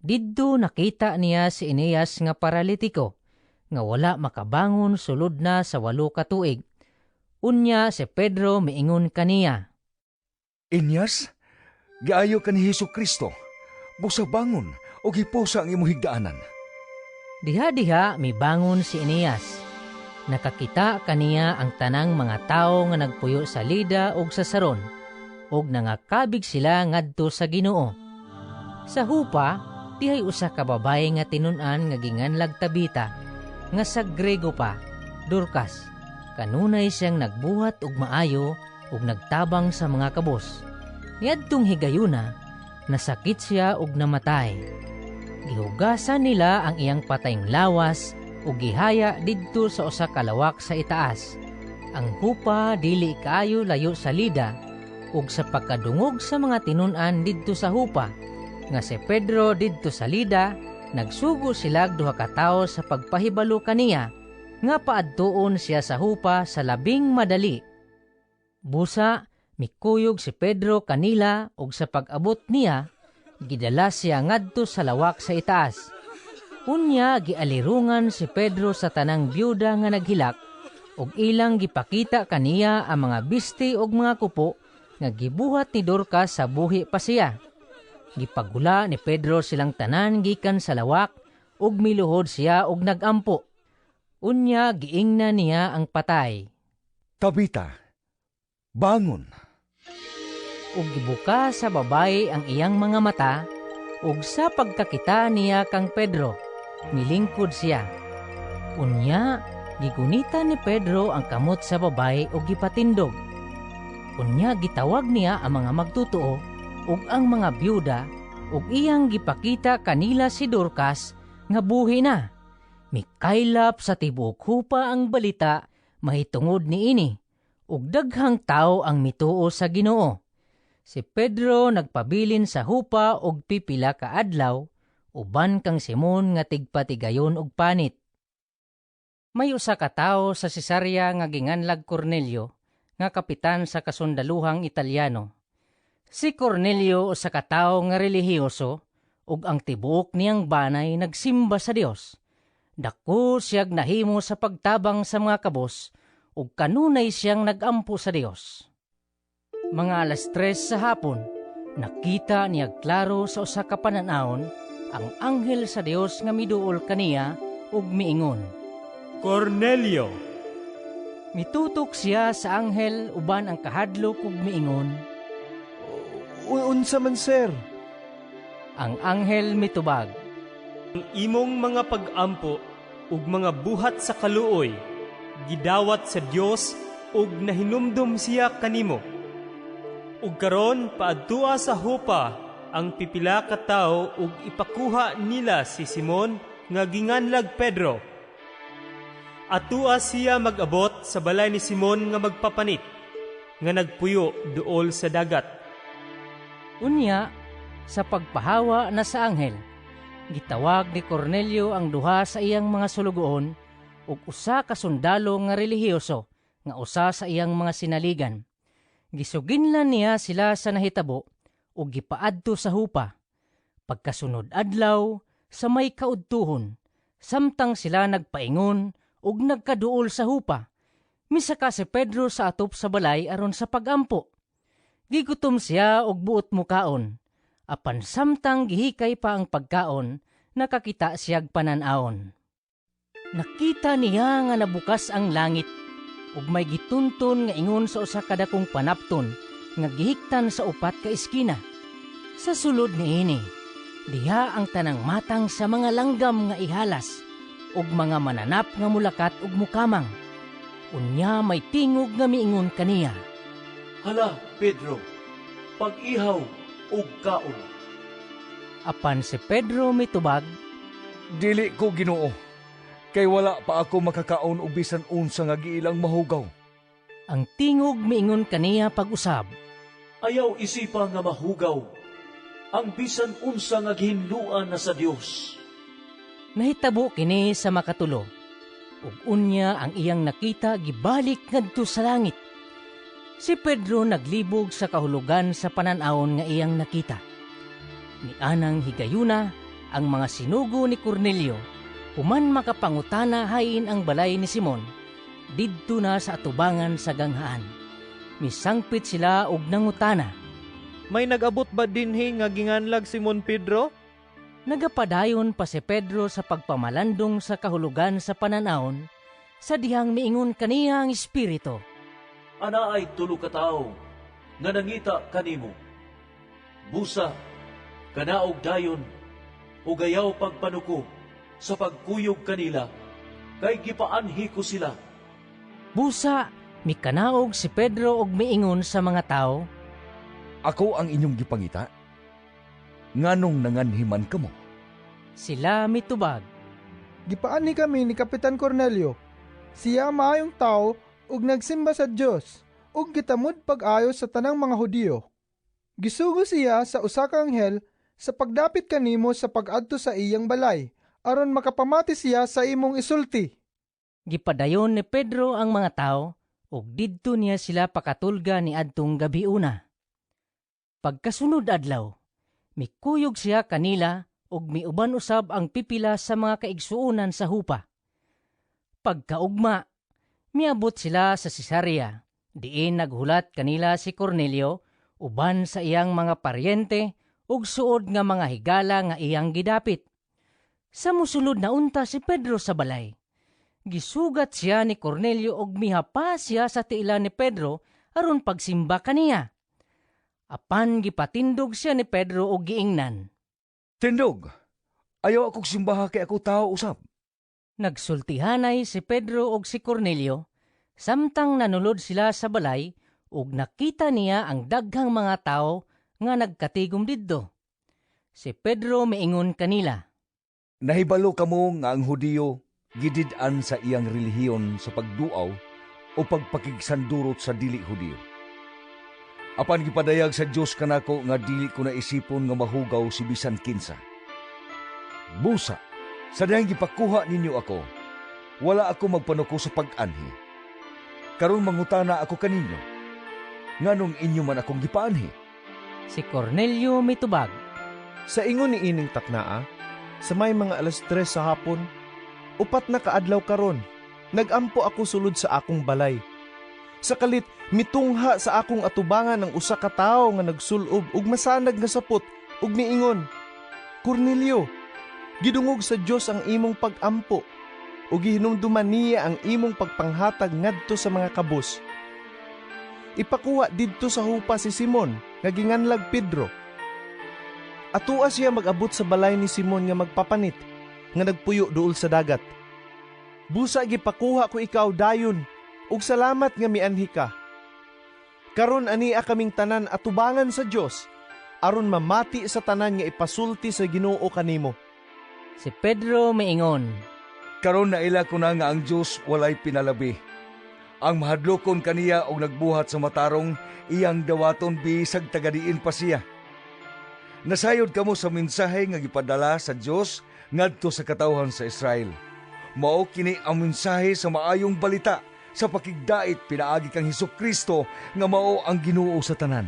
S2: Didto nakita niya si Eneas nga paralitiko nga wala makabangon sulod na sa 8 ka tuig. Unya si Pedro miingon kaniya,
S6: "Eneas, giayo ka ni Hesus Kristo. Busa bangon ug hipusa ang imong higdaanan."
S2: Diha-diha mibangon si Eneas. Nakakita kaniya ang tanang mga tawo nga nagpuyo sa Lida ug sa Saron, ug nangakabig sila ngadto sa Ginoo. Sa Hupa, dihay usa ka babaye nga tinun-an nga ginganlag Tabita, nga sa Grego pa, Dorcas. Kanunay siyang nagbuhat og maayo ug nagtabang sa mga kabos. Niadtong higayuna, nasakit siya ug namatay. Gihugasan nila ang iyang patayng lawas ug gihaya didto sa usa ka lawak sa itaas. Ang Hupa dili kaayo layo sa Lida, ug sa pagkadungog sa mga tinun-an didto sa Hupa nga si Pedro didto sa Lida, nagsugo silag duha ka tawo sa pagpahibalo kaniya nga paadtuon siya sa Hupa sa labing madali. Busa mikuyog si Pedro kanila ug sa pag-abot niya, gidala siya ngadto sa lawak sa itaas. Unya gialirungan si Pedro sa tanang byuda nga naghilak ug ilang gipakita kaniya ang mga bisti ug mga kupo nga gibuhat ni Dorcas sa buhi pa siya. Gipagula ni Pedro silang tanan gikan sa lawak ug miluhod siya ug nagampo. Unya giingna niya ang patay.
S6: "Tabita, bangon."
S2: Ug gibuka sa babaye ang iyang mga mata, ug sa pagkakita niya kang Pedro, milingkod siya. Unya gigunita ni Pedro ang kamot sa babaye ug gipatindog. Unya gitawag niya ang mga magtotoo ug ang mga byuda ug iyang gipakita kanila si Dorcas nga buhi na. Mikaylap sa tibuok Hupa ang balita mahitungod niini, ug daghang tawo ang mituo sa Ginoo. Si Pedro nagpabilin sa Hupa og pipila ka adlaw uban kang Simon nga tigpatigayon og panit. May usa ka tawo sa Cesarea nga ginganlag Cornelio, nga kapitan sa kasundaluhang Italiano. Si Cornelio usa ka tawo nga relihiyoso ug ang tibuok niyang banay nagsimba sa Dios. Dako siyag nahimo sa pagtabang sa mga kabos ug kanunay siyang nagampo sa Dios. Mga 3:00 sa hapon, Nakita niya klaro sa usa ka panan-awon ang anghel sa Dios nga miduol kaniya ug miingon,
S5: "Cornelio!"
S2: Mitutok siya sa anghel uban ang kahadlok ug miingon,
S17: "Unsa man, sir?"
S2: Ang anghel mitubag,
S5: "Ang imong mga pag-ampo ug mga buhat sa kaluoy gidawat sa Dios ug nahinumdum siya kanimo. Ug karon paadtua sa Jopa ang pipila ka tawo ug ipakuha nila si Simon nga ginganlag Pedro. Atua siya mag-abot sa balay ni Simon nga magpapanit, nga nagpuyo duol sa dagat."
S2: Unya, sa pagpahawa na sa anghel, gitawag ni Cornelio ang duha sa iyang mga sulugoon ug usa ka sundalo nga relihiyoso nga usa sa iyang mga sinaligan. Gisuginlan niya sila sa nahitabo ug gipaadto sa Jopa. Pagkasunod adlaw, sa may kaudtuhon, samtang sila nagpaingon ug nagkaduol sa Jopa, misaka si Pedro sa atop sa balay aron sa pagampo. Gigutom siya og buot mukaon. Apan samtang gihikay pa ang pagkaon, nakakita siyag panan-awon. Nakita niya nga nabukas ang langit ug may gitunton nga ingon sa usa ka dakong panapton nga gihiktan sa upat ka eskina. Sa sulod niini, diha ang tanang matang sa mga langgam nga ihalas ug mga mananap nga mulakat ug mukamang. Unya may tingog nga miingon kaniya,
S3: "Hala, Pedro, pag-ihaw ug kaon."
S2: Apan si Pedro mitubag,
S6: "Dili ko, Ginoo, kay wala pa ako makakaon og bisan unsa nga giilang mahugaw."
S2: Ang tingog miingon kaniya pag-usab,
S3: "Ayaw isipa nga mahugaw ang bisan unsa nga gihinloan na sa Dios."
S2: Nahitabo kini sa makatulo, ug unya ang iyang nakita gibalik ngadto sa langit. Si Pedro naglibog sa kahulugan sa panan-awon nga iyang nakita. Nianang higayuna ang mga sinugo ni Cornelio, human makapangutana hain ang balay ni Simon, didto na sa atubangan sa ganghaan. Misangpit sila og nangutana,
S8: "May nag-abot ba dinhi nga ginganlag Simon Pedro?"
S2: Nagapadayon pa si Pedro sa pagpamalandong sa kahulugan sa panan-awon, sa dihang miingon kaniya ang Espiritu,
S3: "Anaay tulo ka tawo nga nangita kanimo. Busa, kanaog dayon, ug ayaw pagpanuko sa pagkuyog kanila, kay gipaanhi ko sila."
S2: Busa, mikanaog si Pedro og miingon sa mga tao,
S6: "Ako ang inyong gipangita? Nganong nanganhi man kamo?"
S2: Sila mitubag,
S13: "Gipaanhi kami ni Kapitan Cornelio. Siya maayong tawo ug nagsimba sa Dios ug gitamod pag-ayo sa tanang mga Hudiyo. Gisugo siya sa usa ka anghel sa pagdapit kanimo sa pag-adto sa iyang balay aron makapamati siya sa imong isulti."
S2: Gipadayon ni Pedro ang mga tao ug didto niya sila pakatulga ni adtong gabiuna. Pagkasunod adlaw, mikuyog siya kanila ug miuban usab ang pipila sa mga kaigsuonan sa Jopa. Pagkaugma, miabot sila sa Cesarea, diin naghulat kanila si Cornelio uban sa iyang mga paryente ug suod nga mga higala nga iyang gidapit. Sa musulod na unta si Pedro sa balay, gisugat siya ni Cornelio ug mihapa siya sa tiilan ni Pedro aron pagsimba kaniya. Apan gipatindog siya ni Pedro og giingnan,
S6: "Tindog! Ayaw akong simbaha kay ako tao usab."
S2: Nagsultihanay si Pedro og si Cornelio samtang nanulod sila sa balay ug nakita niya ang daghang mga tawo nga nagkatigom didto. Si Pedro miingon kanila,
S6: "Nahibalo kamo nga ang Hudiyo gidid-an sa iyang relihiyon sa pagduaw o pagpakigsandurot sa dili Hudiyo. Apan gipadayag sa Dios kanako nga dili ko na isipon nga mahugaw si bisan kinsa. Busa, sa dihang gipakuha ninyo ako, wala ako magpanuko sa pag-anhi. Karon mangutana ako kaninyo, nganong inyo man akong gipaanhi?"
S2: Si Cornelio mitubag,
S17: "Sa ingon ni ining taknaa, sa may mga 3:00 sa hapon, 4 na kaadlaw karon, nagampo ako sulod sa akong balay. Sa kalit mitungha sa akong atubangan ang usa ka tawo nga nagsul-ob og masanag nga sapot ug miingon, 'Cornelio, gidungog sa Dios ang imong pag-ampo ug gihinumduman niya ang imong pagpanghatag ngadto sa mga kabus. Ipakuha didto sa Jopa si Simon nga ginganlag Pedro. Atua siya mag-abot sa balay ni Simon nga magpapanit nga nagpuyo duol sa dagat. Busa gipakuha ko ikaw dayon ug salamat nga mianhi ka. Karon ania kaming tanan atubangan sa Dios aron mamati sa tanan nga ipasulti sa Ginoo kanimo."
S2: Si Pedro miingon,
S6: "Karon naila ko na nga ang Dios walay pinalabi. Ang mahadlokon kaniya og nagbuhat sa matarong, iyang dawaton bisag tagadiin pa siya. Nasayod kamo sa mensahe nga gipadala sa Dios ngadto sa katawhan sa Israel. Mao kini ang mensahe sa maayong balita sa pakigdait pinaagi kang Hesukristo nga mao ang Ginoo sa tanan.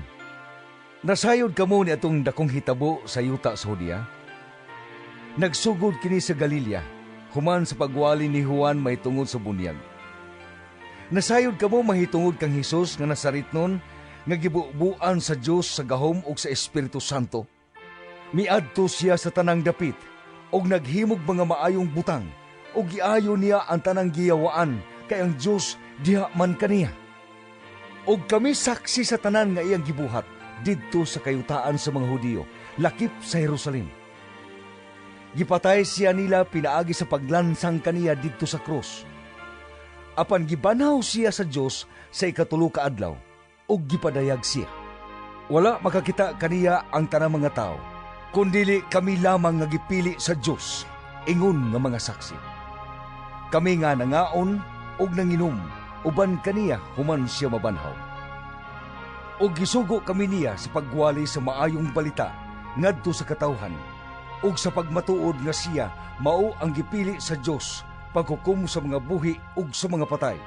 S6: Nasayod kamo ni atong dakong hitabo sa yuta sa Judea. Nagsugod kini sa Galilea, human sa pagwali ni Juan mahitungod sa bunyag. Nasayod kamo mahitungod kang Hesus nga Nazaretnon nga gibubuan sa Dios sa gahom ug sa Espiritu Santo. Miadto siya sa tanang dapit ug naghimog mga maayong butang ug giayo niya ang tanang giyawaan kay ang Dios diha man kaniya. Ug kami saksi sa tanan nga iyang gibuhat didto sa kayutaan sa mga Hudiyo, lakip sa Jerusalem. Gipatay siya nila pinaagi sa paglansang kaniya didto sa krus. Apan gibanhaw siya sa Dios sa ikatulo ka adlaw ug gipadayag siya. Wala makakita kaniya ang tanang mga tawo, kundili kami lamang nga gipili sa Dios ingon nga mga saksi. Kami nga nangaon ug nanginom uban kaniya human siya mabanhaw. Ug gisugo kami niya sa pagwali sa maayong balita ngadto sa katawhan ug sa pagmatuod nga siya mao ang gipili sa Dios paghukom sa mga buhi ug sa mga patay.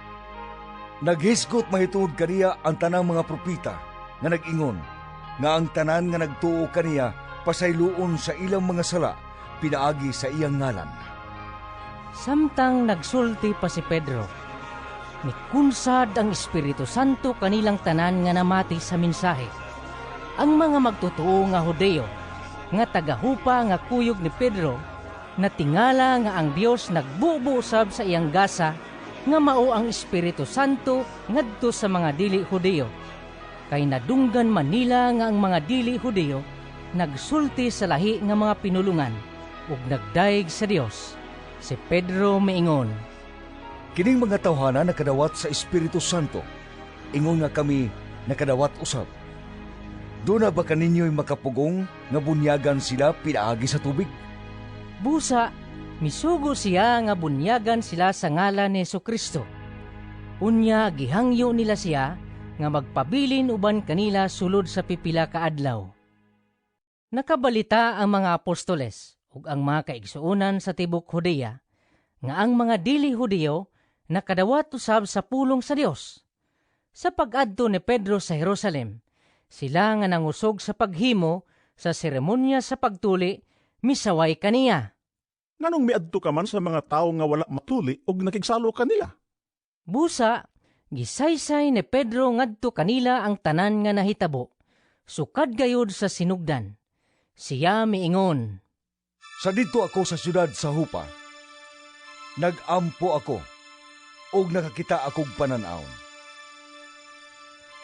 S6: Naghisgot mahitungod kaniya ang tanang mga propeta nga nag-ingon nga ang tanan nga nagtuo kaniya pasayloon sa ilang mga sala pinaagi sa iyang ngalan."
S2: Samtang nagsulti pa si Pedro, mikunsad ang Espiritu Santo kanilang tanan nga namati sa mensahe. Ang mga magtotoo nga Hudeo, nga tagahupa nga kuyog ni Pedro, natingala nga ang Dios nagbubo usab sa iyang gasa nga mao ang Espiritu Santo ngadto sa mga dili Hudeo. Kay nadunggan man nila nga ang mga dili Hudeo nagsulti sa lahi nga mga pinulungan ug nagdayeg sa Dios. Si Pedro miingon,
S6: "Kining mga tawhana nakadawat sa Espiritu Santo, ingon nga kami nakadawat usab. Duna ba kaninyo'y makapugong nga bunyagan sila pinaagi sa tubig?"
S2: Busa, misugo siya nga bunyagan sila sa ngalan ni Hesukristo. Unya gihangyo nila siya nga magpabilin uban kanila sulod sa pipila ka adlaw. Nakabalita ang mga apostoles ug ang mga kaigsuonan sa tibok Judea nga ang mga dili Hudiyo nakadawat usab sa pulong sa Dios. Sa pag-adto ni Pedro sa Jerusalem, sila nga nangusog sa paghimo sa seremonya sa pagtuli misaway kaniya.
S11: "Nganong miadto ka man sa mga tawo nga wala matuli ug nakigsalo kanila?"
S2: Busa, gisaysay ni Pedro ngadto kanila ang tanan nga nahitabo, sukad gayud sa sinugdan. Siya miingon,
S6: "Sa didto ako sa syudad sa Jopa, nag-ampo ako ug nakakita akog panan-awon.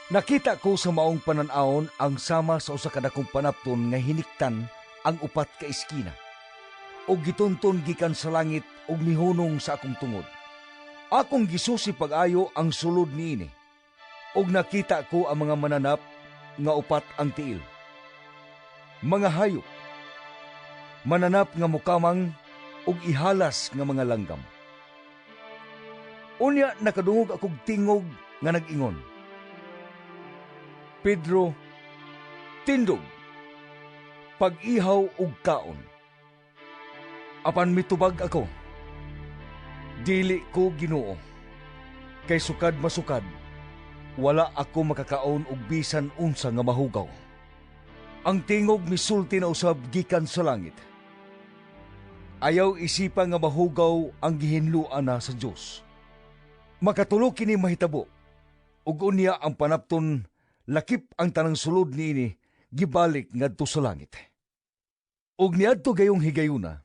S6: Nakita ko sa maong panan-awon ang sama sa usa ka dakong panapton nga hiniktan ang upat ka eskina ug gitunton gikan sa langit ug mihunong sa akong tungod. Akong gisusi pag-ayo ang sulod niini ug nakita ko ang mga mananap nga upat ang tiil, mga hayop, mananap nga mukamang ug ihalas nga mga langgam. Unya nakadungog akog tingog nga nag-ingon, 'Pedro, tindog, pag-ihaw og kaon.' Apan mitubag ako, 'Dili ko, Ginoo, kay sukad masukad, wala ako makakaon og bisan unsa nga mahugaw.' Ang tingog misulti na usab gikan sa langit, 'Ayaw isipa nga mahugaw ang gihinloan na sa Dios.' Makatulo kini mahitabo. Ug unya ang panapton lakip ang tanang sulod niini gibalik ngadto sa langit. Ug niadto gayong higayuna,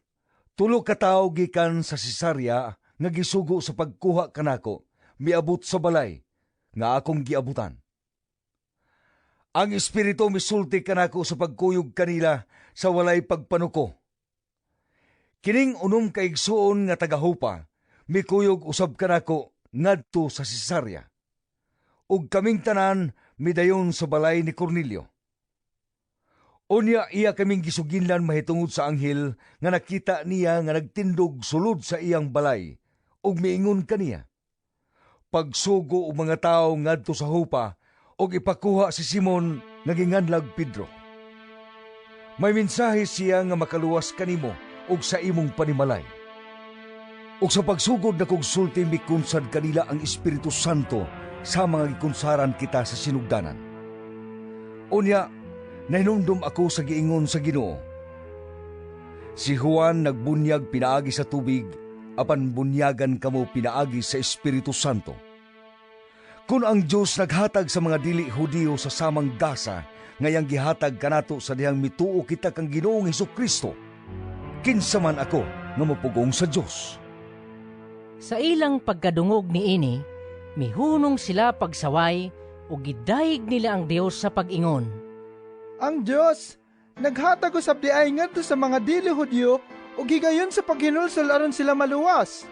S6: 3 ka tawo gikan sa Cesarea nga gisugo sa pagkuha kanako miabot sa balay nga akong giabutan. Ang Espiritu misulti kanako sa pagkuyog kanila sa walay pagpanuko. Kining 6 ka igsuon nga taga-Jopa mikuyog usab kanako ngadto sa Cesarea. Ug kaming tanan midayon sa balay ni Cornelio. Unya iya kaming gisuginlan mahitungod sa anghel nga nakita niya nga nagtindog sulod sa iyang balay ug miingon kaniya, "Pagsugo og mga tawo ngadto sa Jopa ug ipakuha si Simon nga ginganlag Pedro. May mensahe siya nga makaluwas kanimo ug sa imong panimalay." Ug sa pagsugod na kog sulti, mikunsad kanila ang Espiritu Santo sa mga gikunsaran kita sa sinugdanan. Unya, nahinumdum ako sa giingon sa Ginoo. "Si Juan nagbunyag pinaagi sa tubig, apan bunyagan kamo pinaagi sa Espiritu Santo." Kung ang Dios naghatag sa mga dili Hudiyo sa samang gasa ngayang gihatag kanato sa dihang mituo kita kang Ginoong Hesukristo, kinsa man ako nga mopugong sa Dios?
S2: Sa ilang pagkadungog niini, mihunong sila pagsaway ug gidayeg nila ang Dios sa pag-ingon,
S19: "Ang Dios naghatag usab diay ngadto sa mga dili Hudiyo og higayon sa paghinulsol aron sila maluwas."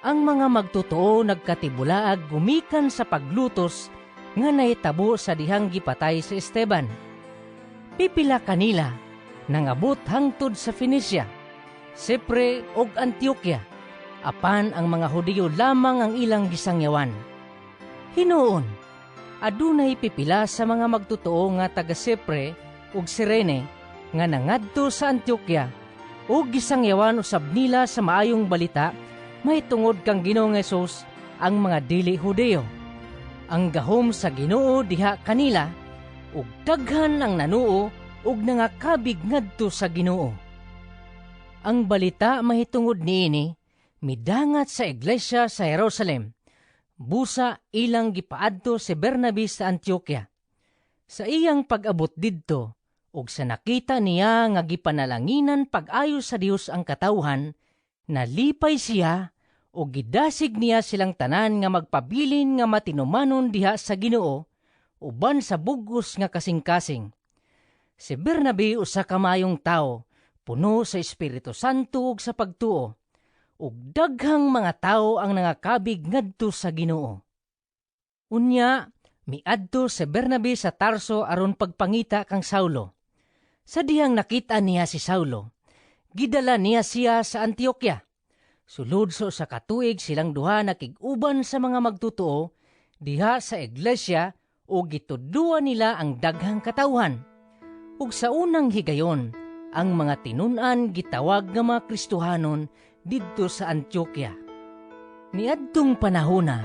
S2: Ang mga magtotoo nagkatibulaag gumikan sa paglutos nga nahitabo sa dihang gipatay si Esteban. Pipila kanila nangabot hangtod sa Fenicia, Sipre ug Antioquia, apan ang mga Hudiyo lamang ang ilang gisangyawan. Hinuon, adunay pipila sa mga magtotoo nga taga Sipre ug Sirene nga nangadto sa Antioquia ug gisangyawan usab nila sa maayong balita mahitungod kang Ginoong Hesus ang mga dili Hudiyo. Ang gahom sa Ginoo diha kanila ug daghan ang nanuo ug nangakabig ngadto sa Ginoo. Ang balita mahitungod niini midangat sa iglesia sa Jerusalem. Busa ilang gipaadto si Bernabe sa Antioquia. Sa iyang pag-abot didto ug sa nakita niya nga gipanalanginan pag-ayo sa Dios ang katawhan, nalipay siya ug gidasig niya silang tanan nga magpabilin nga matinumanon diha sa Ginoo uban sa bugos nga kasing-kasing. Si Bernabe usa ka maayong tawo, puno sa Espiritu Santo ug sa pagtuo, ug daghang mga tawo ang nangakabig ngadto sa Ginoo. Unya, miadto si Bernabe sa Tarso aron pagpangita kang Saulo. Sa dihang nakita niya si Saulo, gidala niya siya sa Antioquia. Sulod sa usa ka tuig silang duha nakig-uban sa mga magtotoo diha sa iglesia ug gitudloan nila ang daghang katawhan. Ug sa unang higayon, ang mga tinun-an gitawag nga mga Kristohanon didto sa Antioquia. Niadtong panahona,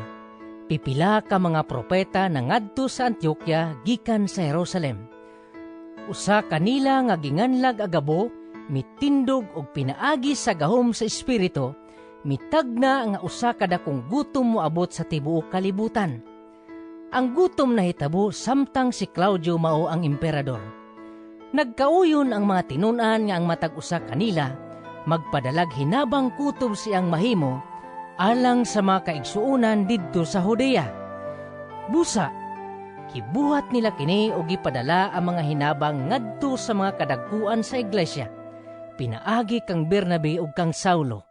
S2: pipila ka mga propeta nangadto sa Antioquia gikan sa Jerusalem. Usa kanila nga ginganlag Agabo mitindog og pinaagi sa gahom sa Espiritu, mitagna nga usa ka dakong gutom moabot sa tibuok kalibutan. Ang gutom nahitabo samtang si Claudio mao ang emperador. Nagkauyon ang mga tinun-an nga ang matag usa kanila magpadalag hinabang kutob siyang mahimo alang sa mga kaigsuonan didto sa Judea. Busa, gibuhat nila kini og gipadala ang mga hinabang ngadto sa mga kadagkuan sa iglesia, pinaagi kang Bernabe ug kang Saulo.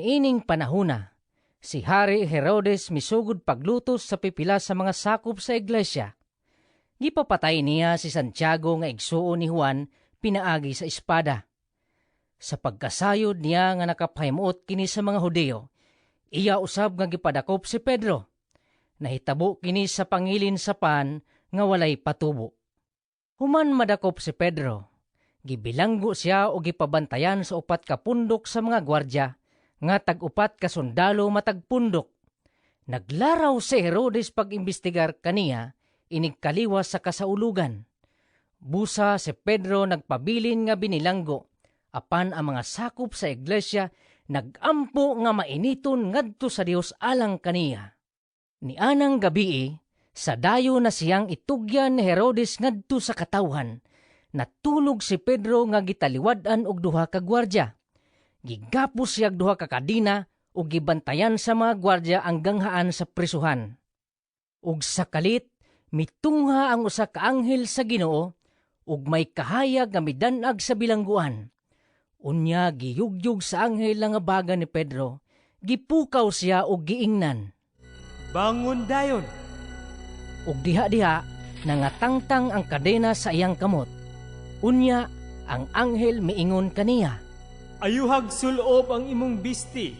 S2: Ining panahona, si Hari Herodes misugod paglutos sa pipila sa mga sakop sa iglesia. Gipapatay niya si Santiago nga igsuon ni Juan pinaagi sa espada. Sa pagkasayod niya nga nakapahimuot kini sa mga Hudiyo, iya usab nga gipadakop si Pedro. Nahitabo kini sa pangilin sa pan nga walay patubo. Human madakop si Pedro, gibilanggo siya o gipabantayan sa 4 ka pundok sa mga gwardya, nga tag-4 ka sundalo matag pundok. Naglaraw si Herodes pag-imbestigar kaniya, inigkaliwas sa kasaulugan. Busa si Pedro nagpabilin nga binilanggo, apan ang mga sakop sa iglesia nagampo nga mainiton ngadto sa Dios alang kaniya. Nianang gabii, sa dayo na siyang itugyan ni Herodes ngadto sa katawhan, natulog si Pedro nga gitaliwad-an og duha ka gwardya. Gigapos siyag duha ka kadena ug gibantayan sa mga gwardya ang ganghaan sa prisuhan. Ug sa kalit, mitungha ang usa ka anghel sa Ginoo ug may kahayag nga midan-ag sa bilangguan. Unya giyugyog sa anghel ang abaga ni Pedro, gipukaw siya ug giingnan,
S5: "Bangon dayon!"
S2: Ug diha-diha nangatangtang ang kadena sa iyang kamot. Unya ang anghel miingon kaniya,
S5: "Ayuhag sulob ang imong bisti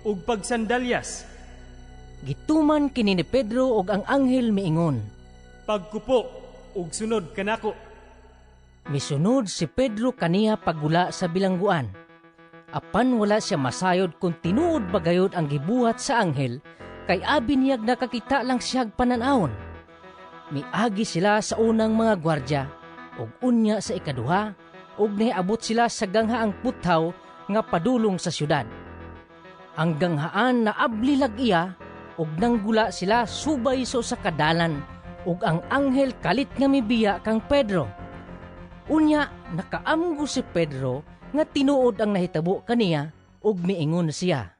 S5: ug pagsandalyas."
S2: Gituman kini ni Pedro ug ang anghel miingon,
S5: "Pagkupo ug sunod kanako."
S2: Misunod si Pedro kaniya paggula sa bilangguan. Apan wala siya masayod kung tinuod ba gayud ang gibuhat sa anghel, kay abi niyag nakakita lang siyag panan-awon. Miagi sila sa unang mga gwardya ug unya sa ikaduha, ug niabot sila sa ganghaang puthaw nga padulong sa syudad. Ang ganghaan naabli lag-iya ug nanggula sila subay sa usa ka dalan, ug ang anghel kalit nga mibiya kang Pedro. Unya nakaamgo si Pedro nga tinuod ang nahitabo kaniya ug miingon siya,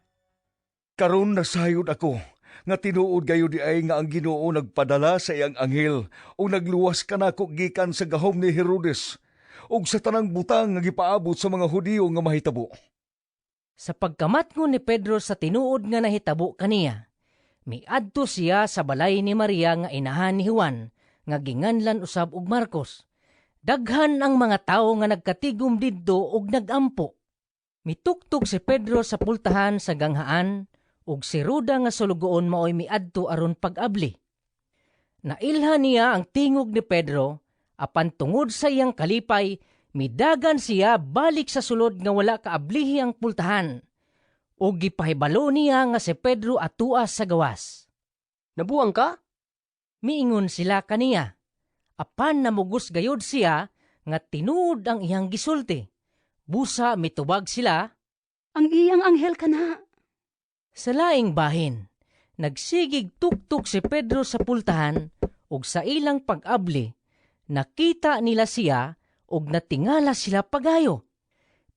S6: "Karon nasayod ako nga tinuod gayud diay nga ang Ginoo nagpadala sa iyang anghel ug nagluwas kanako gikan sa gahom ni Herodes ug sa tanang butang nga gipaabot sa mga Hudiyo nga mahitabo."
S2: Sa pagkamatngon ni Pedro sa tinuod nga nahitabo kaniya, miadto siya sa balay ni Maria nga inahan ni Juan nga ginganlan usab og Marcos. Daghan ang mga tawo nga nagkatigom didto ug nagampo. Mituktok si Pedro sa pultahan sa ganghaan ug si Roda nga sulugoon maoy miadto aron pag-abli. Nailhan niya ang tingog ni Pedro, apan tungod sa iyang kalipay, midagan siya balik sa sulod nga wala kaablihi ang pultahan. Ug gipahibalo niya nga si Pedro atua sa gawas.
S15: "Nabuang ka?"
S2: miingon sila kaniya. Apan namugos gayod siya nga tinuod ang iyang gisulti. Busa mitubag sila,
S9: "Ang iyang anghel kana."
S2: Sa laing bahin, nagsigig tuktok si Pedro sa pultahan ug sa ilang pag-abli, nakita nila siya ug natingala sila pagayo.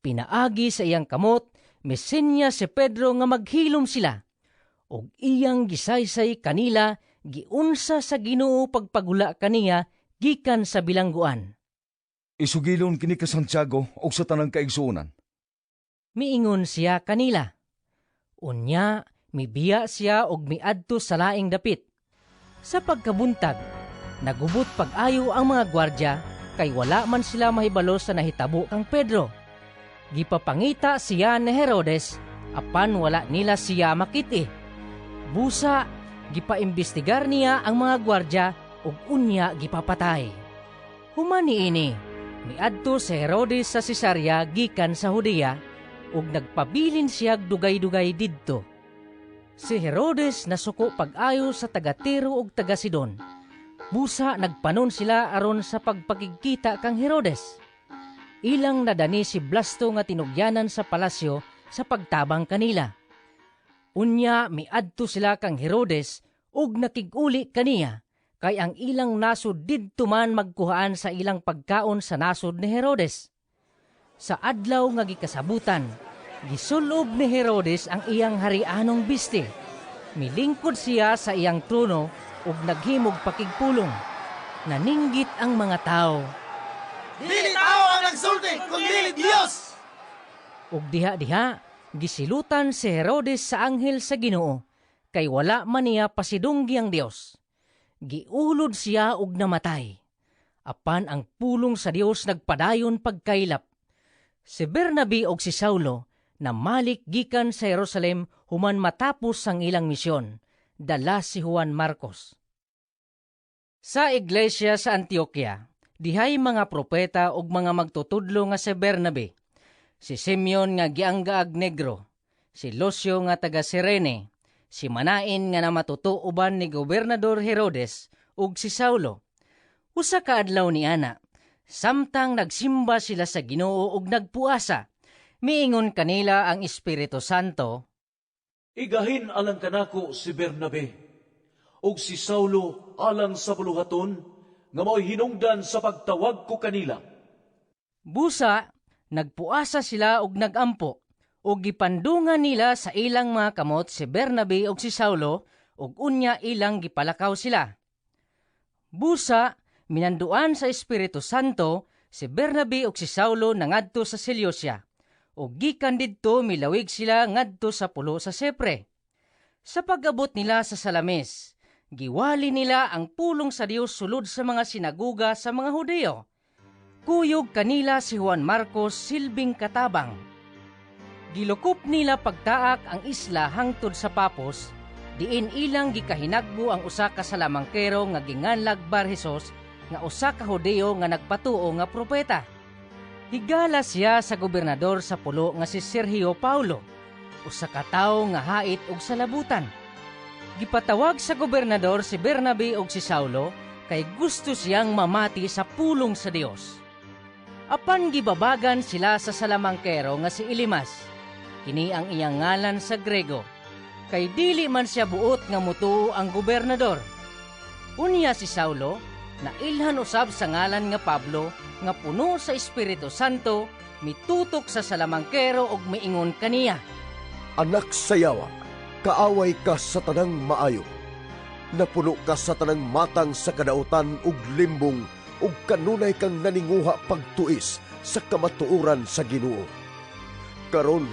S2: Pinaagi sa iyang kamot, misenya si Pedro nga maghilom sila. Ug iyang gisaysay kanila giunsa sa Ginoo pagpagula kaniya gikan sa bilangguan.
S6: "Isugilon kini ka Santiago ug sa tanang kaigsuonan,"
S2: miingon siya kanila. Unya, mibiya siya og miadto sa laing dapit. Sa pagkabuntag, nagubot pag-ayo ang mga gwardya kay wala man sila mahibalo sa nahitabo kang Pedro. Gipapangita siya ni Herodes, apan wala nila siya makit-i. Busa, gipaimbestigar niya ang mga gwardya ug unya gipapatay. Human niini, miadto si Herodes sa Cesarea gikan sa Judea ug nagpabilin siya dugay-dugay didto. Si Herodes nasuko pag-ayo sa taga Tiro ug taga Sidon. Busa nagpanon sila aron sa pagpakigkita kang Herodes. Ilang nadani si Blasto nga tinugyanan sa palasyo sa pagtabang kanila. Unya miadto sila kang Herodes ug nakig-uli kaniya, kay ang ilang nasod didto man magkuhaan sa ilang pagkaon sa nasod ni Herodes. Sa adlaw nga gikasabutan, gisulob ni Herodes ang iyang harianong bisti. Milingkod siya sa iyang trono ug naghimog pakigpulong. Naninggit ang mga tao.
S10: "Dili tao ang nagsulti, kundi Dios!"
S2: Ug diha-diha, gisilutan si Herodes sa anghel sa Ginoo, kay wala man niya pasidunggi ang Dios. Giulod siya ug namatay. Apan ang pulong sa Dios nagpadayon pagkaylap. Si Bernabe ug si Saulo namalik gikan sa Jerusalem human matapos ang ilang misyon. Dala si Juan Marcos. Sa iglesia sa Antioquia, dihay mga propeta ug mga magtutudlo nga si Bernabe, si Simeon nga gianggaag Negro, si Lucio nga taga Cirene, si Manaen nga namatuto uban ni Gobernador Herodes ug si Saulo. Usa ka adlaw ni ana, samtang nagsimba sila sa Ginoo ug nagpuasa, miingon kanila ang Espiritu Santo,
S3: "Igahin alang kanako si Bernabe Ug si Saulo alang sa buluhaton nga mao'y hinungdan sa pagtawag ko kanila.
S2: Busa, nagpuasa sila og nagampo, ug gipandungan nila sa ilang mga kamot si Bernabe ug si Saulo, ug unya ilang gipalakaw sila. Busa, minanduan sa Espiritu Santo, si Bernabe ug si Saulo nangadto sa Seleucia, ug gikan didto milawig sila ngadto sa pulo sa Chipre. Sa pag-abot nila sa Salamis, giwali nila ang pulong sa Dios sulod sa mga sinaguga sa mga Hudiyo. Kuyog kanila si Juan Marcos silbing katabang. Gilukop nila pagtaak ang isla hangtod sa Papos, diin ilang gikahinagbo ang usa ka salamangkero nga ginganlag Bar Jesus, nga usa ka Hudiyo nga nagpatuo nga propeta. Higala siya sa gobernador sa pulo nga si Sergio Paulo, usa ka tawo nga hait og salabutan. Gipatawag sa gobernador si Bernabe ug si Saulo kay gusto siyang mamati sa pulong sa Dios. Apan gibabagan sila sa salamangkero nga si Elimas. Kini ang iyang ngalan sa Grego. Kay dili man siya buot nga mutuo ang gobernador. Unya si Saulo, nailhan usab sa ngalan nga Pablo, nga puno sa Espiritu Santo, mitutok sa salamangkero ug miingon kaniya.
S20: Anak sa yawa, kaaway ka sa tanang maayo. Napuno ka sa tanang matang sa kadautan ug limbong ug kanunay kang naninguha pagtuis sa kamatuoran sa Ginoo. Karon,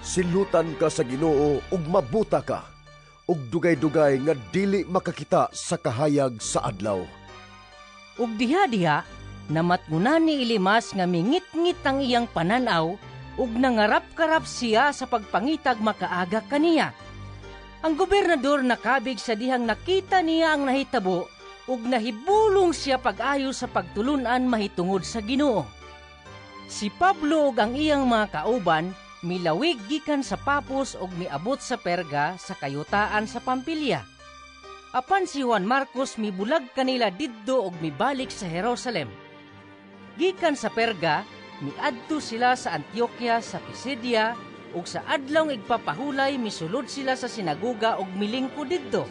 S20: silutan ka sa Ginoo ug mabuta ka, ug dugay-dugay nga dili makakita sa kahayag sa adlaw.
S2: Ug diha-diha, namatngunan ni Elimas nga mingit-ngit ang iyang pananaw ug nangarap-karap siya sa pagpangitag makaaga kaniya. Ang gobernador nakabig sa dihang nakita niya ang nahitabo ug nahibulong siya pag-ayo sa pagtulun-an mahitungod sa Ginoo. Si Pablo ug ang iyang mga kauban milawig gikan sa Papos ug miabot sa Perga sa kayutaan sa Pampilya. Apan si Juan Marcos mibulag kanila didto ug mibalik sa Jerusalem. Gikan sa Perga, miadto sila sa Antioquia sa Pisidia ug sa adlawng igpapahulay misulod sila sa sinaguga ug milingkod didto.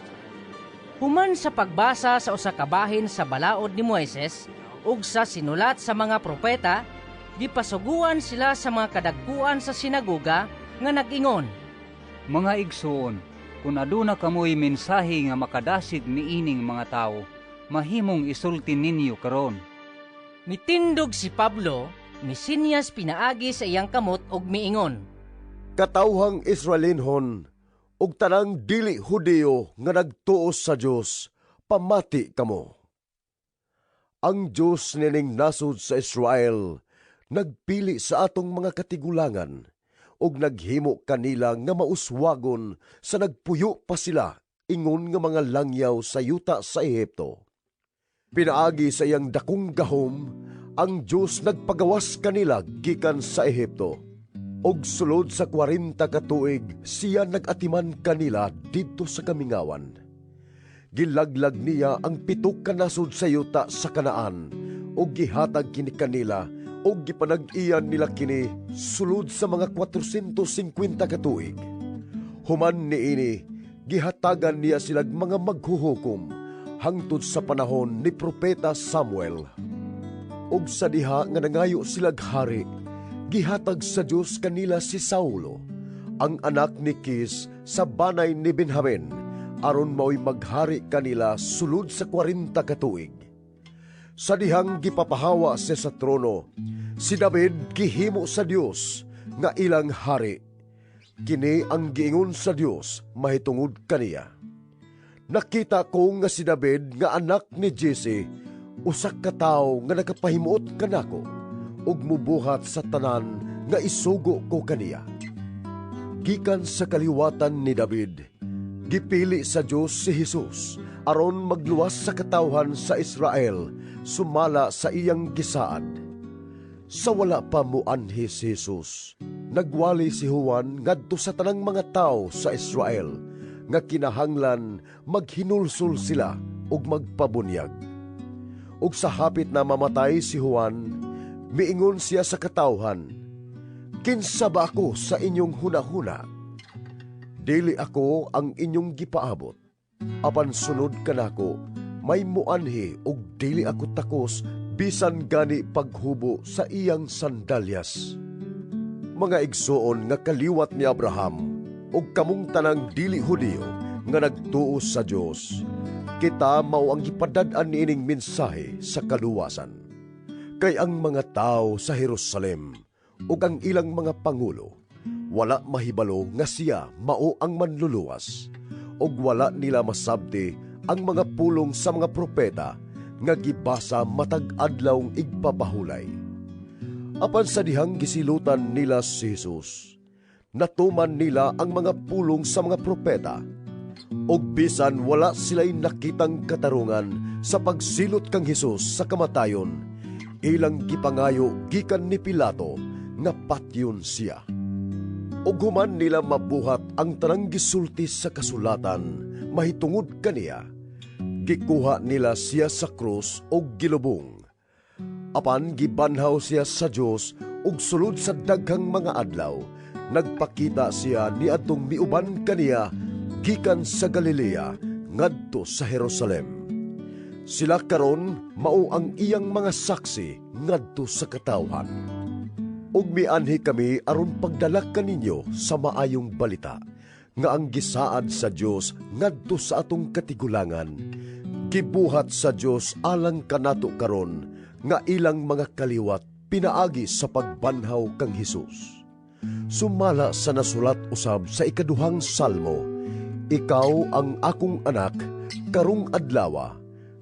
S2: Human sa pagbasa sa usa ka bahin sa balaod ni Moises ug sa sinulat sa mga propeta, gipasuguan sila sa mga kadagkuan sa sinaguga nga nag-ingon,
S21: Mga igsoon, kun aduna kamoy mensahe nga makadasig niining mga tawo, mahimong isulti ninyo karon.
S2: Mitindog si Pablo, misinyas pinaagi sa iyang kamot ug miingon,
S20: Katawhang Israelinhon ug tanang dili Hudiyo nga nagtuo sa Dios, pamati kamo. Ang Dios nining nasod sa Israel nagpili sa atong mga katigulangan ug naghimo kanila nga mauswagon sa nagpuyo pa sila ingon nga mga langyaw sa yuta sa Ehipto. Pinaagi sa iyang dakong gahom, ang Dios nagpagawas kanila gikan sa Ehipto. Ug sulod sa 40 ka tuig siya nag-atiman kanila didto sa kamingawan. Gilaglag niya ang 7 ka nasod sa yuta sa Kanaan ug gihatag kini kanila ug gipanag-iyan nila kini sulod sa mga 450 ka tuig. Human niini, gihatagan niya silag mga maghuhukom hangtod sa panahon ni Propeta Samuel. Ug sa diha nga nangayo silag hari, gihatag sa Dios kanila si Saulo, ang anak ni Kis sa banay ni Benjamin, aron mao'y maghari kanila sulod sa 40 ka tuig. Sa dihang gipapahawa siya sa trono, si David gihimo sa Dios nga ilang hari. Kini ang giingon sa Dios mahitungod kaniya. Nakita ko nga si David nga anak ni Jesse, usa ka tawo nga nakapahimuot kanako ug mubuhat sa tanan nga isugo ko kaniya. Gikan sa kaliwatan ni David, gipili sa Dios si Jesus aron magluwas sa katawhan sa Israel sumala sa iyang gisaad. Sa wala pa muanhi si Jesus, nagwali si Juan ngadto sa tanang mga tawo sa Israel nga kinahanglan maghinulsol sila ug magpabunyag. Ug sa hapit na mamatay si Juan, miingon siya sa katawhan, "Kinsa ba ako sa inyong hunahuna? Dili ako ang inyong gipaabot. Apan sunod kanako may muanhi ug dili ako takos bisan gani paghubo sa iyang sandalyas." Mga igsoon nga kaliwat ni Abraham ug kamong tanang dili Hudiyo nga nagtuo sa Dios, kita mao ang gipadad-an niining mensahe sa kaluwasan. Kay ang mga tawo sa Jerusalem ug ang ilang mga pangulo wala mahibalo nga siya mao ang manluluwas, ug wala nila masabti ang mga pulong sa mga propeta nga gibasa matag adlawng igpapahulay. Apan sa dihang gisilutan nila si Jesus, natuman nila ang mga pulong sa mga propeta, ug bisan wala sila'y nakitang katarungan sa pagsilot kang Hesus sa kamatayon, ilang gipangayo gikan ni Pilato nga patyon siya. Ug human nila mabuhat ang tanang gisulti sa kasulatan mahitungod kaniya, gikuha nila siya sa krus ug gilubong. Apan gibanhaw siya sa Dios ug sulod sa daghang mga adlaw nagpakita siya niadtong miuban kaniya gikan sa Galilea ngadto sa Jerusalem. Sila karon mao ang iyang mga saksi ngadto sa katawhan. Ug mianhi kami aron pagdala kaninyo sa maayong balita nga ang gisaad sa Dios ngadto sa atong katigulangan gibuhat sa Dios alang kanato karon nga ilang mga kaliwat pinaagi sa pagbanhaw kang Hesus. Sumala sa nasulat usab sa ikaduhang salmo, "Ikaw ang akong anak, karong adlawa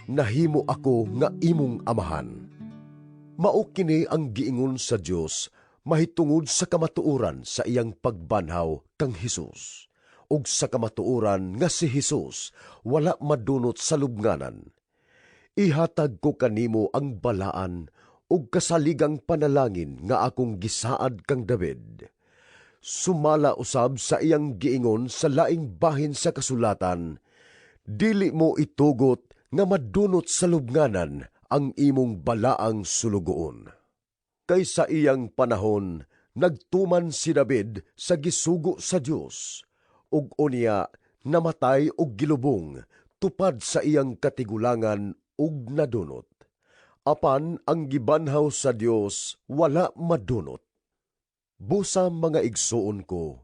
S20: nahimo ako nga imong amahan." Mao kini ang giingon sa Dios mahitungod sa kamatuoran sa iyang pagbanhaw kang Hesus, ug sa kamatuoran nga si Hesus wala madunot sa lubnganan. "Ihatag ko kanimo ang balaan ug kasaligang panalangin nga akong gisaad kang David." Sumala usab sa iyang giingon sa laing bahin sa kasulatan, "Dili mo itugot nga madunot sa lubnganan ang imong balaang sulugoon." Kay sa iyang panahon nagtuman si David sa gisugo sa Dios, ug unya namatay og gilubong tupad sa iyang katigulangan ug nadunot. Apan ang gibanhaw sa Dios wala madunot. Busa mga igsuon ko,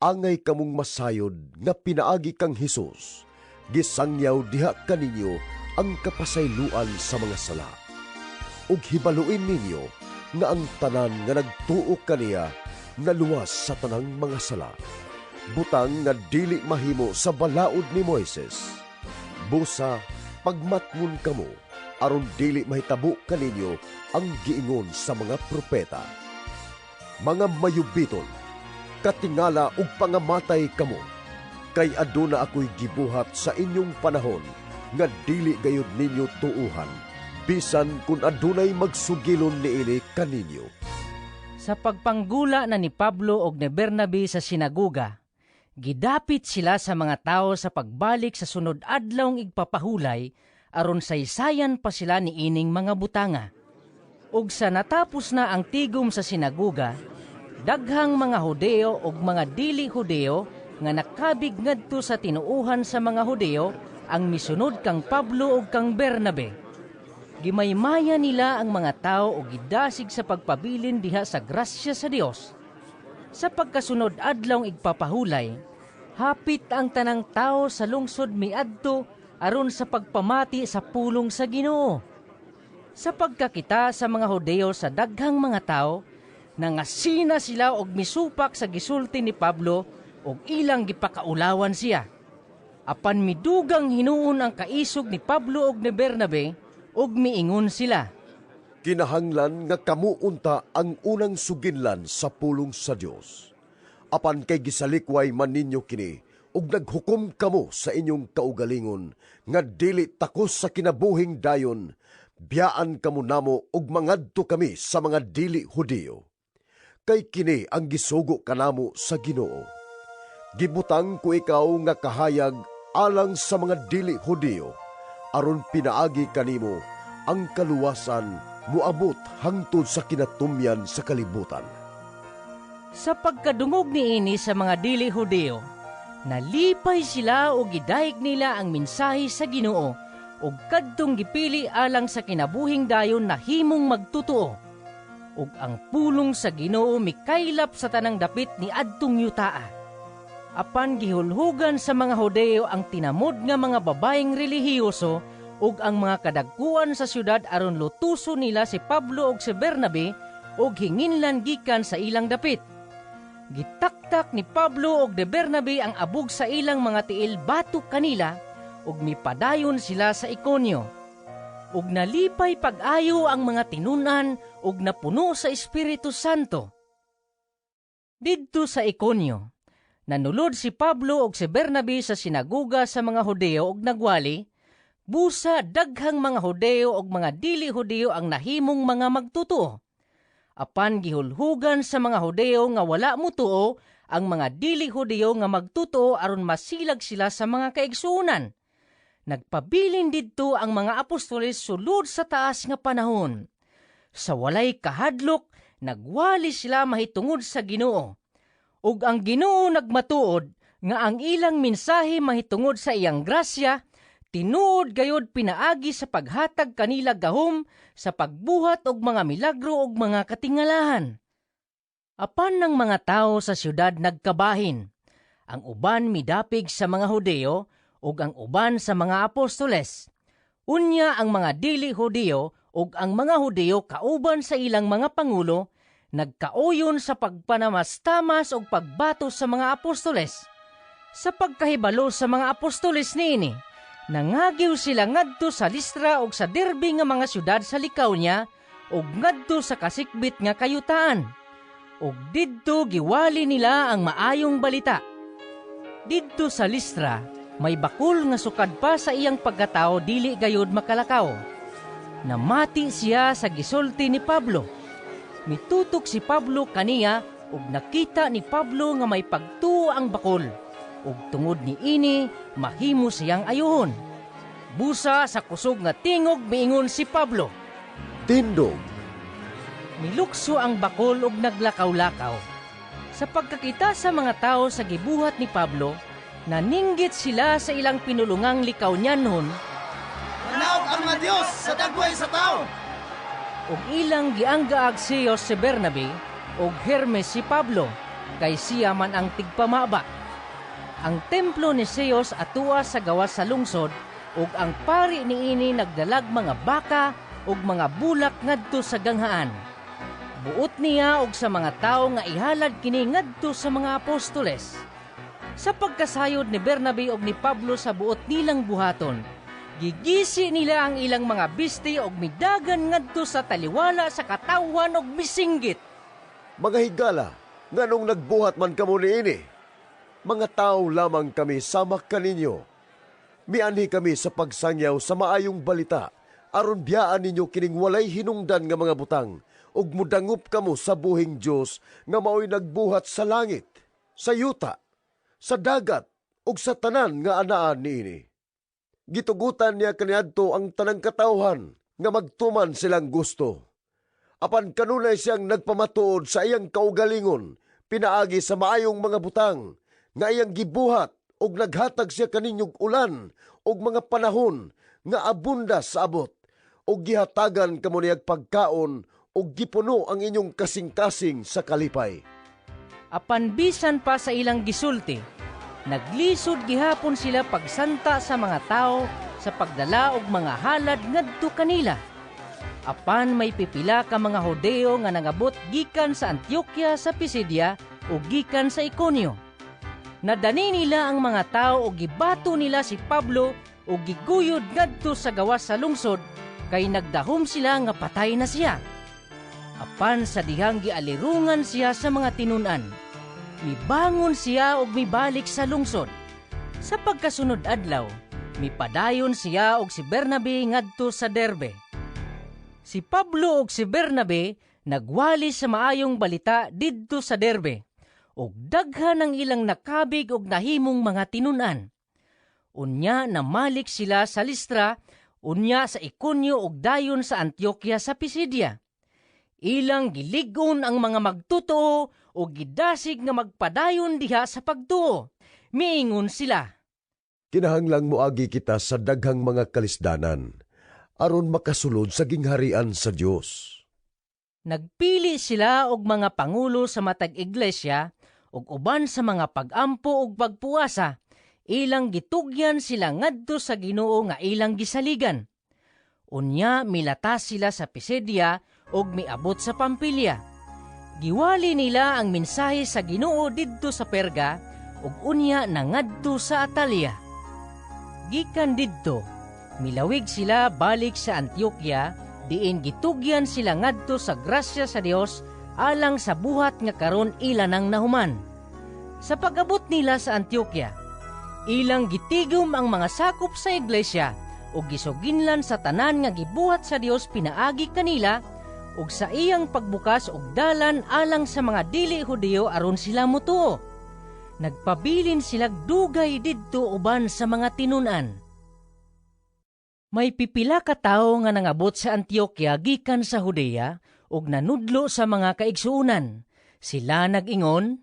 S20: angay kamong masayod nga pinaagi kang Hesus gisangyaw diha kaninyo ang kapasayloan sa mga sala. Ug hibaluin ninyo nga ang tanan nga nagtuo kaniya naluwas sa tanang mga sala, butang nga dili mahimo sa balaod ni Moises. Busa pagmatngon kamo aron dili mahitabo kaninyo ang giingon sa mga propeta. Mga mayubiton, katingala ug pangamatay kamo, kay aduna ako'y gibuhat sa inyong panahon nga dili gayud ninyo tuuhan, bisan kun adunay magsugilon niini kaninyo.
S2: Sa pagpanggula na ni Pablo og ni Bernabe sa sinagoga, gidapit sila sa mga tawo sa pagbalik sa sunod adlawng igpapahulay aron saysayan pa sila niining mga butanga. Ug sa natapos na ang tigom sa sinagoga, daghang mga Hudeo ug mga dili Hudeo nga nakabig ngadto sa tinuohan sa mga Hudeo ang misunod kang Pablo ug kang Bernabe. Gimaymaya nila ang mga tao ug gidasig sa pagpabilin diha sa grasya sa Dios. Sa pagkasunod adlawng igpapahulay, hapit ang tanang tao sa lungsod miadto aron sa pagpamati sa pulong sa Ginoo. Sa pagkakita sa mga Hudeo sa daghang mga tao, nangasina sila og misupak sa gisulti ni Pablo og ilang gipakaulawan siya. Apan midugang hinuon ang kaisog ni Pablo og ni Bernabe ug miingon sila,
S20: "Kinahanglan nga kamo unta ang unang suginlan sa pulong sa Dios. Apan kay gisalikway man ninyo kini ug naghukom kamo sa inyong kaugalingon nga dili takos sa kinabuhing dayon, biyaan kamo namo ug mangadto kami sa mga dili Hudiyo. Kay kini ang gisugo kanamo sa Ginoo: Gibutang ko ikaw nga kahayag alang sa mga dili Hudiyo, aron pinaagi kanimo ang kaluwasan moabot hangtod sa kinatumyan sa kalibutan."
S2: Sa pagkadungog niini sa mga dili Hudiyo, Nalipay sila og gidayeg nila ang mensahe sa Ginoo ug kadtong gipili alang sa kinabuhing dayon nahimong magtotoo. Ug ang pulong sa Ginoo mikaylap sa tanang dapit ni adtong yutaa. Apan gihulhugan sa mga Hudeo ang tinamod nga mga babaeng relihiyoso ug ang mga kadagkuan sa syudad aron lutuson nila si Pablo ug si Bernabe ug hinginlan gikan sa ilang dapit. Gitaktak ni Pablo ug ni Bernabe ang abog sa ilang mga tiil batok kanila ug mipadayon sila sa Ikonio. Ug nalipay pag-ayo ang mga tinun-an ug napuno sa Espiritu Santo. Didto sa Ikonio, nanulod si Pablo ug si Bernabe sa sinagoga sa mga Hudeo ug nagwali, busa daghang mga Hudeo ug mga dili Hudeo ang nahimong mga magtotoo. Apan gihulhugan sa mga Hudeo nga wala motuo ang mga dili Hudeo nga magtotoo aron masilag sila sa mga kaigsuonan. Nagpabilin didto ang mga apostoles sulod sa taas nga panahon. Sa walay kahadlok, nagwali sila mahitungod sa Ginoo. Ug ang Ginoo nagmatuod nga ang ilang mensahe mahitungod sa iyang grasya, tinuod gayod pinaagi sa paghatag kanila gahom sa pagbuhat og mga milagro ug mga katingalahan. Apan ng mga tao sa syudad nagkabahin. Ang uban midapig sa mga Hudeo ug ang uban sa mga apostoles. Unya ang mga dili Hudeo ug ang mga Hudeo kauban sa ilang mga pangulo nagkauyon sa pagpanamastamas ug pagbato sa mga apostoles. Sa pagkahibalo sa mga apostoles niini, nangagiw sila ngadto sa Listra ug sa Derbe nga mga syudad sa Licaonia ug ngadto sa kasikbit nga kayutaan. Ug didto giwali nila ang maayong balita. Didto sa Listra, may bakul nga sukad pa sa iyang pagkatao dili gayud makalakaw. Namati siya sa gisulti ni Pablo. Mitutok si Pablo kaniya ug nakita ni Pablo nga may pagtuo ang bakul. Ug tungod niini mahimo siyang ayuhon. Busa sa kusog nga tingog miingon si Pablo,
S20: "Tindog!"
S2: Milukso ang bakol ug naglakaw-lakaw. Sa pagkakita sa mga tao sa gibuhat ni Pablo, naninggit sila sa ilang pinulungang Likaonyanhon.
S7: "Nanaog ang mga Dios sa dagway sa tao!"
S2: Ug ilang gianggaag Zeus si Bernabe ug Hermes si Pablo, kay siya man ang tigpamaba. Ang templo ni Zeus atua sa gawas sa lungsod, ug ang pari niini nagdalag mga baka ug mga bulak ngadto sa ganghaan. Buot niya og sa mga tawo nga ihalad kini ngadto sa mga apostoles. Sa pagkasayod ni Bernabe ug ni Pablo sa buot nilang buhaton, gigisi nila ang ilang mga bisti og midagan ngadto sa taliwala sa katawhan og misinggit.
S20: "Mga higala, nganong nagbuhat man kamo niini? Mga tao lamang kami sama kaninyo. Mianhi kami sa pagsangyaw sa maayong balita aron biyaan ninyo kining walay hinungdan nga mga butang ug mudangop kamo sa buhing Dios nga maoy nagbuhat sa langit, sa yuta, sa dagat ug sa tanan nga anaa niini. Gitugutan niya kaniadto ang tanang katawhan nga magtuman silang gusto. Apan kanunay siyang nagpamatuod sa iyang kaugalingon pinaagi sa maayong mga butang nga iyang gibuhat ug naghatag siya kaninyog ulan ug mga panahon nga abunda sa abot ug gihatagan kamo niyag pagkaon ug gipuno ang inyong kasing-kasing sa kalipay."
S2: Apan bisan pa sa ilang gisulti, naglisod gihapon sila pagsanta sa mga tao sa pagdala og mga halad ngadto kanila. Apan may pipila ka mga Hudeo nga nangabot gikan sa Antioquia sa Pisidia ug gikan sa Iconio. Nadani nila ang mga tao ug gibato nila si Pablo ug giguyod ngadto sa gawas sa lungsod kay nagdahom sila nga patay na siya. Apan sa dihang gialirungan siya sa mga tinun-an, mibangon siya ug mibalik sa lungsod. Sa pagkasunod adlaw, mipadayon siya ug si Bernabe ngadto sa Derbe. Si Pablo ug si Bernabe nagwali sa maayong balita didto sa Derbe, ug daghan ang ilang nakabig ug nahimong mga tinun-an. Unya namalik sila sa Listra, unya sa Iconio ug dayon sa Antioquia sa Pisidia. Ilang gilig-on ang mga magtotoo ug gidasig nga magpadayon diha sa pagtuo. Miingon sila,
S20: "Kinahanglang moagi kita sa daghang mga kalisdanan aron makasulod sa gingharian sa Dios."
S2: Nagpili sila og mga pangulo sa matag iglesia ug uban sa mga pag-ampo ug pagpuasa, ilang gitugyan sila ngadto sa Ginoo nga ilang gisaligan. Unya milatas sila sa Pisidia ug miabot sa Pampilia. Giwali nila ang mensahe sa Ginoo didto sa Perga ug unya nangadto sa Atalia. Gikan didto, milawig sila balik sa Antioquia, diin gitugyan sila ngadto sa grasya sa Dios alang sa buhat nga karon ila nang nahuman. Sa pag-abot nila sa Antioquia, ilang gitigom ang mga sakop sa iglesia ug gisuginlan sa tanan nga gibuhat sa Dios pinaagi kanila ug sa iyang pagbukas og dalan alang sa mga dili Hudiyo aron sila motuo. Nagpabilin sila dugay didto uban sa mga tinun-an. May pipila ka tawo nga nangabot sa Antioquia gikan sa Judea ug nanudlo sa mga kaigsuonan. Sila nag-ingon,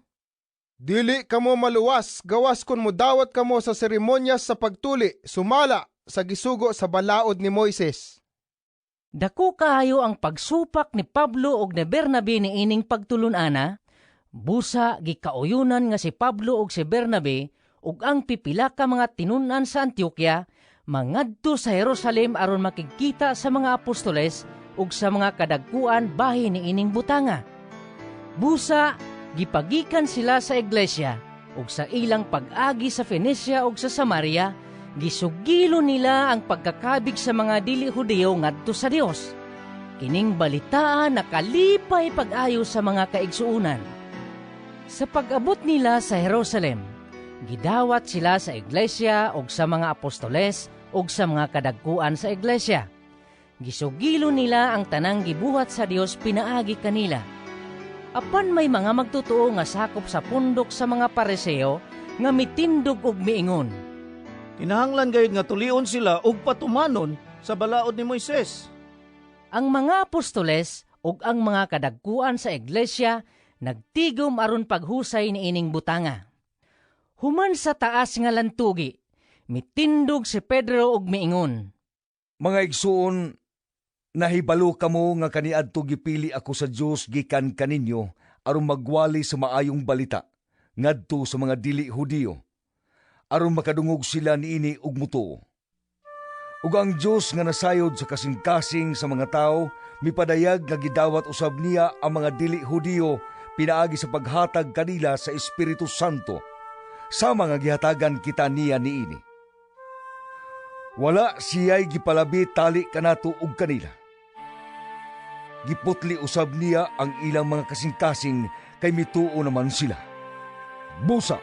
S13: "Dili kamo maluwas gawas kon modawat kamo sa seremonyas sa pagtuli sumala sa gisugo sa balaod ni Moises."
S2: Dako kaayo ang pagsupak ni Pablo ug ni Bernabe niining pagtulon-ana. Busa gikauyunan nga si Pablo ug si Bernabe ug ang pipila ka mga tinun-an sa Antioquia mangadto sa Jerusalem aron makigkita sa mga apostoles ug sa mga kadagkuan bahin niining butanga. Busa gipagikan sila sa iglesia ug sa ilang pag-agi sa Fenicia ug sa Samaria, gisugilo nila ang pagkakabig sa mga dili Hudiyo ngadto sa Dios. Kining balitaa nakalipay pag-ayo sa mga kaigsuonan. Sa pag-abot nila sa Jerusalem, gidawat sila sa iglesia ug sa mga apostoles ug sa mga kadagkuan sa iglesia. Gisugilo nila ang tanang gibuhat sa Dios pinaagi kanila. Apan may mga magtotoo nga sakop sa pundok sa mga Pariseo nga mitindog og miingon,
S10: "Kinahanglan gayud nga tulion sila ug patumanon sa balaod ni Moises."
S2: Ang mga apostoles ug ang mga kadagkuan sa iglesia nagtigom aron paghusay niining butanga. Human sa taas nga lantugi, mitindog si Pedro og miingon,
S6: "Mga igsuon, nahibalo kamo nga kaniadto gipili ako sa Dios gikan kaninyo aron magwali sa maayong balita ngadto sa mga dili Hudiyo, aron makadungog sila niini ug mutuo. Ug ang Dios nga nasayod sa kasing-kasing sa mga tawo mipadayag nga gidawat usab niya ang mga dili Hudiyo pinaagi sa paghatag kanila sa Espiritu Santo, sama nga gihatagan kita niya niini. Wala siya'y gipalabi tali kanato ug kanila. Giputli usab niya ang ilang mga kasing-kasing kay mituo naman sila. Busa,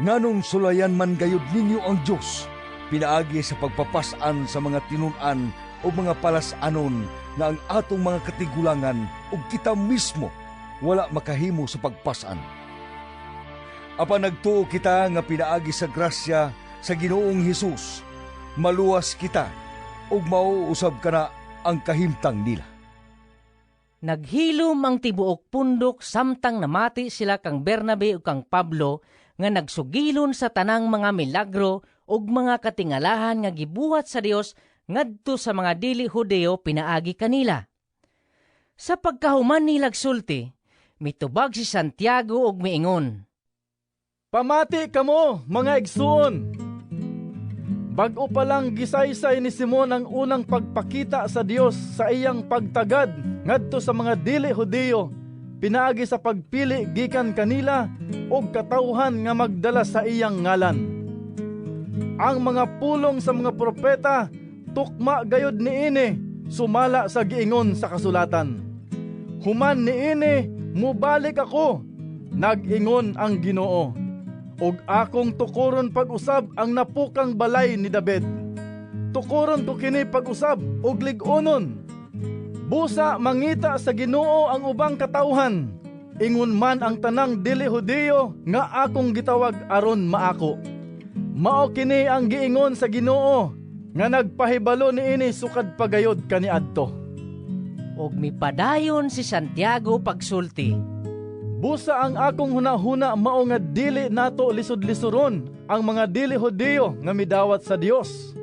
S6: nganong sulayan man gayud ninyo ang Dios pinaagi sa pagpapas-an sa mga tinun-an o mga palas-anon nga ang atong mga katigulangan ug kita mismo wala makahimo sa pagpas-an. Apan nagtuo kita nga pinaagi sa grasya sa Ginoong Hesus, maluwas kita ug mauusab kana ang kahimtang nila."
S2: Naghilom ang tibuok pundok samtang namati sila kang Bernabe ug kang Pablo nga nagsugilon sa tanang mga milagro ug mga katingalahan nga gibuhat sa Dios ngadto sa mga dili Hudiyo pinaagi kanila. Sa pagkahuman nilag sulti, mitubag si Santiago ug miingon,
S12: "Pamati kamo, mga igsuon! Bag-o pa lang gisaysay ni Simon ang unang pagpakita sa Dios sa iyang pagtagad ngadto sa mga dili Hudiyo pinaagi sa pagpili gikan kanila og katawhan nga magdala sa iyang ngalan. Ang mga pulong sa mga propeta tukma gayud niini sumala sa giingon sa kasulatan. Human niini mobalik ako, nag-ingon ang Ginoo, ug akong tukoron pag-usab ang napukang balay ni David. Tukoron ko kini pag-usab ug lig-onon. Busa mangita sa Ginoo ang ubang katawhan, ingon man ang tanang dili Hudiyo nga akong gitawag aron maako. Mao kini ang giingon sa Ginoo nga nagpahibalo niini sukad pa gayud kaniadto."
S2: Ug mipadayon si Santiago pagsulti,
S12: Busa ang akong hunahuna mao nga dili nato lisod-lisuron ang mga dili Hudiyo nga midawat sa Dios.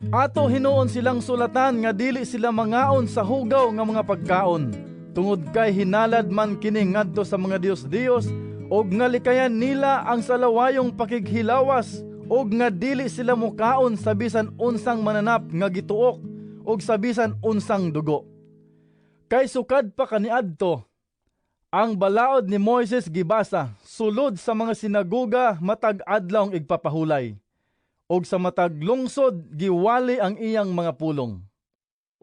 S12: Ato hinuon silang sulatan nga dili sila mangaon sa hugaw nga mga pagkaon, tungod kay hinalad man kini ngadto sa mga dios-dios, ug nga likayan nila ang salawayong pakighilawas, ug nga dili sila mokaon sa bisan unsang mananap nga gituok ug sa bisan unsang dugo. Kay sukad pa kaniadto, ang balaod ni Moises gibasa sulod sa mga sinagoga matag adlawng igpapahulay, ug sa matag lungsod giwali ang iyang mga pulong.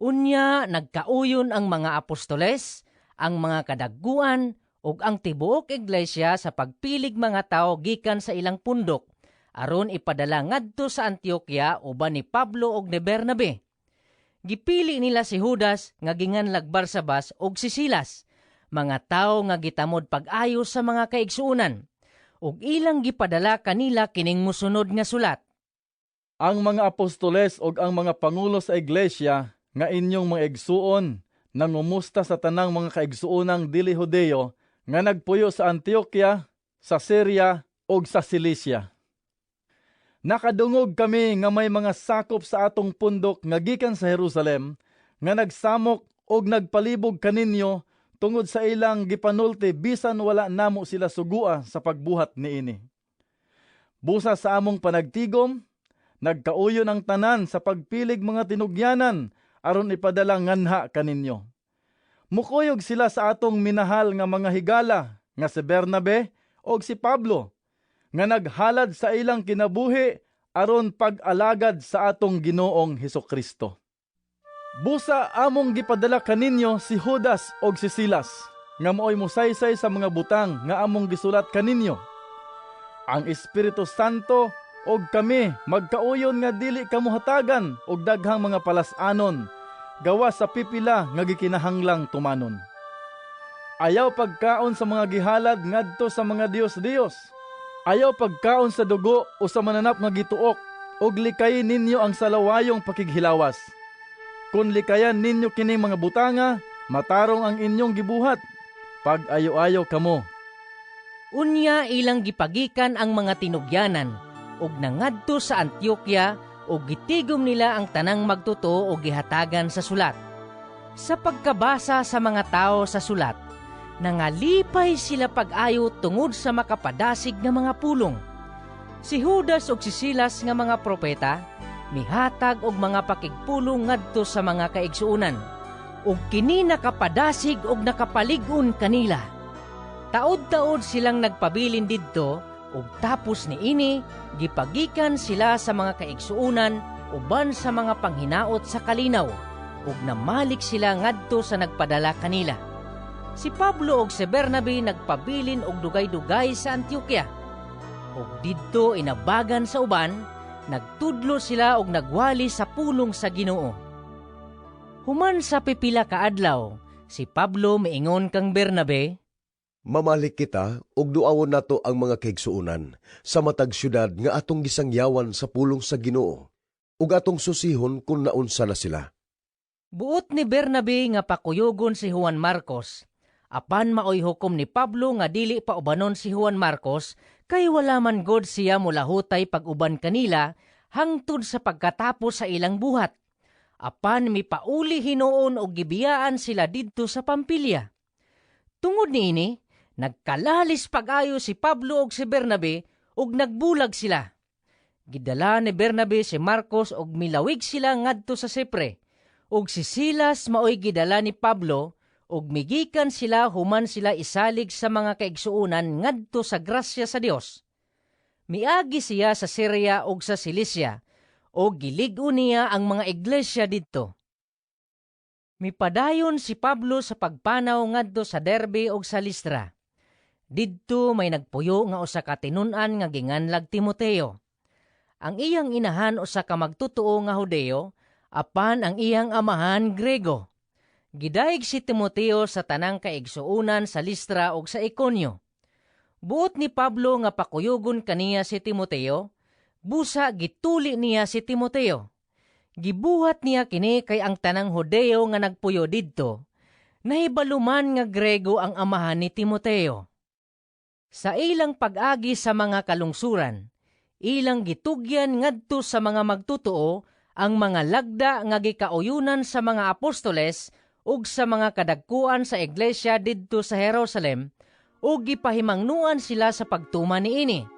S2: Unya nagkauyon ang mga apostoles, ang mga kadagguan ug ang tibuok iglesia sa pagpilig mga tawo gikan sa ilang pundok aron ipadala ngadto sa Antioquia uban ni Pablo ug ni Bernabe. Gipili nila si Judas nga ginganlag Barsabas ug si Silas, mga tawo nga gitamod pag-ayo sa mga kaigsuonan, ug ilang gipadala kanila kining mosunod nga sulat.
S12: Ang mga apostoles ug ang mga pangulo sa iglesia nga inyong mga igsuon nangumusta sa tanang mga kaigsuonang dili Hudiyo nga nagpuyo sa Antioquia, sa Syria ug sa Cilicia. Nakadungog kami nga may mga sakop sa atong pundok nga gikan sa Jerusalem nga nagsamok og nagpalibog kaninyo tungod sa ilang gipanulti bisan wala namo sila sugua sa pagbuhat niini. Busa sa among panagtigom, nagkauyon ang tanan sa pagpilig mga tinugyanan aron ipadala nganha kaninyo. Mukuyog sila sa atong minahal nga mga higala nga si Bernabe og si Pablo, nga naghalad sa ilang kinabuhi aron pag-alagad sa atong Ginoong Hesukristo. Busa among gipadala kaninyo si Judas og si Silas, nga maoy mosaysay sa mga butang nga among gisulat kaninyo. Ang Espiritu Santo og kami magkauyon nga dili kamo hatagan og daghang mga palas-anon gawas sa pipila nga gikinahanglang tumanon. Ayaw pagkaon sa mga gihalad ngadto sa mga dios-dios. Ayaw pagkaon sa dugo o sa mananap nga gituok, ug likayin ninyo ang salawayong pakighilawas. Kun likayan ninyo kining mga butanga, matarong ang inyong gibuhat. Pag-ayo-ayo kamo.
S2: Unya ilang gipagikan ang mga tinugyanan ug nangadto sa Antioquia ug gitigom nila ang tanang magtotoo og gihatagan sa sulat. Sa pagkabasa sa mga tawo sa sulat, nangalipay sila pag-ayo tungod sa makapadasig nga mga pulong. Si Judas ug si Silas nga mga propeta mihatag og mga pakigpulong ngadto sa mga kaigsuonan, ug kini nakapadasig og nakapalig-on kanila. Taod-taod silang nagpabilin didto, ug tapos niini gipagikan sila sa mga kaigsuonan uban sa mga panghinaot sa kalinaw, ug namalik sila ngadto sa nagpadala kanila. Si Pablo ug si Bernabe nagpabilin og dugay-dugay sa Antioquia. Ug didto inabagan sa uban, nagtudlo sila og nagwali sa pulong sa Ginoo. Human sa pipila ka adlaw, si Pablo miingon kang Bernabe,
S20: "Mamalik kita ug duawon nato ang mga kaigsuonan sa matag syudad nga atong gisangyawan sa pulong sa Ginoo ug atong susihon kun naunsa na sila."
S2: Buot ni Bernabe nga pakuyogon si Juan Marcos. Apan maoy hukom ni Pablo nga dili pa ubanon si Juan Marcos kay wala man god siya mulahutay pag-uban kanila hangtod sa pagkatapos sa ilang buhat. Apan mipauli hinuon og gibiyaan sila didto sa Pampilya. Tungod niini, nagkalalis pag-ayo si Pablo og si Bernabe ug nagbulag sila. Gidala ni Bernabe si Marcos og milawig sila ngadto sa Sipre. Ug si Silas maoy gidala ni Pablo ug migikan sila human sila isalig sa mga kaigsuonan ngadto sa grasya sa Dios. Miagi siya sa Syria ug sa Cilicia ug gilig-on niya ang mga iglesia didto. Mipadayon si Pablo sa pagpanaw ngadto sa Derbe ug sa Listra. Didto may nagpuyo nga usa ka tinun-an nga ginganlag Timoteo. Ang iyang inahan usa ka magtotoo nga Hudeo, apan ang iyang amahan Grego. Gidayeg si Timoteo sa tanang kaigsuonan sa Listra ug sa Iconio. Buot ni Pablo nga pakuyugon kaniya si Timoteo, busa gituli niya si Timoteo. Gibuhat niya kini kay ang tanang Hudeo nga nagpuyo didto, nahibalo man nga Grego ang amahan ni Timoteo. Sa ilang pag-agi sa mga kalungsuran, ilang gitugyan ngadto sa mga magtotoo ang mga lagda nga gikauyunan sa mga apostoles ug sa mga kadagkuan sa iglesia didto sa Jerusalem, ug gipahimangnuan sila sa pagtuman niini.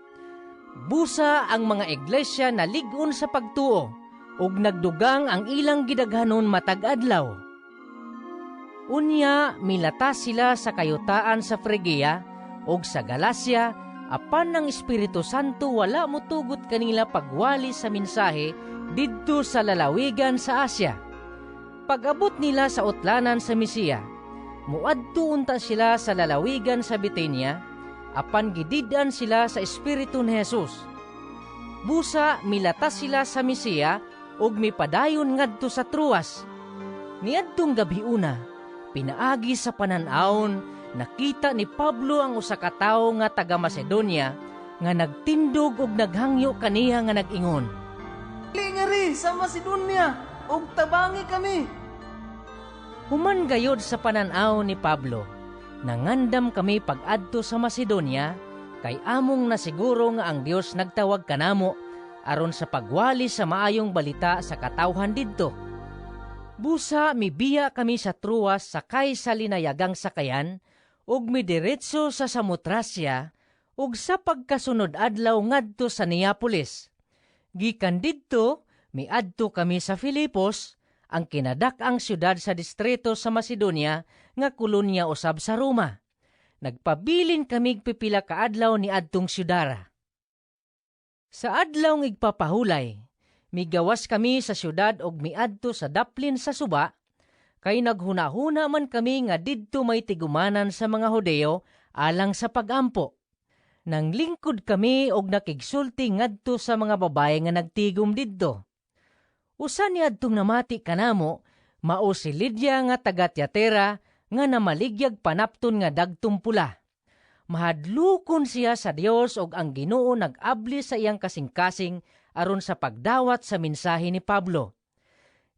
S2: Busa ang mga iglesia nalig-on sa pagtuo ug nagdugang ang ilang gidaghanon matag adlaw. Unya milatas sila sa kayutaan sa Frigia ug sa Galacia, apan ang Espiritu Santo wala motugot kanila pagwali sa mensahe didto sa lalawigan sa Asia. Pag-abot nila sa utlanan sa Misia, muadto unta sila sa lalawigan sa Bithynia, apan gidid-an sila sa Espiritu ni Jesus. Busa milatas sila sa Misia ug mipadayon ngadto sa Troas. Niadtong gabiuna, pinaagi sa panan-awon, nakita ni Pablo ang usa ka tawo nga taga Macedonia nga nagtindog og naghangyo kaniya nga nag-ingon,
S7: "Lingari sa Macedonia ug tabangi kami."
S2: Human gayod sa panan-aw ni Pablo, nangandam kami pag-adto sa Macedonia, kay among nasiguro nga ang Dios nagtawag kanamo aron sa pagwali sa maayong balita sa katawhan didto. Busa mibiya kami sa Troas sakay sa linayagang sakayan ug midiretso sa Samotracia ug sa pagkasunod adlaw ngadto sa Neapolis. Gikan didto miadto kami sa Filipos, ang kinadak-ang syudad sa distrito sa Macedonia nga kolonya usab sa Roma. Nagpabilin kamig pipila ka adlaw ni adtong syudara. Sa adlaw nga igpapahulay, migawas kami sa syudad og miadto sa daplin sa suba, kay naghunahuna man kami nga didto may tigumanan sa mga Hudeo alang sa pagampo. Nanglingkod kami og nakigsulti ngadto sa mga babaye nga nagtigom didto. Usa ni adtong namati kanamo mao si Lydia nga taga Tiatira nga namaligyag panapton nga dagtong pula. Mahadlukon siya sa Dios og ang Ginoo nag-abli sa iyang kasing-kasing aron sa pagdawat sa mensahe ni Pablo.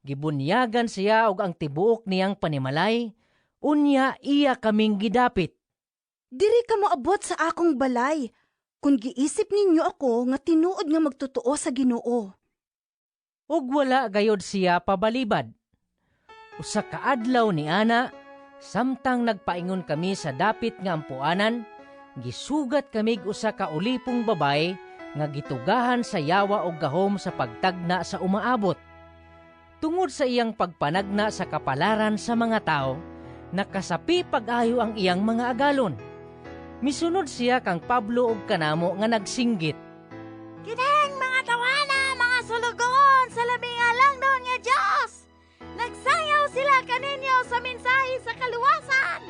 S2: Gibunyagan siya og ang tibuok niyang panimalay, unya iya kaming gidapit.
S1: "Diri ka moabot sa akong balay, kung giisip ninyo ako nga tinuod nga magtotoo sa Ginoo."
S2: Ug wala gayod siya pabalibad. Usa ka adlaw ni ana, samtang nagpaingon kami sa dapit nga ampuanan, gisugat kamig usa ka ulipong babaye nga gitugahan sa yawa og gahom sa pagtagna sa umaabot. Tungod sa iyang pagpanagna sa kapalaran sa mga tao, nakasapi pag-ayo ang iyang mga agalon. Misunod siya kang Pablo og kanamo nga nagsinggit,
S1: "Kining mga tawana, mga sulugoon sa labing halangdon nga Dios! Nagsayaw sila kaninyo sa mensahe sa kaluwasan!"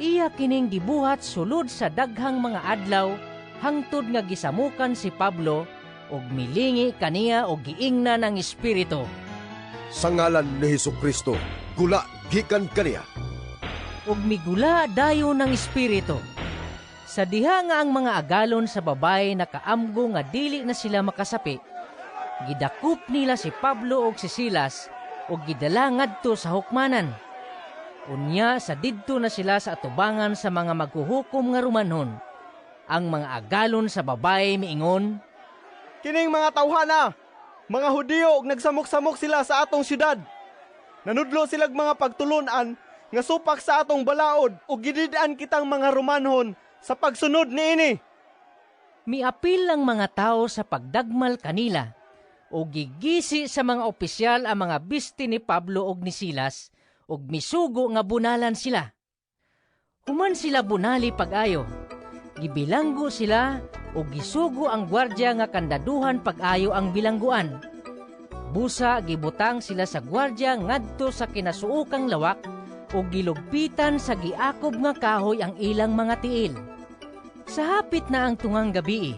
S2: Iya kining gibuhat sulod sa daghang mga adlaw hangtod nga gisamukan si Pablo og milingi kaniya og giingnan ang espiritu,
S20: "Sa ngalan ni Hesukristo, gula gikan kaniya."
S2: Ug migula dayon ang espiritu. Sa diha nga ang mga agalon sa babaye nakaamgo nga dili na sila makasapi, gidakop nila si Pablo ug si Silas ug gidala ngadto sa hukmanan. Unya sa didto na sila sa atubangan sa mga maghuhukom nga Romanhon. Ang mga agalon sa babaye miingon,
S8: "Kining mga tawhana, mga Hudiyo ug nagsamok-samok sila sa atong syudad. Nanudlo silag mga pagtulon-an nga supak sa atong balaod ug gidid-an kitang mga Romanhon sa pagsunod niini."
S2: Miapil ang mga tao sa pagdagmal kanila ug gigisi sa mga opisyal ang mga bisti ni Pablo ug ni Silas ug misugo nga bunalan sila. Human sila bunali pag-ayo, gibilanggo sila ug gisugo ang gwardya nga kandaduhan pag-ayo ang bilangguan. Busa gibutang sila sa gwardya ngadto sa kinasuokang lawak ug gilugpitan sa giakob nga kahoy ang ilang mga tiil. Sa hapit na ang tungang gabii,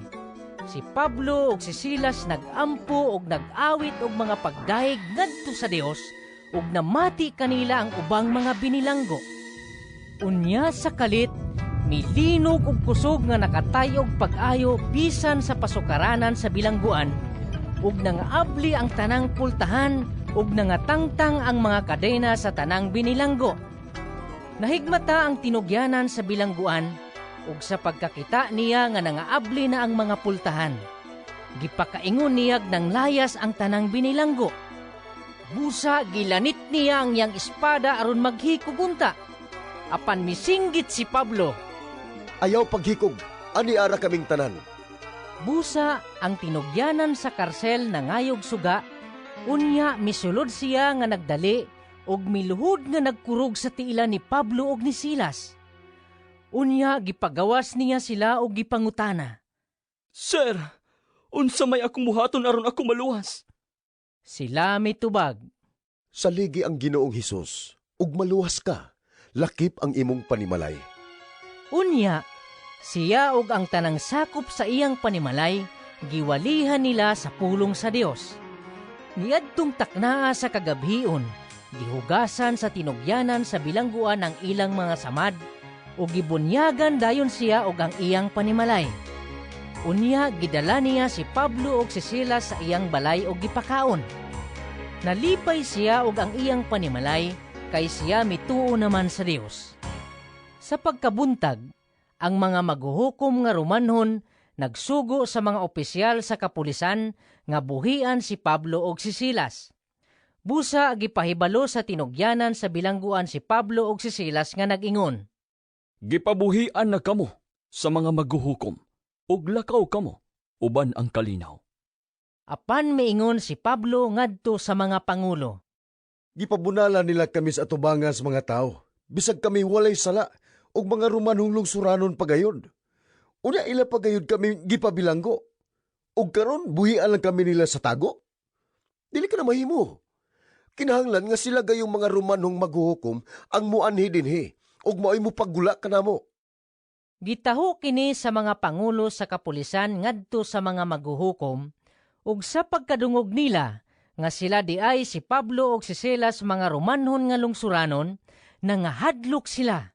S2: si Pablo ug si Silas nag-ampo ug nag-awit og mga pagdayeg ngadto sa Dios ug namati kanila ang ubang mga binilanggo. Unya sa kalit, milinog og kusog nga nakatayog pag-ayo bisan sa pasukaranan sa bilangguan, ug nangaabli ang tanang pultahan ug nangatangtang ang mga kadena sa tanang binilanggo. Nahigmata ang tinugyanan sa bilangguan Ug sa pagkakita niya nga nangaabli na ang mga pultahan, gipakaingon niyag nang layas ang tanang binilanggo. Busa gilanit niya ang iyang espada aron maghikog unta. Apan misinggit si Pablo,
S20: "Ayaw paghikog, ani ara kaming tanan."
S2: Busa ang tinugyanan sa karsel nangayog suga, unya misulod siya nga nagdali ug miluhod nga nagkurog sa tiila ni Pablo ug ni Silas. Unya gipagawas niya sila ug gipangutana,
S15: "Sir, unsa may akong buhaton aron ako maluwas?"
S2: Sila mitubag,
S20: "Saligi ang Ginoong Hesus ug maluwas ka, lakip ang imong panimalay."
S2: Unya siya ug ang tanang sakop sa iyang panimalay giwalihan nila sa pulong sa Dios. Niadtong taknaa sa kagabhion, gihugasan sa tinugyanan sa bilangguan ang ilang mga samad ug gibunyagan dayon siya ug ang iyang panimalay. Unya gidala niya si Pablo ug si Silas sa iyang balay ug gipakaon. Nalipay siya ug ang iyang panimalay kay siya mituo naman sa Dios. Sa pagkabuntag, ang mga maghuhukom nga Romanhon nagsugo sa mga opisyal sa kapulisan nga buhian si Pablo ug si Silas. Busa gipahibalo sa tinugyanan sa bilangguan si Pablo ug si Silas nga nag-ingon,
S15: "Gipabuhian na kamo sa mga maghuhukom, ug lakaw kamo uban ang kalinaw."
S2: Apan miingon si Pablo ngadto sa mga pangulo,
S20: "Gipabunala nila kami sa atubangan sa mga tawo, bisag kami walay sala ug mga Romanhong lungsuranon pagayon. Unya ila pagayod kami gipabilanggo. Ug karon buhian lang kami nila sa tago? Dili ka na mahimo. Kinahanglan nga sila gayong mga Romanhong maghuhukom ang muanhi dinhi, ug maoy mo paggula kanamo."
S2: Gitaho kini sa mga pangulo sa kapulisan ngadto sa mga maghuhukom, ug sa pagkadungog nila nga sila di ay si Pablo ug si Silas mga Romanhon nga lungsuranon, nangahadlok sila.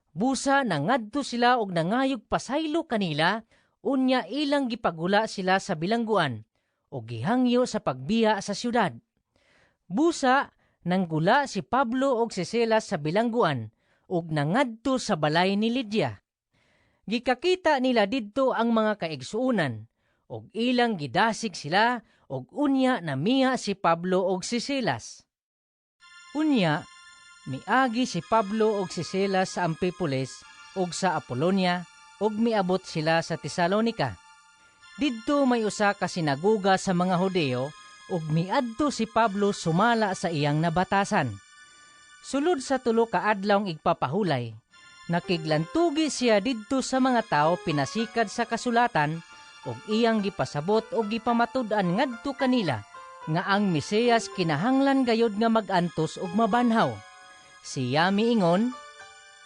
S2: Busa nangadto sila og nangayog pasaylo kanila, unya ilang gipagula sila sa bilangguan ug gihangyo sa pagbiya sa syudad. Busa nanggula si Pablo ug si Silas sa bilangguan ug nangadto sa balay ni Lydia. Gikakita nila didto ang mga kaigsuonan ug ilang gidasig sila ug unya namiha si Pablo ug si Silas. Unya miagi si Pablo ug si Silas sa Ampipolis ug sa Apolonia ug miabot sila sa Tesalonika. Didto may usa ka sinagoga sa mga Hudeo ug miadto si Pablo sumala sa iyang nabatasan. Sulod sa 3 ka adlawng igpapahulay, nakiglantugi siya didto sa mga tawo pinasikad sa kasulatan ug iyang gipasabot ug gipamatud-an ngadto kanila nga ang Mesiyas kinahanglan gayod nga mag-antos ug mabanhaw. Siya miingon,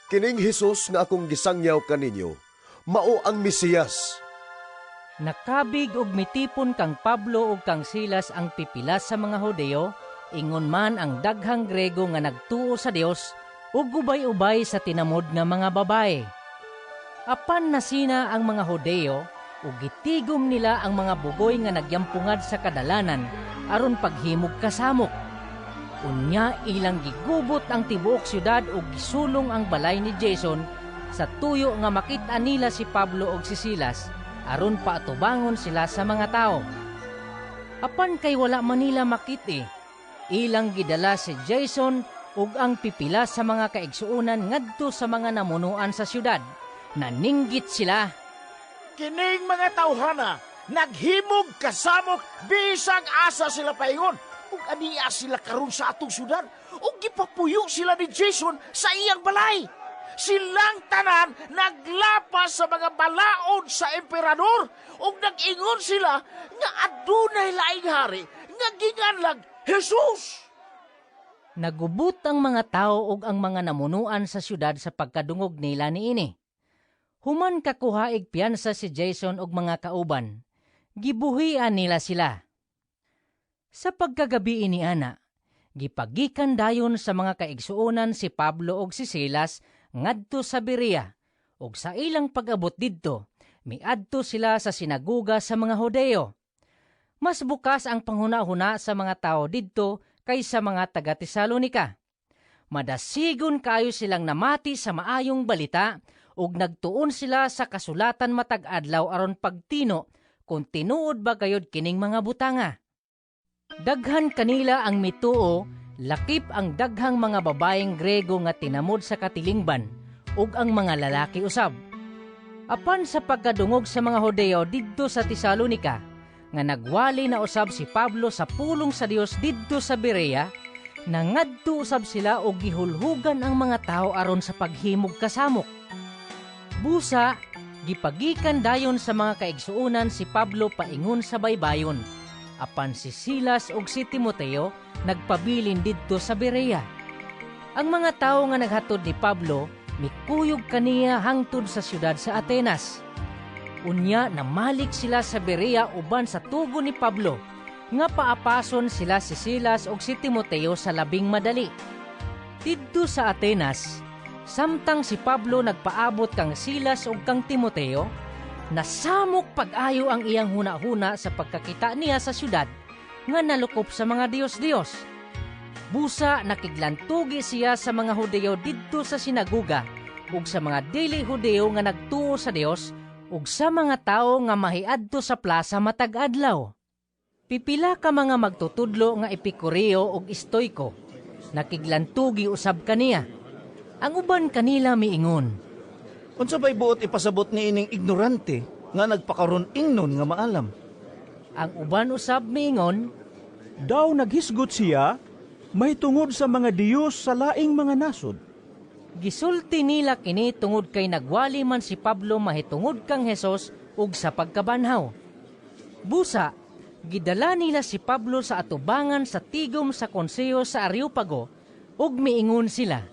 S20: "Kining Hesus nga akong gisangyaw kaninyo, mao ang Mesiyas."
S2: Nakabig og mitipon kang Pablo ug kang Silas ang pipilas sa mga Hudeo, ingon man ang daghang Grego nga nagtuo sa Dios ug ubay-ubay sa tinamod nga mga babae. Apan nasina ang mga Hudeo ug gitigom nila ang mga bugoy nga nagyampungad sa kadalanan aron paghimog kasamok. Unya ilang gigubot ang tibuok syudad ug gisulong ang balay ni Jason sa tuyo nga makit-an nila si Pablo ug si Silas aron paatubangon sila sa mga tao. Apan kay wala man nila makit-i, ilang gidala si Jason ug ang pipila sa mga kaigsuonan ngadto sa mga namunuan sa syudad. Naninggit sila.
S7: "Kining mga tawhana naghimog kasamok bisag asa sila paingon, ug ania sila karon sa atong syudad ug gipapuyo sila ni Jason sa iyang balay. Silang tanan naglapas sa mga balaod sa emperador ug nag-ingon sila nga adunay laing hari nga ginganlag Jesus."
S2: Nagubot ang mga tao ug ang mga namunuan sa syudad sa pagkadungog nila niini. Human kakuhaig piyansa si Jason ug mga kauban, gibuhian nila sila. Sa pagkagabi ni ana, gipagikan dayon sa mga kaigsuonan si Pablo ug si Silas ngadto sa Berea, ug sa ilang pag-abot didto, miadto sila sa sinagoga sa mga Hudeo. Mas bukas ang panghuna-huna sa mga tao didto kaysa mga taga Tesalonika. Madasigon kaayo silang namati sa maayong balita ug nagtuon sila sa kasulatan matag adlaw aron pagtino kung tinuod ba gayud kining mga butanga. Daghan kanila ang mituo, lakip ang daghang mga babaeng Grego nga tinamod sa katilingban ug ang mga lalaki usab. Apan sa pagkadungog sa mga Hudeo didto sa Tesalonika nga nagwali na usab si Pablo sa pulong sa Dios didto sa Berea, nangadto usab sila og gihulhugan ang mga tawo aron sa paghimog kasamok. Busa, gipagikan dayon sa mga kaigsuonan si Pablo paingon sa baybayon. Apan si Silas ug si Timoteo nagpabilin didto sa Berea. Ang mga tawo nga naghatod ni Pablo mikuyog kaniya hangtod sa siyudad sa Atenas. Unya namalik sila sa Berea uban sa tugon ni Pablo nga paapason sila si Silas ug si Timoteo sa labing madali. Didto sa Atenas, samtang si Pablo nagpaabot kang Silas ug kang Timoteo, nasamok pag-ayo ang iyang hunahuna sa pagkakita niya sa syudad nga nalukop sa mga Dios-Dios. Busa nakiglantugi siya sa mga Hudeo didto sa sinaguga ug sa mga dili Hudeo nga nagtuo sa Dios ug sa mga tawo nga mahiadto sa plaza matag adlaw. Pipila ka mga magtutudlo nga Epikureo ug Estoiko nakiglantugi usab kaniya. Ang uban kanila miingon,
S10: "Unsa bay buot ipasabot ni ining ignorante nga nagpakaron ingnon nga maalam?"
S2: Ang uban usab miingon,
S16: "Daw naghisgot siya mahitungod sa mga diyos sa laing mga nasod."
S2: Gisulti nila kini tungod kay nagwali man si Pablo mahitungod kang Hesus ug sa pagkabanhaw. Busa, gidala nila si Pablo sa atubangan sa tigom sa konseho sa Areopago ug miingon sila,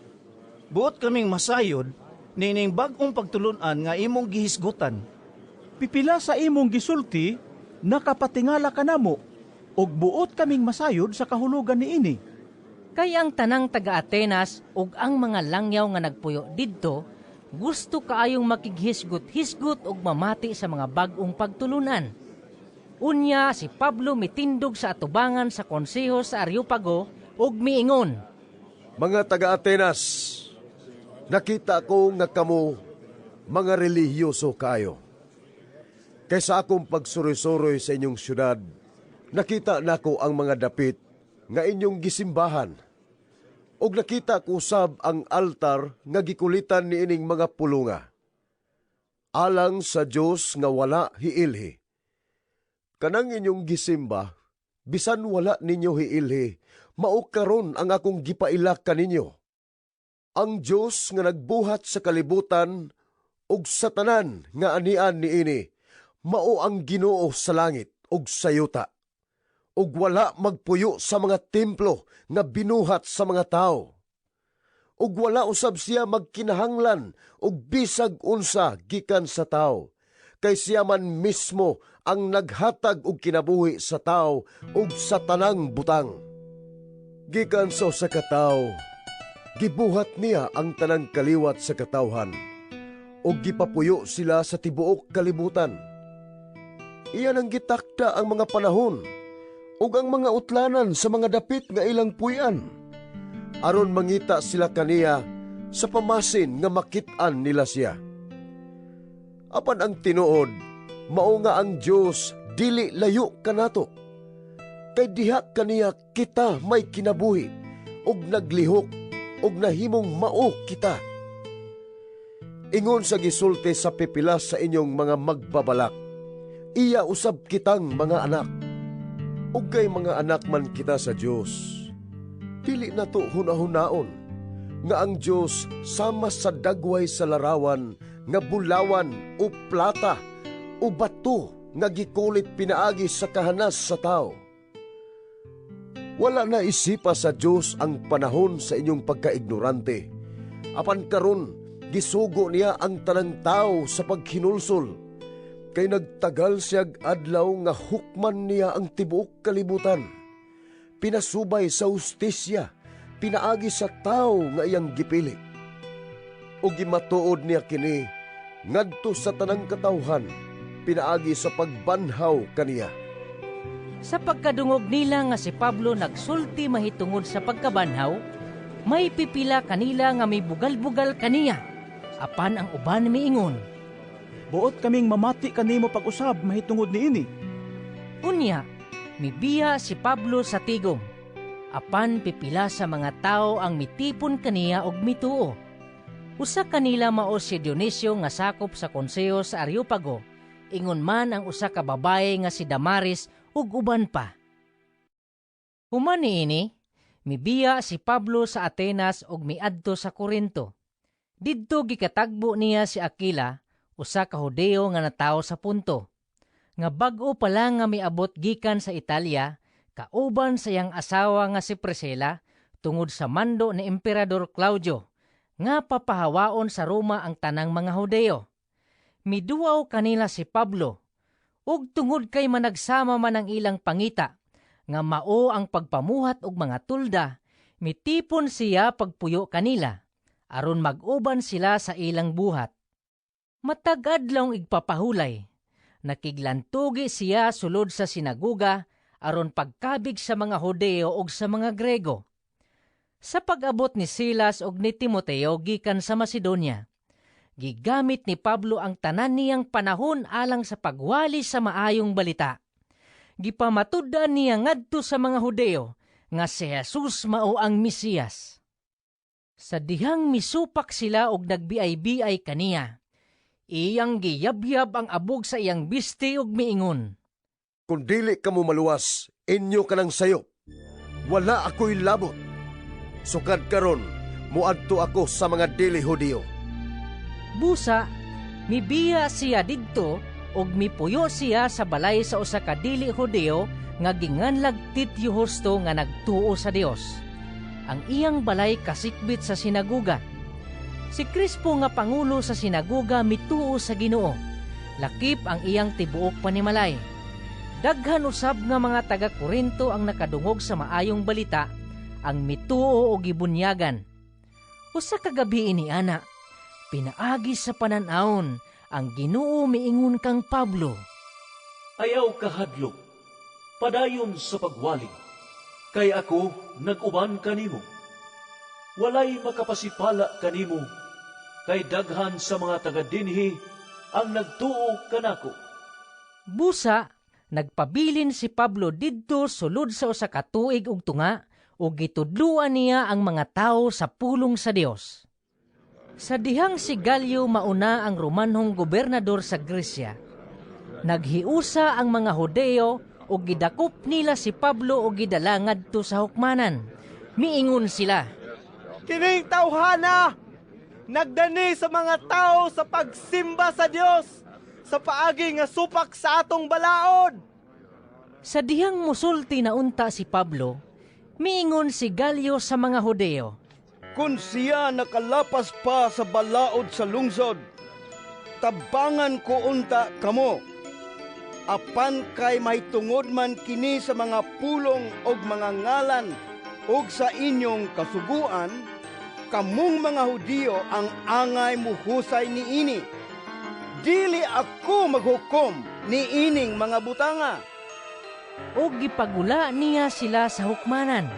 S10: "Buot kaming masayod nining bag-ong pagtulun-an nga imong gihisgutan.
S16: Pipila sa imong gisulti nakapatingala kanamo ug buot kaming masayod sa kahulugan niini."
S2: Kay ang tanang taga-Atenas ug ang mga langyaw nga nagpuyo didto gusto kaayong makighisgot-hisgot ug mamati sa mga bag-ong pagtulunan. Unya si Pablo mitindog sa atubangan sa konseho sa Areopago ug miingon,
S20: "Mga taga-Atenas, nakita ko nga kamo mga relihiyoso kaayo. Kay sa akong pagsuroy-suroy sa inyong syudad, nakita nako ang mga dapit nga inyong gisimbahan. Ug nakita ko usab ang altar nga gikulitan niining mga pulunga: Alang sa Dios nga wala hiilhi. Kanang inyong gisimba, bisan wala ninyo hiilhi, mao karon ang akong gipaila kaninyo. Ang Dios nga nagbuhat sa kalibutan ug sa tanan nga anian niini, mao ang Ginoo sa langit ug sa yuta. Ug wala magpuyo sa mga templo nga binuhat sa mga tawo. Ug wala usab siya magkinahanglan og bisag unsa gikan sa tawo, kay siya man mismo ang naghatag og kinabuhi sa tawo ug sa tanang butang. Gikan sa usa ka tawo, gibuhat niya ang tanang kaliwat sa katawhan ug gipapuyo sila sa tibuok kalibutan. Iya nang gitakda ang mga panahon ug ang mga utlanan sa mga dapit nga ilang puy-an, aron mangita sila kaniya sa pamasin nga makit-an nila siya. Apan ang tinuod, mao nga ang Dios dili layo kanato. Kay diha kaniya kita may kinabuhi ug naglihok ug nahimong mao kita. Ingon sa gisulti sa pipila sa inyong mga magbabalak, iya usab kitang mga anak. Ug kay mga anak man kita sa Dios, dili nato hunahunaon nga ang Dios sama sa dagway sa larawan nga bulawan o plata o bato nga gikulit pinaagi sa kahanas sa tao. Wala na isipa sa Dios ang panahon sa inyong pagkaignorante. Apan karon gisugo niya ang tanang tao sa paghinulsol. Kay nagtagal siyag adlaw nga hukman niya ang tibuok kalibutan. Pinasubay sa hustisya, pinaagi sa tao nga iyang gipili. O gimatuod niya kini ngadto sa tanang katawhan, pinaagi sa pagbanhaw kaniya."
S2: Sa pagkadungog nila nga si Pablo nagsulti mahitungod sa pagkabanhaw, may pipila kanila nga may bugal-bugal kaniya. Apan ang uban miingon,
S16: "Buot kaming mamati kanimo pag-usab mahitungod niini."
S2: Unya, mibiya si Pablo sa tigom. Apan pipila sa mga tawo ang mitipon kaniya og mituo. Usa kanila mao si Dionisio nga sakop sa konseho sa Areopago, ingon man ang usa ka babaye nga si Damaris ug uban pa. Human niini, mibiya si Pablo sa Atenas ug miadto sa Corinto. Didto gikatagbo niya si Aquila, usa ka Hudeo nga natawo sa Ponto, nga bag-o pa lang nga miabot gikan sa Italia kauban sa iyang asawa nga si Priscilla tungod sa mando ni Emperador Claudio nga papahawaon sa Roma ang tanang mga Hudeo. Miduaw kanila si Pablo, ug tungod kay managsama man ang ilang pangita nga mao ang pagpamuhat og mga tulda, mitipon siya pagpuyo kanila aron mag-uban sila sa ilang buhat. Matag adlawng igpapahulay, nakiglantugi siya sulod sa sinaguga aron pagkabig sa mga Hudeo ug sa mga Grego. Sa pag-abot ni Silas ug ni Timoteo gikan sa Macedonia, gigamit ni Pablo ang tanan niyang panahon alang sa pagwali sa maayong balita. Gipamatud-an niya ngadto sa mga Hudeo nga si Jesus mao ang Mesiyas. Sa dihang misupak sila og nagbiay-biay kaniya, iyang giyabyab ang abog sa iyang bisti ug miingon,
S20: "Kung dili kamo maluwas, inyo ka nang sayop. Wala ako'y labot. Sukad karon, muadto ako sa mga dili Hudiyo."
S2: Busa, mibiya siya didto ug mipuyo siya sa balay sa usa ka dili Hudiyo nga ginganlag Titio Justo nga nagtuo sa Dios. Ang iyang balay kasikbit sa sinaguga. Si Crispo nga pangulo sa sinaguga mituo sa Ginoo. Lakip ang iyang tibuok panimalay. Daghan usab nga mga taga Korinto ang nakadungog sa maayong balita, ang mituo og gibunyagan. Usa ka gabi ini ana, pinaagi sa panan-awon, ang Ginoo miingon kang Pablo,
S3: "Ayaw kahadlok, padayon sa pagwali, kay ako nag-uban kanimo. Walay makapasipala kanimo, kay daghan sa mga taga dinhi ang nagtuo kanako."
S2: Busa, nagpabilin si Pablo didto sulod sa usa ka tuig ug tunga ug gitudloan niya ang mga tawo sa pulong sa Dios. Sa dihang si Galio mauna ang Romanhong gobernador sa Gresya, naghiusa ang mga Hudeo ug gidakop nila si Pablo ug gidala ngadto sa hukmanan. Miingon sila,
S8: "Kining tawhana nagdani sa mga tawo sa pagsimba sa Dios sa paagi nga supak sa atong balaod."
S2: Sa dihang musulti na unta si Pablo, miingon si Galio sa mga Hudeo,
S14: "Kung siya nakalapas pa sa balaod sa lungsod, tabangan ko unta kamo. Apan kay mahitungod man kini sa mga pulong og mga ngalan og sa inyong kasuguan, kamong mga Hudiyo ang angay muhusay niini. Dili ako maghukom niining mga butanga."
S2: Og gipagula niya sila sa hukmanan.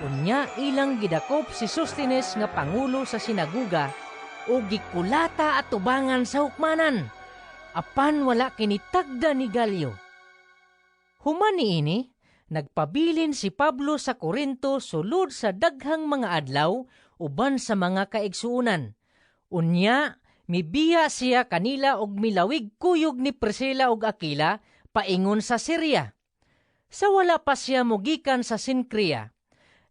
S2: Unya ilang gidakop si Sostines nga pangulo sa sinaguga ug gikulata atubangan sa hukmanan. Apan wala kinitagda ni Galio. Human niini, nagpabilin si Pablo sa Korinto sulod sa daghang mga adlaw uban sa mga kaigsuonan. Unya, mibiya siya kanila og milawig kuyog ni Priscilla ug Aquila paingon sa Syria. Sa wala pa siya mogikan sa Sinkria,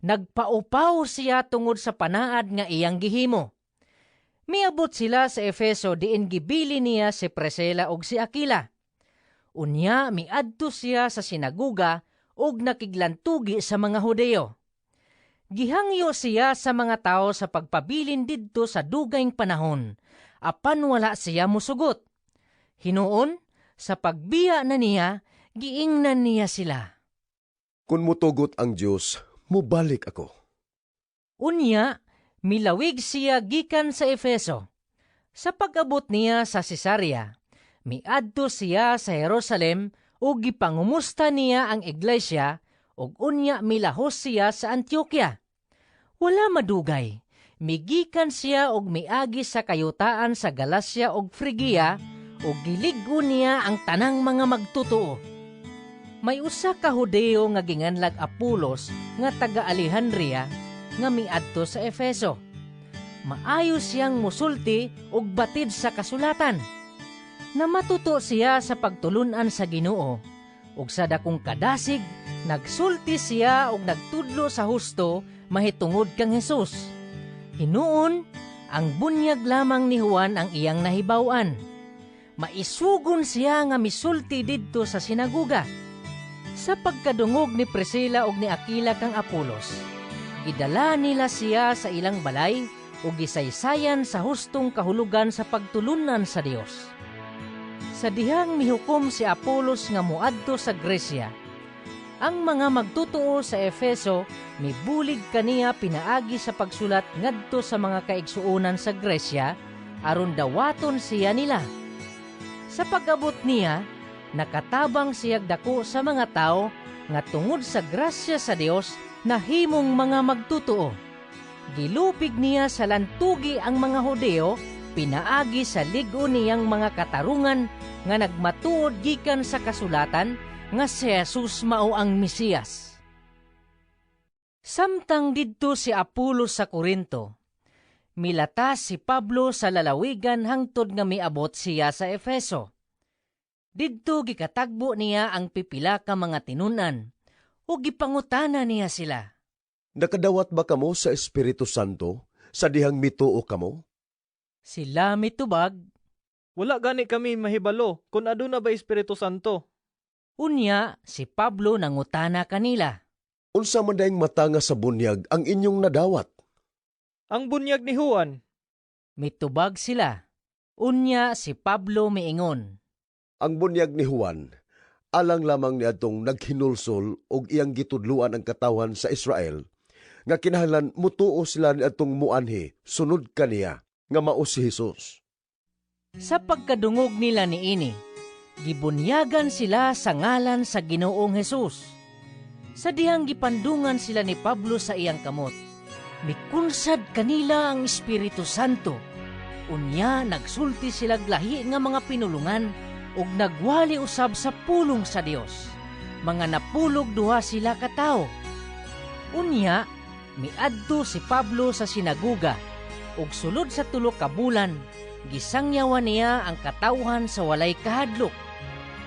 S2: nagpaupaw siya tungod sa panaad nga iyang gihimo. Miabot sila sa Efeso diin gibili niya si Priscilla ug si Aquila. Unya miadto siya sa sinaguga ug nakiglantugi sa mga Hudeo. Gihangyo siya sa mga tawo sa pagpabilin didto sa dugayng panahon, apan wala siya musugot. Hinuon, sa pagbiya na niya, giingnan niya sila,
S20: "Kung mutugot ang Dios, mubalik ako."
S2: Unya, milawig siya gikan sa Efeso. Sa pag-abot niya sa Cesarea, miadto siya sa Jerusalem ug gipangumusta niya ang iglesia ug unya milahos siya sa Antioquia. Wala madugay, Migikan siya og miagi sa kayutaan sa Galacia ug Frigia ug gilig-on niya ang tanang mga magtotoo. May usa ka Hudeo nga ginganlag Apolos nga taga Alejandria nga miadto sa Efeso. Maayo siyang musulti ug batid sa kasulatan. Namatuto siya sa pagtulun-an sa Ginoo ug sa dakong kadasig nagsulti siya ug nagtudlo sa husto mahitungod kang Hesus. Hinuon, ang bunyag lamang ni Juan ang iyang nahibaw-an. Maisugon siya nga misulti didto sa sinaguga. Sa pagkadungog ni Priscilla ug ni Aquila kang Apolos, gidala nila siya sa ilang balay ug gisaysayan sa hustong kahulugan sa pagtulunan sa Dios. Sa dihang mihukom si Apolos nga moadto sa Gresya, ang mga magtotoo sa Efeso mibulig kaniya pinaagi sa pagsulat ngadto sa mga kaigsuonan sa Gresya aron dawaton siya nila. Sa pag-abot niya, nakatabang siyag dako sa mga tao nga tungod sa grasya sa Dios nahimong mga magtotoo. Gilupig niya sa lantugi ang mga Hudeo pinaagi sa lig-on niyang mga katarungan nga nagmatuod gikan sa kasulatan nga si Jesus mao ang Mesiyas. Samtang didto si Apolos sa Korinto, milatas si Pablo sa lalawigan hangtod nga miabot siya sa Efeso. Didto gikatagbo niya ang pipila ka mga tinun-an ug gipangutana niya sila.
S20: Nakadawat ba kamo sa Espiritu Santo sa dihang mituo kamo?
S2: Sila mitubag,
S4: "Wala gani kami mahibalo kung aduna ba Espiritu Santo."
S2: Unya, si Pablo nangutana kanila.
S20: Unsa man dayng matanga sa bunyag ang inyong nadawat?
S4: "Ang bunyag ni Juan,"
S2: mitubag sila. Unya si Pablo miingon.
S20: "Ang bunyag ni Juan, alang lamang niadtong naghinulsol og iyang gitudloan ang katawhan sa Israel, nga kinahanglan mutuo sila niadtong muanhi sunod kaniya nga mao si Hesus."
S2: Sa pagkadungog nila niini, gibunyagan sila sa ngalan sa Ginoong Hesus. Sa dihang gipandungan sila ni Pablo sa iyang kamot, mikunsad kanila ang Espiritu Santo. Unya nagsulti sila lahi nga mga pinulungan ug nagwali usab sa pulong sa Dios. Mga 92 sila ka tawo. Unya miadto si Pablo sa sinaguga ug sulod sa 3 ka bulan gisangyawan niya ang katawhan sa walay kahadlok.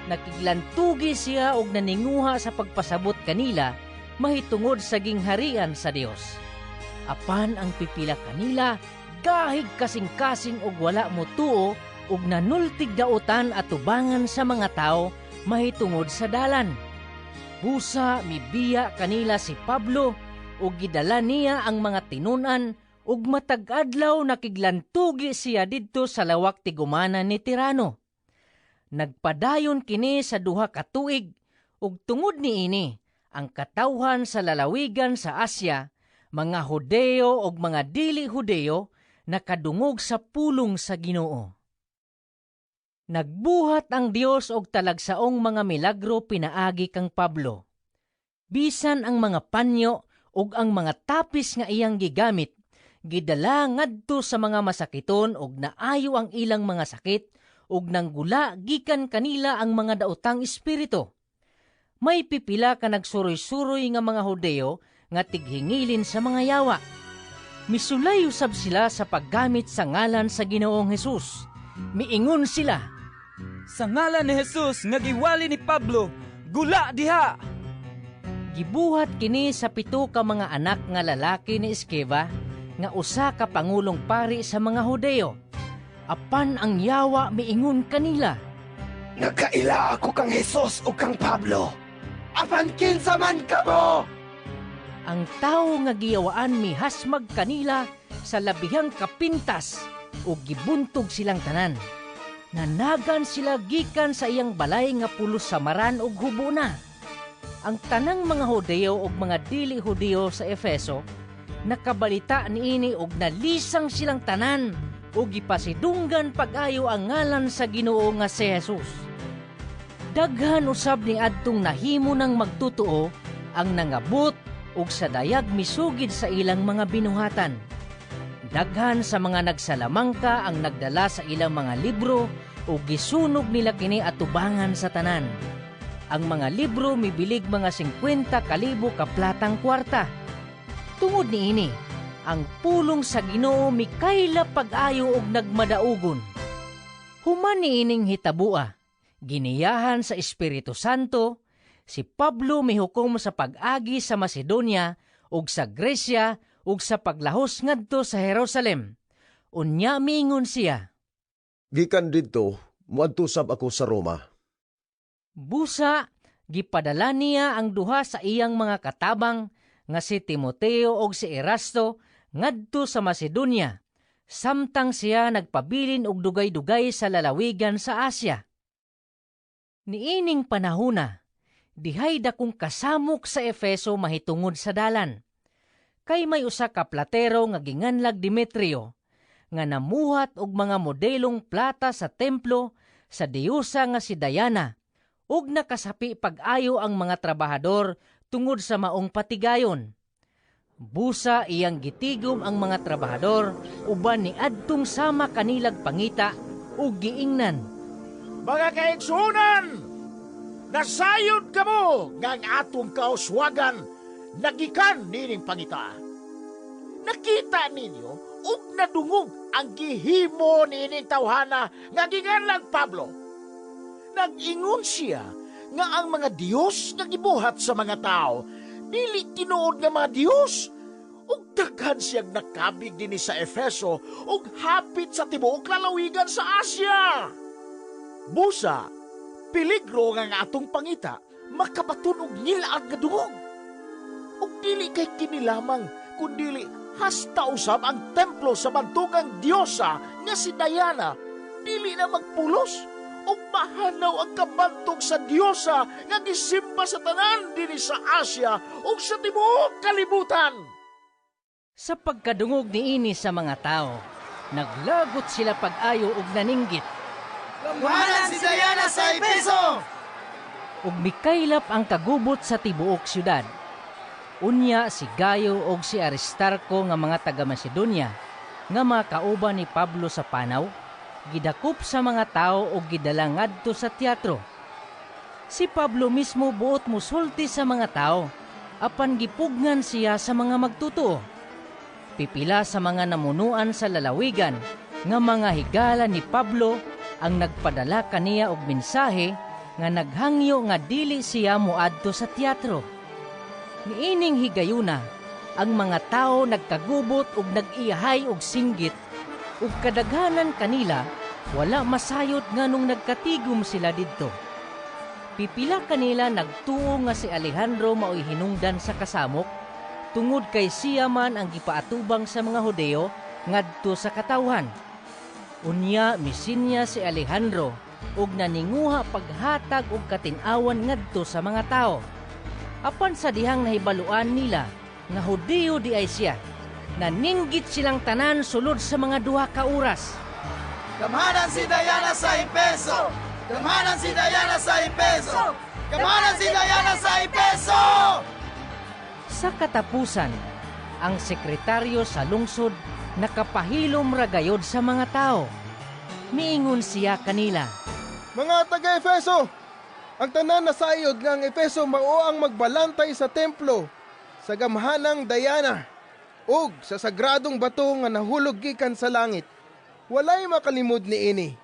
S2: Nakiglantugi siya og naninguha sa pagpasabot kanila mahitungod sa gingharian sa Dios. Apan ang pipila kanila gahig kasing-kasing og wala motuo og nanultig dautan atubangan sa mga tao mahitungod sa dalan. Busa mibiya kanila si Pablo ug gidala niya ang mga tinun-an ug matag adlaw nakiglantugi siya didto sa lawak tigumana ni Tirano. Nagpadayon kini sa 2 ka tuig ug tungod niini ang katawhan sa lalawigan sa Asya, mga Hudeo ug mga dili Hudeo, nakadungog sa pulong sa Ginoo. Nagbuhat ang Dios og talagsaong mga milagro pinaagi kang Pablo. Bisan ang mga panyo ug ang mga tapis nga iyang gigamit, gidala ngadto sa mga masakiton ug naayo ang ilang mga sakit ug nanggula gikan kanila ang mga daotang espiritu. May pipila ka nagsuroy-suroy nga mga Hudeo nga tighingilin sa mga yawa. Misulay usab sila sa paggamit sa ngalan sa Ginoong Hesus. Miingon sila,
S18: "Sa ngalan ni Hesus nga giwali ni Pablo, gula diha!"
S2: Gibuhat kini sa 7 ka mga anak nga lalaki ni Esqueva nga usa ka pangulong pari sa mga Hudeo. Apan ang yawa miingon kanila,
S22: "Nagkaila ako kang Hesus ug kang Pablo, apan kinsa man kamo?"
S2: Ang tawo nga giyawaan mihasmag kanila sa labihang kapintas ug gibuntog silang tanan. Nanagan sila gikan sa iyang balay nga pulos samaran ug hubo na. Ang tanang mga Hudeo ug mga dili Hudeo sa Efeso nakabalita niini ug nalisang silang tanan ug gipasidunggan pag-ayo ang ngalan sa Ginoo nga si Jesus. Daghan usab ni adtong nahimo ng magtotoo ang nangabot ug sa dayag misugid sa ilang mga binuhatan. Daghan sa mga nagsalamangka ang nagdala sa ilang mga libro ug gisunog nila kini atubangan sa tanan. Ang mga libro mibilig mga 50,000 ka platang kwarta. Tungod niini, ang pulong sa Ginoo mikayla pag-ayo og nagmadaugon. Human niining hitabua, giniyahan sa Espiritu Santo, si Pablo mihukom sa pag-agi sa Macedonia ug sa Grecia ug sa paglahos ngadto sa Jerusalem. Unya miingon siya,
S20: "Gikan didto, moadto sab ako sa Roma."
S2: Busa, gipadala niya ang duha sa iyang mga katabang nga si Timoteo ug si Erasto ngadto sa Macedonia, samtang siya nagpabilin og dugay-dugay sa lalawigan sa Asia. Niining panahona, dihay dakong kasamok sa Efeso mahitungod sa dalan. Kay may usa ka platero nga ginganlag Demetrio, nga namuhat og mga modelong plata sa templo sa diyusa nga si Diana, ug nakasapi pag-ayo ang mga trabahador tungod sa maong patigayon. Busa iyang gitigom ang mga trabahador uban ni adtong sama kanilag pangita ug giingnan,
S7: "Mga kaigsuonan, nasayod kamo nga ang atong kauswagan nagikan nining pangita. Nakita ninyo ug nadungog ang gihimo niining tawhana nga ginganlag Pablo. Nag-ingon siya nga ang mga Dios nga gibuhat sa mga tao dili tinuod nga mga Dios. Ug daghan siyang nakabig dinhi sa Efeso ug hapit sa tibuok lalawigan sa Asia. Busa, peligro nga ang atong pangita makabaton og ngilad nga dungog. Ug dili kay kini lamang, kundili hasta usab ang templo sa bantugang diosa nga si Diana dili na magpulos ug mahanaw ang kabantog sa diosa nga gisimba sa tanan dinhi sa Asia ug sa tibuok kalibutan."
S2: Sa pagkadungog niini sa mga tao, naglagot sila pag-ayo ug naninggit.
S11: "Gamhanan si Diana sa Efeso!"
S2: Ug mikaylap ang kagubot sa tibuok syudad. Unya si Gayo ug si Aristarco nga mga taga Macedonia nga mga kauban ni Pablo sa panaw, gidakop sa mga tao ug gidala ngadto sa teatro. Si Pablo mismo buot musulti sa mga tao, apan gipugngan siya sa mga magtutuo. Pipila sa mga namunuan sa lalawigan nga mga higala ni Pablo ang nagpadala kaniya og mensahe nga naghangyo nga dili siya moadto sa teatro. Niining higayuna, ang mga tao nagkagubot ug nag-iyahay og singgit, ug kadaghanan kanila wala masayod nganong nagkatigom sila didto. Pipila kanila nagtuo nga si Alejandro maoy hinungdan sa kasamok, tungod kay siya man ang gipaatubang sa mga Hudeo ngadto sa katawhan. Unya misinya si Alejandro ug naninguha paghatag og katin-awan ngadto sa mga tao. Apan sa dihang nahibaluan nila nga Hudeo di ay siya, naninggit silang tanan sulod sa mga 2 ka oras.
S11: "Gamhanan si Diana sa Efeso! Gamhanan si Diana sa Efeso! Gamhanan si Diana sa Efeso!"
S2: Sa katapusan, ang sekretaryo sa lungsod nakapahilom ra gayod sa mga tao. Miingon siya kanila,
S19: "Mga taga-Efeso, ang tanan nasayod nga ang Efeso mao ang magbalantay sa templo sa gamhanang Diana ug sa sagradong bato nga nahulog gikan sa langit. Walay makalimod niini.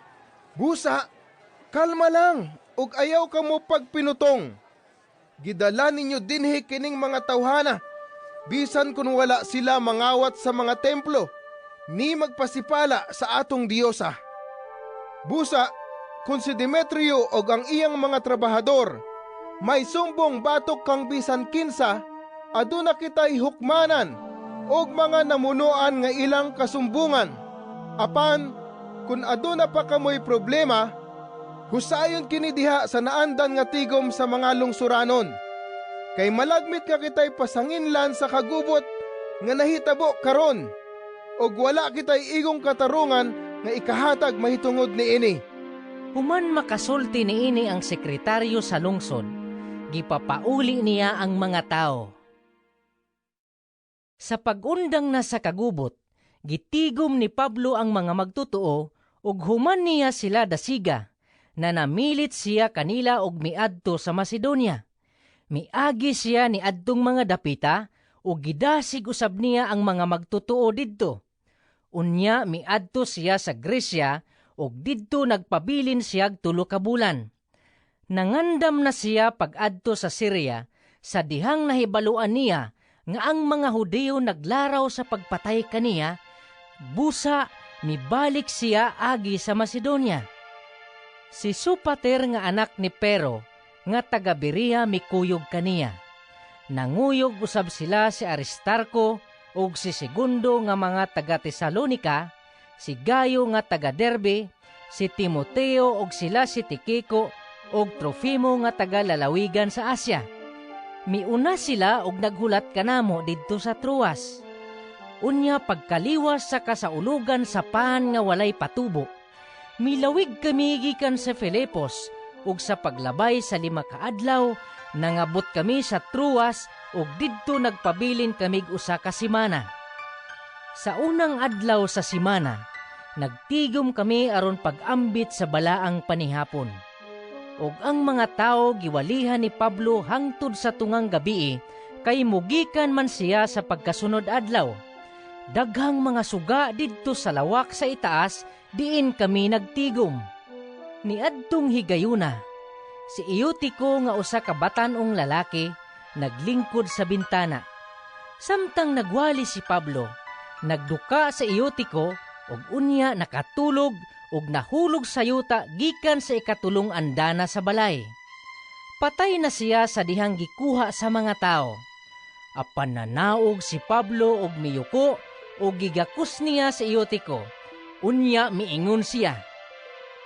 S19: Busa, kalma lang ug ayaw kamo pagpinutong. Gidala ninyo dinhi kining mga tawhana, bisan kun wala sila mangawat sa mga templo, ni magpasipala sa atong diyosa. Busa, kun si Demetrio og ang iyang mga trabahador may sumbong batok kang bisan kinsa, aduna kitay hukmanan og mga namunoan nga ilang kasumbungan. Apan, kun aduna pa kamoy problema, husayon kini diha sa naandan nga tigom sa mga lungsuranon. Kay malagmit nga kitay pasanginlan sa kagubot nga nahitabo karon, ug wala kitay igong katarungan nga ikahatag mahitungod niini."
S2: Human makasulti niini ang sekretaryo sa lungsod, gipapauli niya ang mga tao. Sa pag-undang na sa kagubot, Gitigom ni Pablo ang mga magtotoo ug human niya sila dasiga. Nanamilit siya kanila og miadto sa Macedonia. Miagi siya ni adtong mga dapita ug gidasig usab niya ang mga magtotoo didto. Unya miadto siya sa Gresya ug didto nagpabilin siyag 3 ka bulan. Nangandam na siya pag-adto sa Syria sa dihang nahibaluan niya nga ang mga Hudiyo naglaraw sa pagpatay kaniya, busa mibalik siya agi sa Macedonia. Si Sopater nga anak ni Pero nga taga Berea mikuyog kaniya. Nanguyog usab sila si Aristarco ug si Segundo nga mga taga Tesalonica, si Gayo nga taga Derbe, si Timoteo ug sila si Tikiko ug Trofimo nga taga lalawigan sa Asia. Miuna sila og naghulat kanamo didto sa Troas. Unya pagkaliwas sa kasaulugan sa pan nga walay patubo, milawig kami gikan sa Filipos ug sa paglabay sa 5 ka adlaw nangabot kami sa Troas ug didto nagpabilin kamig usa ka semana. Sa unang adlaw sa semana, nagtigom kami aron pag-ambit sa balaang panihapon. Ug ang mga tawo giwalihan ni Pablo hangtod sa tungang gabii kay mugikan man siya sa pagkasunod adlaw. Daghang mga suga didto sa lawak sa itaas diin kami nagtigom. Niadtong higayuna, si Eutico nga usa ka batan-ong lalaki naglingkod sa bintana. Samtang nagwali si Pablo, nagduka sa Eutico ug unya nakatulog ug nahulog sa yuta gikan sa ikatulong andana sa balay. Patay na siya sa dihang gikuha sa mga tao. Apan nanaog si Pablo ug miyuko ug gigakos niya sa Eutico. Unya miingon siya,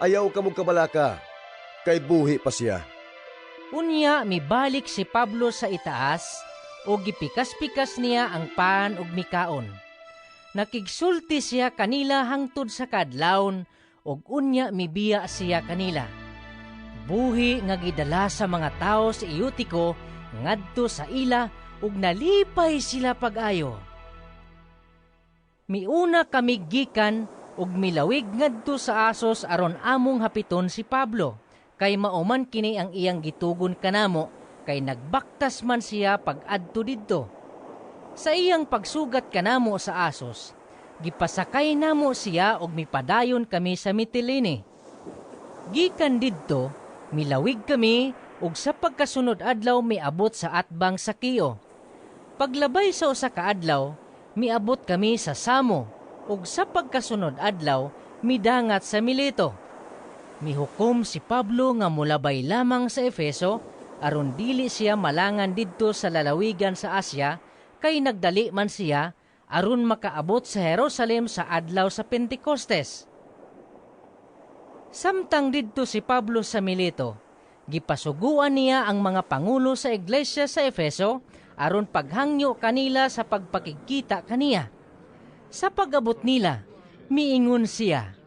S20: "Ayaw ka mong kabalaka, kay buhi pa siya."
S2: Unya mibalik si Pablo sa itaas ug gipikas-pikas niya ang pan ug mikaon. Nakigsulti siya kanila hangtod sa kadlawon ug unya mibiya siya kanila. Buhi nga gidala sa mga tawo si Eutico ngadto sa ila ug nalipay sila pag-ayo. Miuna kami gikan ug milawig ngadto sa Asos aron among hapiton si Pablo, kay mauman kini ang iyang gitugon kanamo, kay nagbaktas man siya pag-adto didto. Sa iyang pagsugat kanamo sa Asos, gipasakay namo siya ug mipadayon kami sa Mitilene. Gikan didto, milawig kami ug sa pagkasunod adlaw miabot sa atbang sa Kio. Paglabay sa usa ka adlaw, miabot kami sa Samo ug sa pagkasunod adlaw midangat sa Mileto. Mihukom si Pablo nga mulabay lamang sa Efeso aron dili siya malangan didto sa lalawigan sa Asia, kay nagdali man siya aron makaabot sa Jerusalem sa adlaw sa Pentecostes. Samtang didto si Pablo sa Mileto, gipasuguan niya ang mga pangulo sa iglesia sa Efeso aron paghangyo kanila sa pagpakigkita kaniya. Sa pag-abot nila, miingon siya,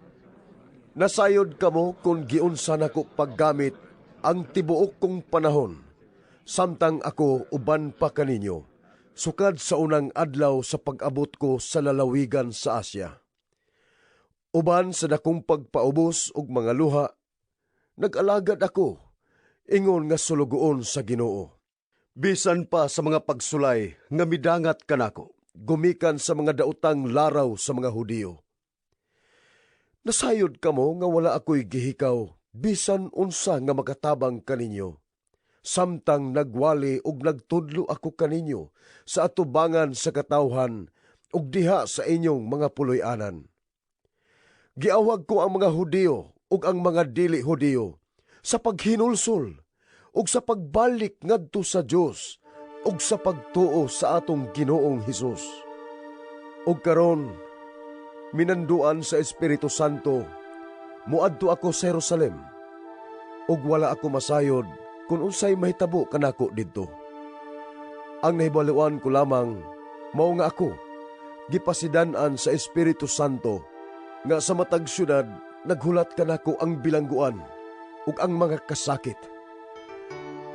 S20: "Nasayod kamo kung giunsa nako paggamit ang tibuok kong panahon, samtang ako uban pa kaninyo, sukad sa unang adlaw sa pag-abot ko sa lalawigan sa Asia. Uban sa dakong pagpaubos og mga luha, nag-alagad ako, ingon nga sulugoon sa Ginoo. Bisan pa sa mga pagsulay nga midangat kanako, gumikan sa mga daotang laraw sa mga Hudiyo. Nasayod kamo nga wala ako'y gihikaw, bisan unsa nga makatabang kaninyo. Samtang nagwali ug nagtudlo ako kaninyo sa atubangan sa katawhan ug diha sa inyong mga puloy-anan. Giawhag ko ang mga Hudiyo ug ang mga dili Hudiyo sa paghinulsol ug sa pagbalik ngadto sa Dios ug sa pagtuo sa atong Ginoong Hesus. Ug karon minanduan sa Espiritu Santo, muadto ako sa Jerusalem, ug wala ako masayod kung unsay mahitabo kanako didto. Ang nahibaluan ko lamang mao nga ako gipasidan-an sa Espiritu Santo nga sa matag syudad naghulat kanako ang bilangguan ug ang mga kasakit.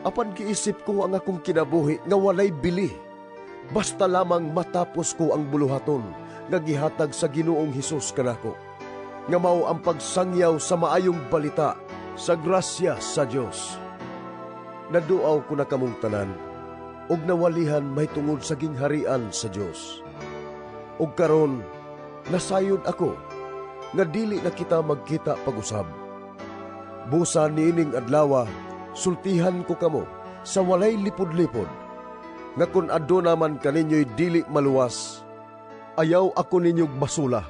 S20: Apan giisip ko ang akong kinabuhi nga walay bili, basta lamang matapos ko ang buluhaton nga gihatag sa Ginoong Hesus kanako, nga mao ang pagsangyaw sa maayong balita sa grasya sa Dios. Naduaw ko na kamong tanan ug nawalihan mahitungod sa gingharian sa Dios. Ug karon nasayod ako nga dili na kita magkita pag-usab. Busa niining adlawa, sultihan ko kamo sa walay lipod-lipod, nga kun aduna man kaninyo'y dili maluwas, ayaw ako ninyog basula,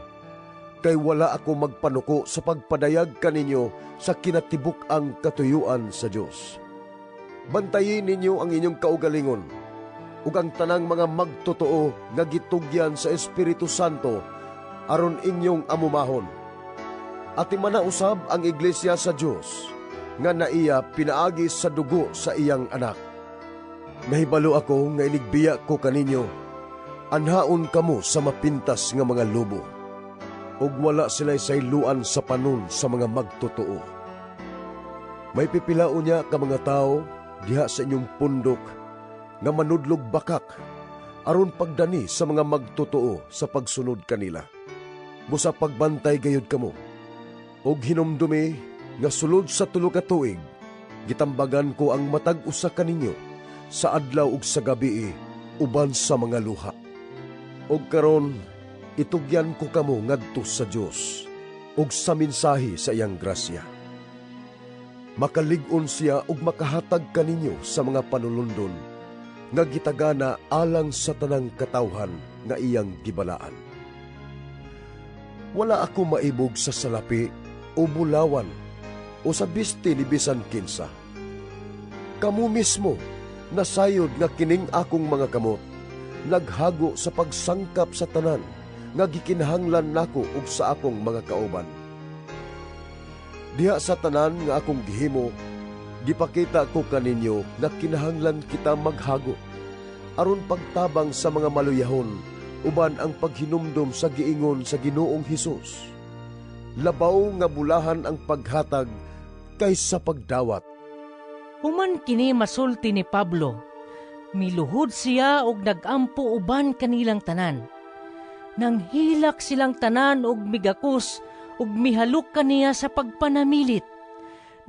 S20: kay wala ako magpanuko sa pagpadayag kaninyo sa kinatibuk-ang katuyuan sa Dios. Bantayi ninyo ang inyong kaugalingon, ug ang tanang mga magtotoo nga gitugyan sa Espiritu Santo aron inyong amumahon. Atimana usab ang iglesia sa Dios nga naiya pinaagi sa dugo sa iyang anak. Nahibalo ako nga inigbiya ko kaninyo, anhaon kamo sa mapintas nga mga lobo, ug wala sila'y sayluan sa panon sa mga magtotoo. May pipilao niya ka mga tao diha sa inyong pundok nga manudlog bakak aron pagdani sa mga magtotoo sa pagsunod kanila. Busa pagbantay gayud kamo, ug hinumdumi nga sulod sa 3 ka tuig gitambagan ko ang matag usa kaninyo sa adlaw ug sa gabii uban sa mga luha. Ug karon itugyan ko kamo ngadto sa Dios ug sa mensahe sa iyang grasya. Makalig-on siya ug makahatag kaninyo sa mga panulundon nga gitagana alang sa tanang katawhan nga iyang gibalaan. Wala ako maibog sa salapi o bulawan o sa bisti ni bisan kinsa. Kamu mismo nasayod nga kining akong mga kamot naghago sa pagsangkap sa tanan nga gikinahanglan nako ug sa akong mga kauban. Diha sa tanan nga akong gihimo, gipakita ko kaninyo nga kinahanglan kita maghago aron pagtabang sa mga maluyahon uban ang paghinumdom sa giingon sa Ginoong Hesus. Labaw nga bulahan ang paghatag kaysa pagdawat.
S2: Human kini masulti ni Pablo, miluhod siya og nagampo uban kanilang tanan. Nanghilak silang tanan og migakos ug mihalok kaniya sa pagpanamilit.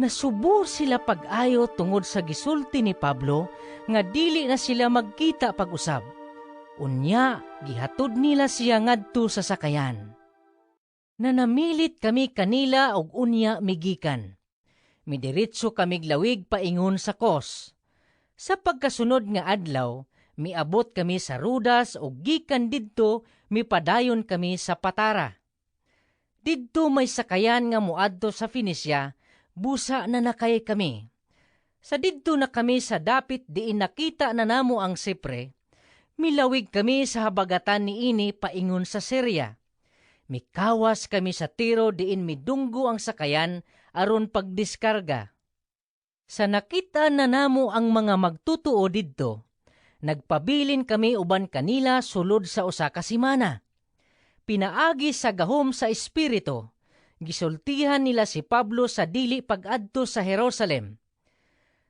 S2: Nasubo sila pag-ayo tungod sa gisulti ni Pablo nga dili na sila magkita pag-usab. Unya, gihatod nila siya ngadto sa sakayan. Nanamilit kami kanila og unya migikan. Midiretso kamig lawig paingon sa Kos. Sa pagkasunod nga adlaw, miabot kami sa Rodas ug gikan didto mipadayon kami sa Patara. Didto may sakayan nga moadto sa Phoenicia, busa na nakay kami. Sa didto na kami sa dapit diin nakita na namo ang Sipre, milawig kami sa habagatan niini paingon sa Syria. Mikawas kami sa Tiro diin midunggo ang sakayan aron pagdiskarga. Sa nakita na namo ang mga magtutuo didto, nagpabilin kami uban kanila sulod sa usa ka semana. Pinaagi sa gahom sa Espiritu, gisultihan nila si Pablo sa dili pag-adto sa Jerusalem.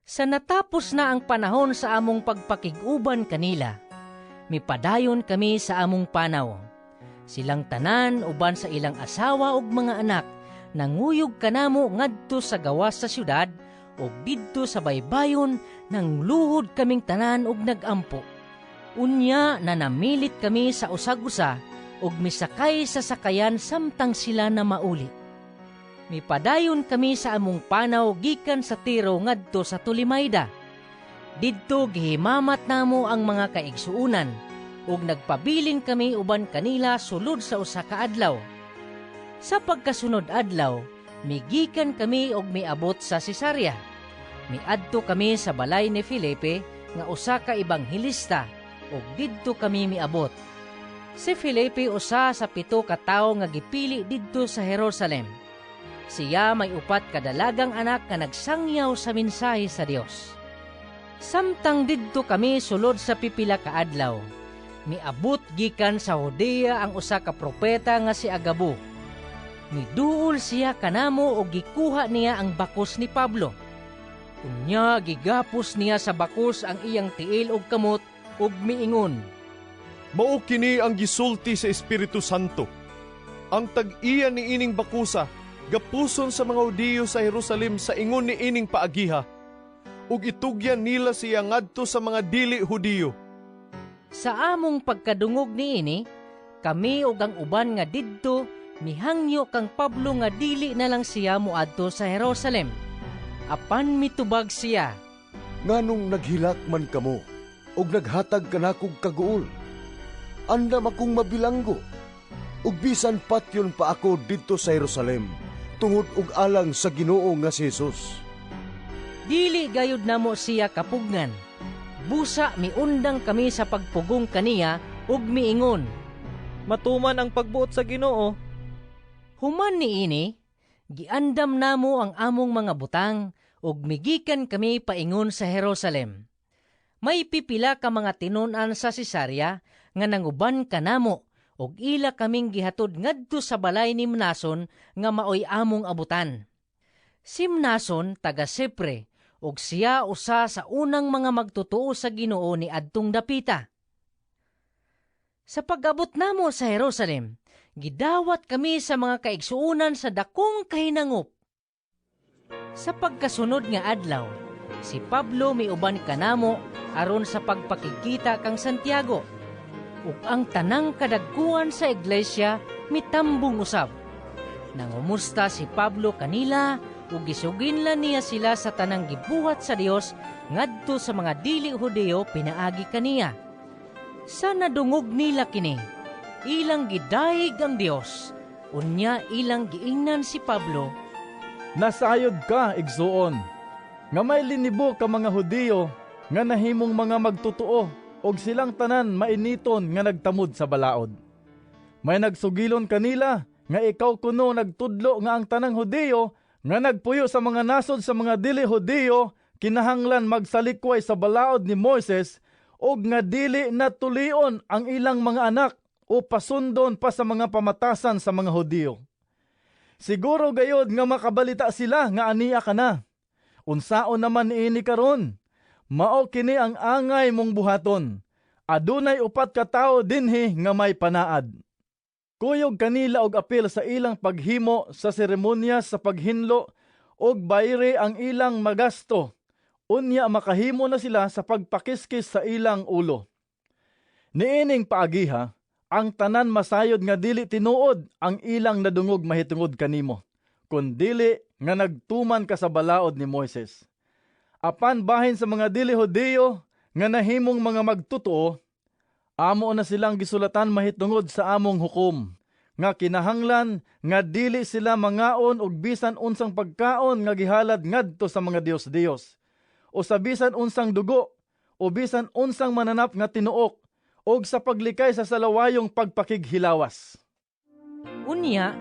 S2: Sa natapos na ang panahon sa among pagpakig-uban kanila, mipadayon kami sa among panaw. Silang tanan uban sa ilang asawa ug mga anak, nanguyog kanamo ngadto sa gawas sa syudad ug didto sa baybayon nang luhod kaming tanan ug nagampo. Unya nanamilit kami sa usag-usa ug misakay sa sakayan samtang sila na mauli. Mipadayon kami sa among panaw gikan sa Tiro ngadto sa Tolemaida. Didto gihimamat namo ang mga kaigsuonan ug nagpabilin kami uban kanila sulod sa usa ka adlaw. Sa pagkasunod adlaw, migikan kami og miabot sa Cesarea. Miadto kami sa balay ni Felipe nga usa ka ebanghelista ug didto kami miabot. Si Felipe usa sa 7 ka tawo nga gipili didto sa Jerusalem. Siya may 4 ka dalagang anak nga nagsangyaw sa mensahe sa Dios. Samtang didto kami sulod sa pipila ka adlaw, miabot gikan sa Judea ang usa ka propeta nga si Agabo. Miduol siya kanamo og gikuha niya ang bakos ni Pablo. Unya gigapos niya sa bakos ang iyang tiil og kamot ug miingon,
S5: Mao kini ang gisulti sa Espiritu Santo. Ang tag-iya niining bakusa gapuson sa mga Hudiyo sa Jerusalem sa ingon niining paagiha, ug itugyan nila siya ngadto sa mga dili Hudiyo.
S2: Sa among pagkadungog niini, kami ug ang uban nga didto mihangyo kang Pablo nga dili na lang siya moadto sa Jerusalem. Apan mitubag siya.
S20: Nganong naghilak man kamo ug naghatag kanakog kaguol? Andam akong mabilanggo, ug bisan patyon pa ako didto sa Jerusalem tungod og alang sa Ginoo nga si Jesus.
S2: Dili gayud namo siya kapugnan. Busa miundang kami sa pagpugong kaniya ug miingon,
S4: "Matuman ang pagbuot sa Ginoo."
S2: Human niini, giandam namo ang among mga butang ug migikan kami paingon sa Jerusalem. May pipila ka mga tinun-an sa Cesarea nga nanguban kanamo ug ila kaming gihatod ngadto sa balay ni Mnason nga maoy among abutan. Si Mnason taga Sipre ug siya usa sa unang mga magtotoo sa Ginoo ni adtong dapita. Sa pag-abot namo sa Jerusalem, gidawat kami sa mga kaigsuonan sa dakong kahinangop. Sa pagkasunod nga adlaw, si Pablo miuban kanamo aron sa pagpakigkita kang Santiago, ug ang tanang kadagkuan sa iglesia mitambong usab. Nangumusta si Pablo kanila ug gisuginlan niya sila sa tanang gibuhat sa Dios ngadto sa mga dili Hudiyo pinaagi kaniya. Sa nadungog nila kini, ilang gidayeg ang Dios. Unya ilang giingnan si Pablo,
S12: "Nasayod ka, igsuon, nga may linibo ka mga Hudiyo nga nahimong mga magtotoo og silang tanan mainiton nga nagtamod sa balaod. May nagsugilon kanila nga ikaw kuno nagtudlo nga ang tanang Hudiyo nga nagpuyo sa mga nasod sa mga dili Hudiyo kinahanglan magsalikway sa balaod ni Moises ug nga dili natulion ang ilang mga anak o pasundon pa sa mga pamatasan sa mga Hudiyo. Siguro gayod nga makabalita sila nga ania ka na. Unsaon naman niini karon? Mao kini ang angay mong buhaton. Adunay 4 ka tawo dinhi nga may panaad. Kuyog kanila og apil sa ilang paghimo sa seremonya sa paghinlo og bayre ang ilang magasto. Unya makahimo na sila sa pagpakiskis sa ilang ulo. Niining paagiha, ang tanan masayod nga dili tinuod ang ilang nadungog mahitungod kanimo, kun dili nga nagtuman ka sa balaod ni Moises. Apan bahin sa mga dili Hudiyo nga nahimong mga magtotoo, amo na silang gisulatan mahitungod sa among hukom, nga kinahanglan nga dili sila mangaon og bisan unsang pagkaon nga gihalad ngadto sa mga dios-dios, o sa bisan unsang dugo, o bisan unsang mananap nga tinuok, og sa paglikay sa salawayong pagpakighilawas."
S2: Unya,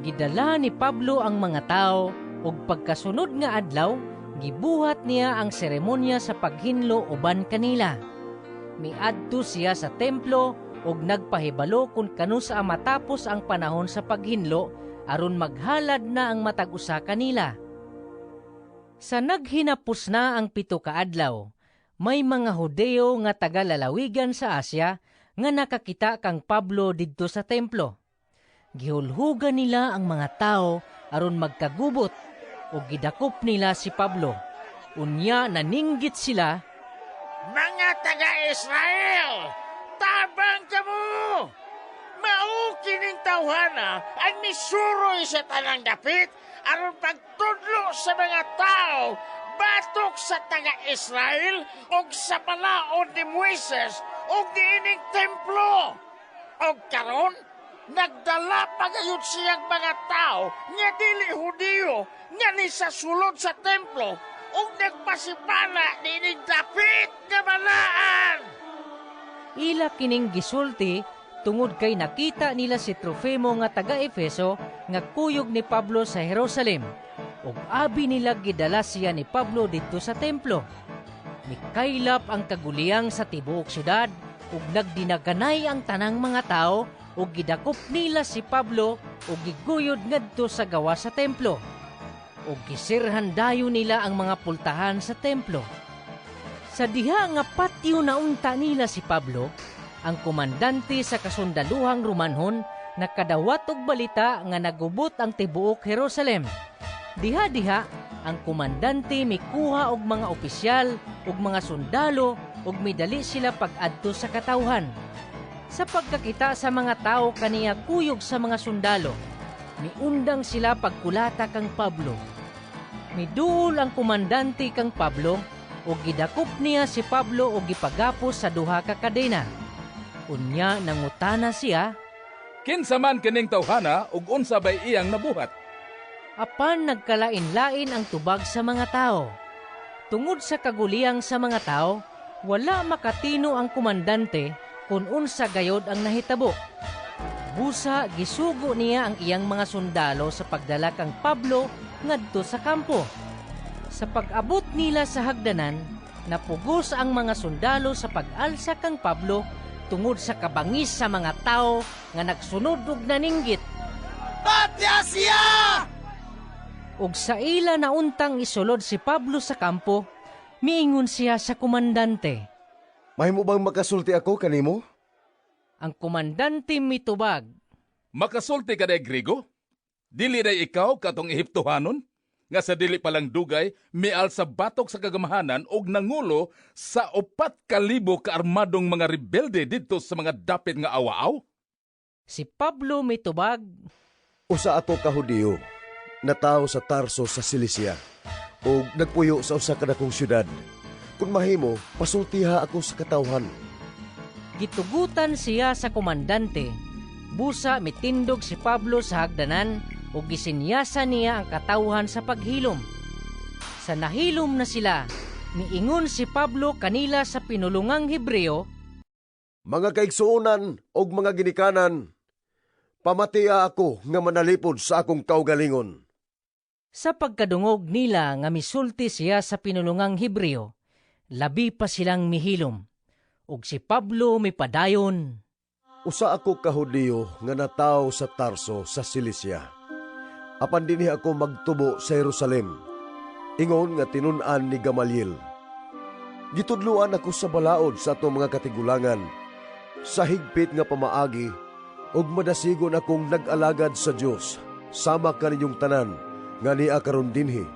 S2: gidala ni Pablo ang mga tao ug pagkasunod nga adlaw, gibuhat niya ang seremonya sa paghinlo uban kanila. Miadto siya sa templo ug nagpahibalo kung kanusa matapos ang panahon sa paghinlo aron maghalad na ang matag usa kanila. Sa naghinapos na ang 7 ka adlaw, may mga Hudeo nga taga-lalawigan sa Asia nga nakakita kang Pablo didto sa templo. Gihulhugan nila ang mga tao aron magkagubot ug gidakop nila si Pablo. Unya naninggit sila,
S7: "Mga taga-Israel, tabang kamo! Mao kining tawhana ang misuroy sa tanang dapit aron pagtudlo sa mga tao batok sa taga-Israel ug sa balaod ni Moises ug niining templo. Og karon nagdala pagayod siyang mga tao nga dili Hudiyo nga ni sa sulod sa templo ug nagpasipana niining dapit nga balaan."
S2: Ila kining gisulti tungod kay nakita nila si Trofimo nga taga-Efeso nga kuyog ni Pablo sa Jerusalem, ug abi nila gidala siya ni Pablo didto sa templo. Mikaylap ang kaguliyang sa tibuok syudad ug nagdinaganay ang tanang mga tao ug gidakop nila si Pablo ug giguyod ngadto sa gawas sa templo. Ug gisirhan dayon nila ang mga pultahan sa templo. Sa diha nga patio naunta nila si Pablo, Ang komandante sa kasundaluhang Romanhon nakadawat og balita nga nagubot ang tibuok Jerusalem. Diha-diha, ang komandante mikuha og mga opisyal ug mga sundalo ug midali sila pag-adto sa katawhan. Sa pagkakita sa mga tawo kaniya kuyog sa mga sundalo, miundang sila pagkulata kang Pablo. Miduol ang komandante kang Pablo ug gidakop niya si Pablo ug gipagapos sa duha ka kadena. Unya nangutana siya,
S9: "Kinsa man kining tawhana ug unsa bay iyang nabuhat?"
S2: Apan nagkalain-lain ang tubag sa mga tao. Tungod sa kaguliyang sa mga tao, wala makatino ang komandante kung unsa gayod ang nahitabo. Busa gisugo niya ang iyang mga sundalo sa pagdala kang Pablo ngadto sa kampo. Sa pag-abot nila sa hagdanan, napugos ang mga sundalo sa pag-alsa kang Pablo tungod sa kabangis sa mga tao nga nagsunod og naninggit.
S11: "Patya siya!"
S2: Ug sa ila nauntang isulod si Pablo sa kampo, miingon siya sa komandante,
S20: "Mahimo bang makasulti ako kanimo?"
S2: Ang komandante mitubag,
S9: "Makasulti ka day Grigo? Dili day ikaw katong Ehiptohanon nga sa dili pa lang dugay mial sa batok sa kagamahanan og nangulo sa 4,000 ka armadong mga rebelde didto sa mga dapit nga awa-aw?"
S2: Si Pablo mitubag,
S20: "Usa ako ka Hudiyo, natawo sa Tarso sa Cilicia, ug nagpuyo sa usa ka dakong syudad. Kung mahimo, pasultiha ako sa katawhan."
S2: Gitugutan siya sa komandante. Busa mitindog si Pablo sa hagdanan ug gisinyasan niya ang katawhan sa paghilom. Sa nahilom na sila, miingon si Pablo kanila sa pinulungang Hebreo,
S20: "Mga kaigsuonan ug mga ginikanan, pamatia ako nga manalipod sa akong kaugalingon."
S2: Sa pagkadungog nila nga misulti siya sa pinulungang Hebreo, labi pa silang mihilom. Ug si Pablo mipadayon,
S20: "Usa ako ka Hudiyo nga natawo sa Tarso sa Cilicia. Apan dinhi ako magtubo sa Jerusalem, ingon nga tinun-an ni Gamaliel. Gitudloan ako sa balaod sa atong mga katigulangan, sa higpit nga pamaagi, ug madasigon akong nag-alagad sa Dios sama kaninyong tanan nga nia karon dinhi.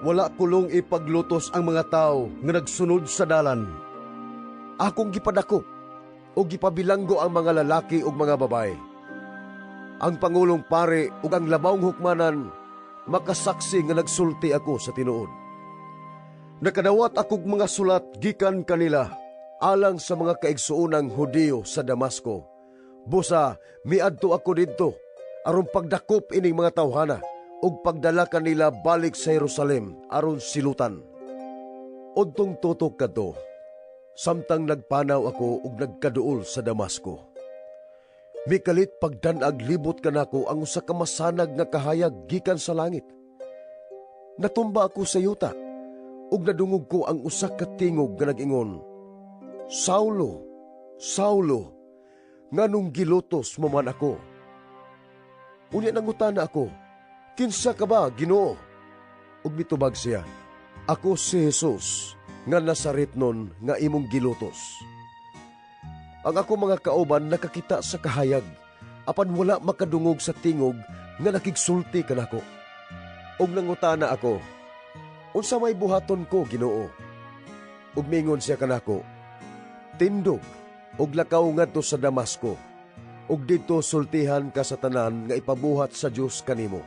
S20: Wala kulong ipaglutos ang mga tawo nga nagsunod sa Dalan. Akong gipadakop ug gipabilanggo ang mga lalaki ug mga babaye. Ang pangulong pare ug ang labawng hukmanan makasaksi nga nagsulti ako sa tinuod. Nakadawat akog mga sulat gikan kanila alang sa mga kaigsuonang Hudiyo sa Damasco. Busa miadto ako didto aron pagdakop ining mga tawhana ug pagdala kanila balik sa Jerusalem aron silutan. Udtong tutok kadto, samtang nagpanaw ako ug nagkaduol sa Damasco, mikalit pagdan-ag libot kanako ang usa ka masanag nga kahayag gikan sa langit. Natumba ako sa yuta ug nadungog ko ang usa ka tingog nga nag-ingon, 'Saulo, Saulo, nganong gilutos mo man ako?' Unya nangutana ako, 'Kinsa ka ba, Ginoo?' Ug mitubag siya, 'Ako si Jesus nga Nazaretnon nga imong gilutos.' Ang ako mga kauban nakakita sa kahayag, apan wala makadungog sa tingog nga nakigsulti kanako. Ug nangutana ako, 'Unsa may buhaton ko, Ginoo?' Ug mingon siya kanako, 'Tindog ug lakaw ngadto sa Damasco, ug didto sultihan ka sa tanan nga ipabuhat sa Dios kanimo.'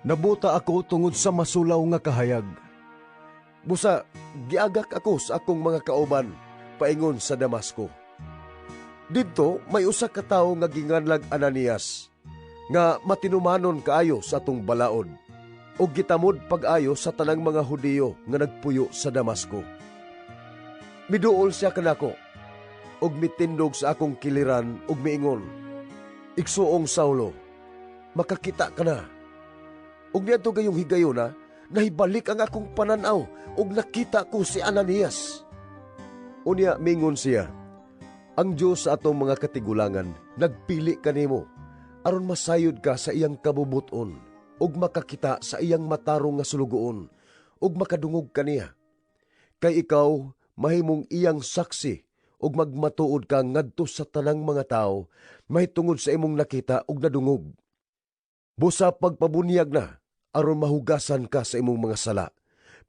S20: Nabuta ako tungod sa masulaw nga kahayag. Busa giagak ako sa akong mga kauban paingon sa Damasco. Didto may usa ka tawo nga ginganlag Ananias, nga matinumanon kaayo sa atong balaod, ug gitamod pag-ayo sa tanang mga Hudiyo nga nagpuyo sa Damasco. Miduol siya kanako, ug mitindog sa akong kiliran ug miingon, 'Igsuong Saulo, makakita ka na.' Ug niadto gayong higayuna, nahibalik ang akong pananaw ug nakita ko si Ananias. Unya mingon siya, 'Ang Dios sa atong mga katigulangan nagpili kanimo aron masayod ka sa iyang kabubuton ug makakita sa iyang matarong nga sulugoon ug makadungog kaniya. Kay ikaw mahimong iyang saksi ug magmatuod ka ngadto sa tanang mga tawo mahitungod sa imong nakita ug nadungog. Busa pagpabunyag na aron mahugasan ka sa imong mga sala,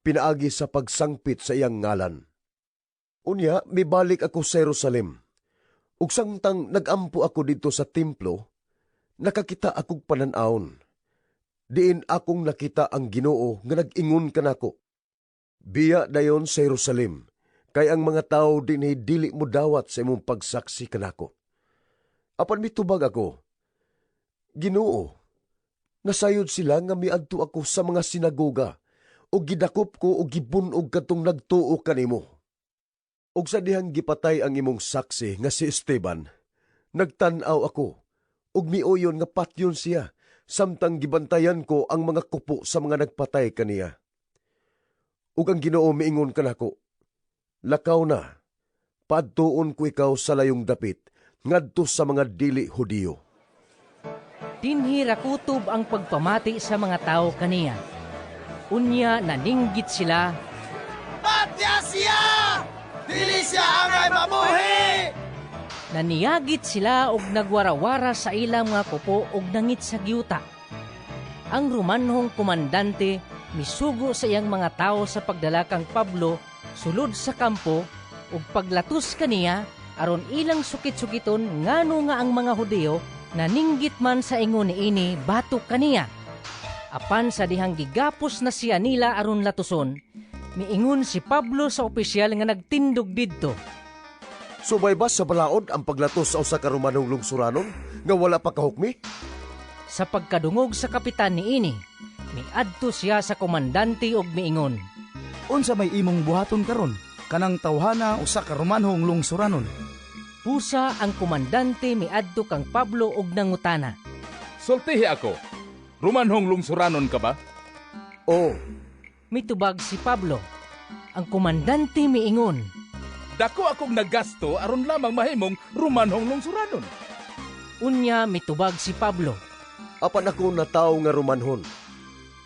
S20: pinaagi sa pagsangpit sa iyang ngalan. Unya, mibalik ako sa Jerusalem. Ug samtang nagampo ako didto sa templo, nakakita akog panan-awon. Diin akong nakita ang Ginoo nga nag-ingon kanako: 'Biya dayon sa Jerusalem, kay ang mga tawo dinhi dili mo dawat sa imong pagsaksi kanako.' Apan mitubag ako, 'Ginoo, nasayod sila nga miadto ako sa mga sinagoga ug gidakop ko ug gibun-og kadtong nagtuo kanimo. Ug sa dihang gipatay ang imong saksi nga si Esteban, nagtan-aw ako ug miuyon nga patyon siya samtang gibantayan ko ang mga kupo sa mga nagpatay kaniya.' Ug ang Ginoo miingon kanako, 'Lakaw na, paadtuon ko ikaw sa layong dapit ngadto sa mga dili Hudiyo.'"
S2: Dinhi ra kutob ang pagpamati sa mga tawo kaniya. Unya naninggit sila,
S11: "Patya siya! Dili siya angay mabuhi!"
S2: Naniyagit sila og nagwarawara sa ilang mga kupo og nangit sa giyuta. Ang Romanhong komandante misugo sa iyang mga tawo sa pagdala kang Pablo sulod sa kampo ug paglatos kaniya aron ilang sukit-sukiton ngano nga ang mga Hudiyo naninggit man sa ingon niini batok kaniya. Apan sa dihang gigapos na siya nila aron latuson, miingon si Pablo sa opisyal nga nagtindog didto,
S20: "Subay ba sa balaod ang paglatos sa usa ka Romanong lungsuranon nga wala pa kahukmi?"
S2: Sa pagkadungog sa kapitan niini, miadto siya sa komandante ug miingon,
S17: "Unsa may imong buhaton karon? Kanang tawhana usa ka Romanhong lungsuranon."
S2: Busa ang komandante miadto kang Pablo ug nangutana,
S9: "Sultihi ako, Romanhong lungsuranon ka ba?"
S20: "Oo,"
S2: mitubag si Pablo. Ang komandante miingon,
S9: "Dako akong nagasto aron lamang mahimong Romanhong lungsuranon."
S2: Unya mitubag si Pablo,
S20: "Apan ako natawo nga Romanhon."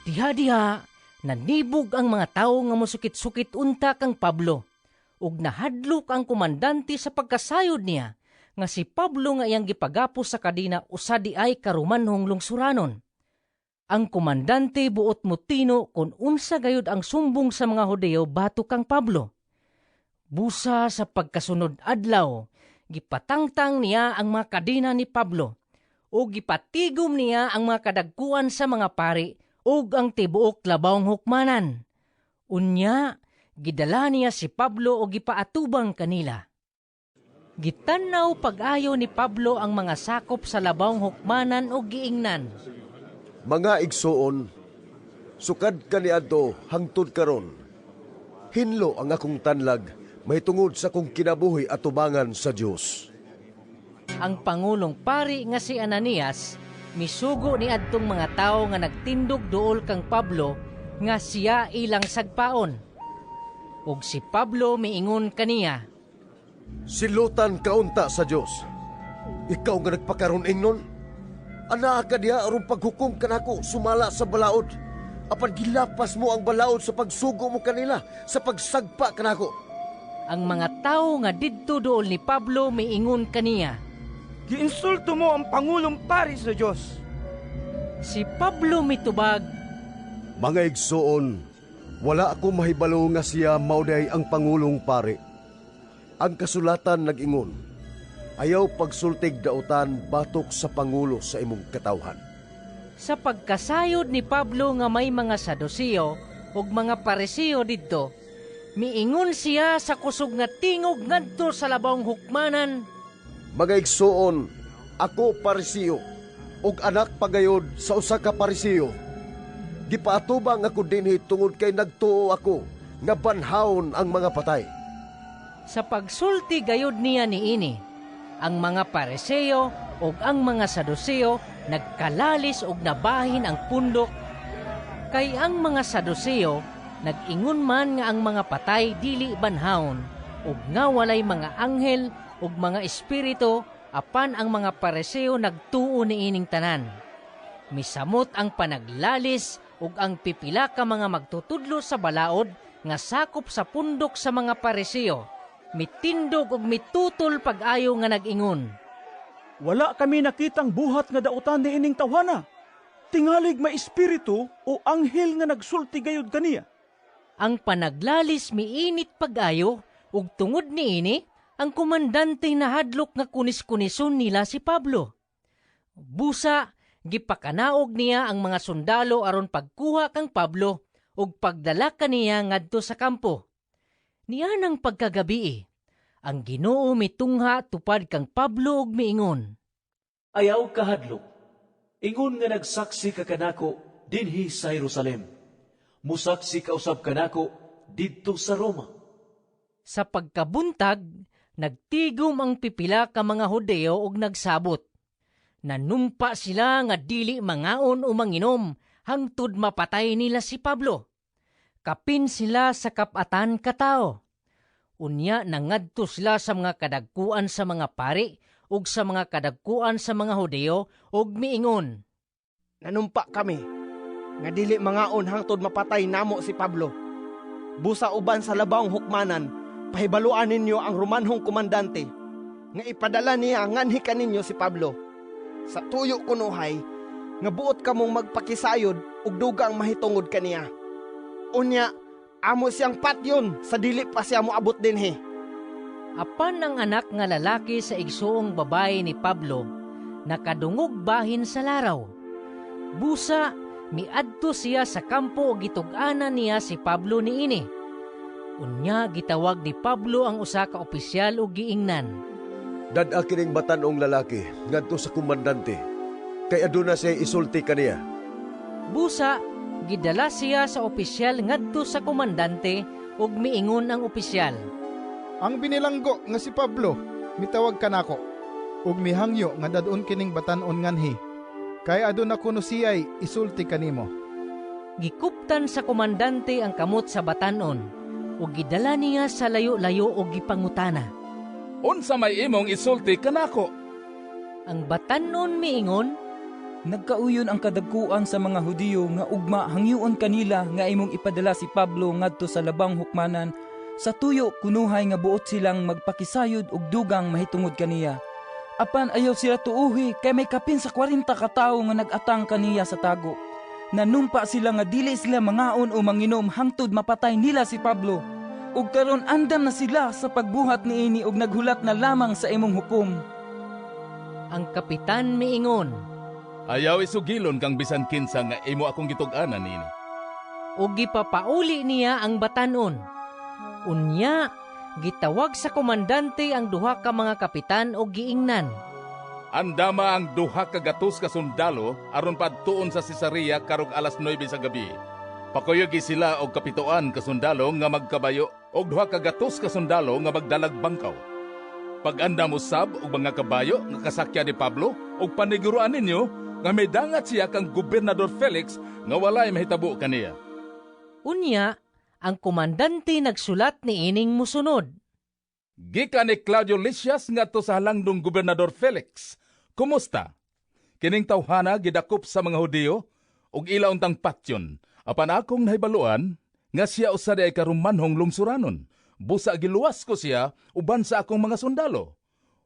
S2: Diha-diha nanibog ang mga tawo nga mosukit-sukit unta kang Pablo, ug nahadlok ang komandante sa pagkasayod niya nga si Pablo nga iyang gipagapos sa kadena usa di ay ka Romanhong lungsuranon. Ang komandante buot mutino kung unsa gayud ang sumbong sa mga Hudiyo batok kang Pablo. Busa sa pagkasunod adlaw, gipatangtang niya ang mga kadena ni Pablo ug gipatigom niya ang mga kadagkuan sa mga pari ug ang tibuok labawng hukmanan. Unya, gidala niya si Pablo ug gipaatubang kanila. Gitan-aw pag-ayo ni Pablo ang mga sakop sa labawng hukmanan ug giingnan,
S20: "Mga igsuon, sukad kaniadto hangtod karon, hinlo ang akong tanlag mahitungod sa akong kinabuhi atubangan sa Dios."
S2: Ang pangulong pari nga si Ananias misugo ni adtong mga tawo nga nagtindog duol kang Pablo nga siya ilang sagpaon. Ug si Pablo miingon kaniya,
S20: "Silutan ka unta sa Dios. Ikaw nga nagpakaron ingnon. Anaa ka diha aron paghukom kanako sumala sa balaod. Apan gilapas mo ang balaod sa pagsugo mo kanila sa pagsagpa kanako."
S2: Ang mga tawo nga didto duol ni Pablo miingon kaniya,
S8: "Giinsulto mo ang pangulong pari sa Dios."
S2: Si Pablo mitubag,
S20: "Mga igsuon, wala ako mahibalo nga siya mao diay ang pangulong pari. Ang kasulatan nag-ingon, 'Ayaw pagsultig dautan batok sa pangulo sa imong katawhan.'"
S2: Sa pagkasayod ni Pablo nga may mga Saduseo ug mga Pariseo didto, miingon siya sa kusog nga tingog ngadto sa labawng hukmanan,
S20: "Mga igsuon, ako Pariseo, ug anak pagayod sa usa ka Pariseo. Gipaatubang ako dinhi tungod kay nagtuo ako nga banhawon ang mga patay."
S2: Sa pagsulti gayud niya niini, ang mga Pariseo ug ang mga Saduseo nagkalalis og nabahin ang pundok, kay ang mga Saduseo nag-ingon man nga ang mga patay dili banhawon ug nga walay mga anghel ug mga espiritu, apan ang mga Pariseo nagtuo niining tanan. Misamot ang panaglalis ug ang pipila ka mga magtutudlo sa balaod nga sakop sa pundok sa mga Pariseo. Mitindog og mitutol pag-ayo nga nag-ingon.
S16: Wala kami nakitang buhat nga dautan ni ining tawhana. Tingalig may espiritu o anghel nga nagsulti gayud kaniya.
S2: Ang panaglalis miinit pag-ayo ug tungod niini ang komandante nahadlok nga kunis-kunison nila si Pablo. Busa gipakanaog niya ang mga sundalo aron pagkuha kang Pablo ug pagdala kaniya ngadto sa kampo. Nianang pagkagabii, ang Ginoo mitungha tupad kang Pablo ug miingon,
S3: "Ayaw kahadlok. Ingon nga nagsaksi ka kanako dinhi sa Jerusalem, musaksi ka usab kanako didto sa Roma."
S2: Sa pagkabuntag, nagtigom ang pipila ka mga Hudeo ug nagsabot. Nanumpa sila nga dili mangaon o manginom hangtod mapatay nila si Pablo. Kapin sila sa kap-atan ka tawo. Unya nangadto sila sa mga kadagkuan sa mga pari ug sa mga kadagkuan sa mga Hudeo ug miingon,
S8: "Nanumpa kami nga dili mangaon hangtod mapatay namo si Pablo. Busa uban sa labawng hukmanan, pahibaluan ninyo ang Romanhong komandante nga ipadala niya nganhi kaninyo si Pablo. Sa tuyo kunuhay nga buot kamong magpakisayod ug dugang mahitungod kaniya. Unya amo siyang patyon sa dili pa siya moabot dinhi."
S2: Apan ang anak nga lalaki sa igsuong babae ni Pablo nakadungog bahin sa laraw. Busa miadto siya sa kampo ug gitug-anan niya si Pablo niini. Unya gitawag ni Pablo ang usa ka opisyal ug giingnan,
S20: "Dad-a kining batan-ong lalaki ngadto sa komandante, kay aduna siya isulti kaniya."
S2: Busa gidala siya sa opisyal ngadto sa komandante ug miingon ang opisyal,
S19: "Ang binilanggo nga si Pablo mitawag kanako ug mihangyo nga dad-on kining batan-on nganhi, kay aduna kuno siyay isulti kanimo."
S2: Gikuptan sa komandante ang kamot sa batan-on ug gidala niya sa layo-layo ug gipangutana,
S9: "Unsa may imong isulti kanako?"
S2: Ang batan-on miingon,
S18: "Nagkauyon ang kadagkuan sa mga Hudiyo nga ugma hangyoon kanila nga imong ipadala si Pablo ngadto sa labang hukmanan sa tuyo kunuhay nga buot silang magpakisayod og dugang mahitungod kaniya. Apan ayaw sila tuuhi kay may kapin sa 40 ka tawo nga nag-atang kaniya sa tago. Nanumpa sila nga dili sila mangaon o manginom hangtod mapatay nila si Pablo. Ug karon andam na sila sa pagbuhat niini ug naghulat na lamang sa imong hukom."
S2: Ang kapitan miingon,
S9: "Ayaw isugilon kang bisan kinsa nga imo akong gitug-anan niini."
S2: Ug gipapauli niya ang batan-on. Unya gitawag sa komandante ang duha ka mga kapitan ug giingnan,
S9: "Andama ang 200 ka sundalo aron padtuon sa Cesarea karong 9:00 sa gabi. Pakuyogi sila og 7 ka sundalo nga magkabayo og 200 ka sundalo nga magdalag bangkaw. Pag-andam usab og mga kabayo nga kasakyan ni Pablo ug paniguroan ninyo nga midangat siya kang Gobernador Felix nga walay mahitabo kaniya."
S2: Unya ang komandante nagsulat niining mosunod.
S9: Gikan ni Claudio Lysias ngadto sa halangdong Gobernador Felix. Kumusta? Kining tawhana gidakop sa mga Hudiyo ug ila untang patyon. Apan akong nahibaluan nga siya usa diay ka Romanhong lungsuranon. Busa giluwas ko siya uban sa akong mga sundalo.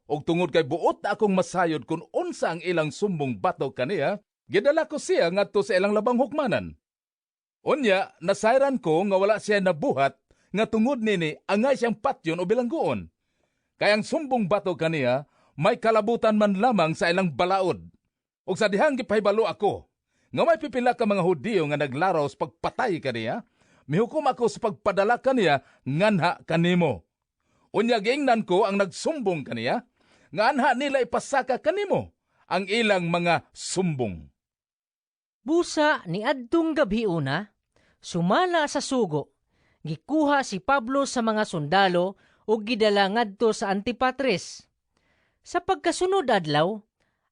S9: Ug tungod kay buot akong masayod kung unsa ang ilang sumbong batok kaniya, gidala ko siya ngadto sa ilang labang hukmanan. Unya, nasayran ko nga wala siya nabuhat nga tungod nini angay siyang patyon o bilangguon. Kay ang sumbong batok kaniya may kalabutan man lamang sa ilang balaod. Ug sa dihang gipahibalo ako nga may pipila ka mga Hudiyo nga naglaraw sa pagpatay kaniya, mihukom ako sa pagpadala kaniya nganha kanimo. Unya giingnan ko ang nagsumbong kaniya nga anha nila ipasaka kanimo ang ilang mga sumbong.
S2: Busa niadtong gabhiuna, sumala sa sugo, gikuha si Pablo sa mga sundalo ug gidala ngadto sa Antipatris. Sa pagkasunod adlaw,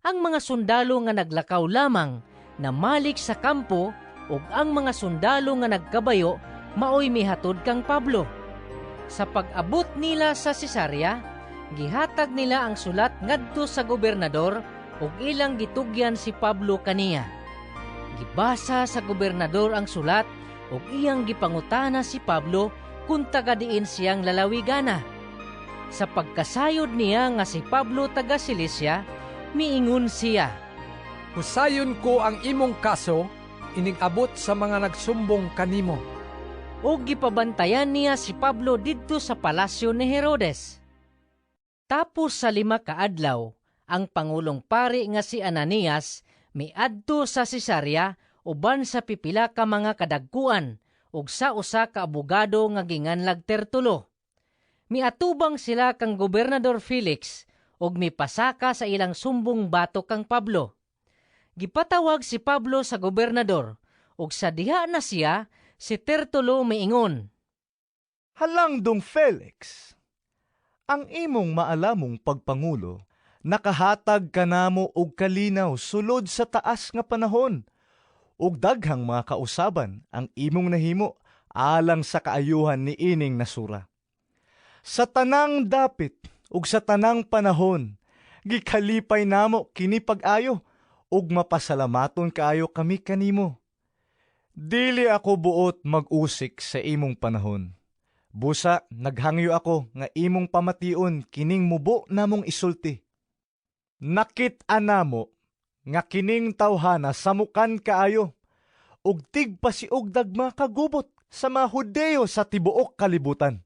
S2: ang mga sundalo nga naglakaw lamang namalik sa kampo ug ang mga sundalo nga nagkabayo maoy mihatod kang Pablo. Sa pag-abot nila sa Cesarea, gihatag nila ang sulat ngadto sa gobernador ug ilang gitugyan si Pablo kaniya. Gibasa sa gobernador ang sulat ug iyang gipangutana si Pablo kung taga diin siyang lalawigana. Sa pagkasayod niya nga si Pablo taga Cilicia, miingon siya,
S13: "Husayon ko ang imong kaso inig-abot sa mga nagsumbong kanimo."
S2: Ug gipabantayan niya si Pablo didto sa palasyo ni Herodes. Tapos sa 5 ka adlaw, ang pangulong pari nga si Ananias miadto sa Cesarea uban sa pipila ka mga kadagkuan ug sa usa ka abogado nga ginganlag Tertulo. Miatubang sila kang Gobernador Felix ug mipasaka sa ilang sumbong batok kang Pablo. Gipatawag si Pablo sa gobernador ug sa diha na siya si Tertulo miingon,
S21: "Halangdong Felix, ang imong maalamong pagpangulo nakahatag kanamo og kalinaw sulod sa taas nga panahon, ug daghang mga kausaban ang imong nahimo alang sa kaayuhan niining nasura. Sa tanang dapit ug sa tanang panahon, gikalipay namo kini pag-ayo ug mapasalamaton kaayo kami kanimo. Dili ako buot mag-usik sa imong panahon. Busa naghangyo ako nga imong pamation kining mubo namong isulti. Nakit-an namo nga kining tawhana samukan kaayo ug tigpasiog dagma kagubot sa mga Hudeo sa tibuok kalibutan.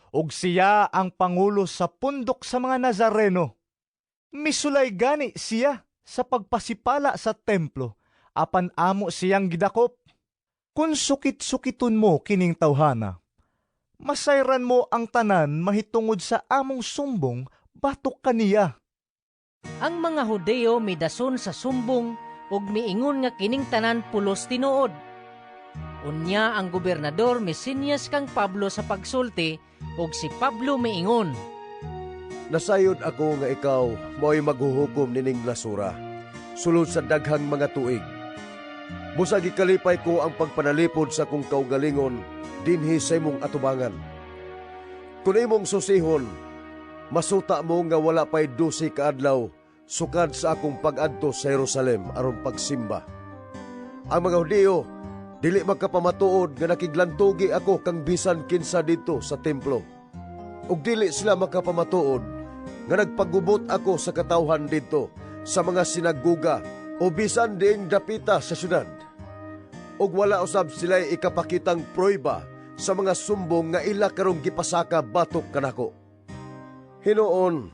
S21: Ug siya ang pangulo sa pundok sa mga Nazareno. Misulay gani siya sa pagpasipala sa templo, apan amo siyang gidakop. Kung sukit-sukiton mo kining tawhana, masayran mo ang tanan mahitungod sa among sumbong batok kaniya."
S2: Ang mga Hudeo midason sa sumbong ug miingon nga kining tanan pulos tinuod. Unya ang gobernador misinyas kang Pablo sa pagsulti ug si Pablo miingon,
S20: "Nasayod ako nga ikaw mao'y maghuhukom nining nasura sulod sa daghang mga tuig. Busa gikalipay ko ang pagpanalipod sa akong kaugalingon dinhi sa imong atubangan. Kung imong susihon, masuta mo nga wala pa'y 12 ka adlaw sukad sa akong pag-adto sa Jerusalem aron pagsimba. Ang mga Hudeo dili makapamatuod nga nakiglantugi ako kang bisan kinsa didto sa templo. Ug dili sila makapamatuod nga nagpagubot ako sa katawhan didto sa mga sinaguga o bisan diing dapita sa syudad. Ug wala usab sila'y ikapakitang prueba sa mga sumbong nga ila karong gipasaka batok kanako. Hinuon,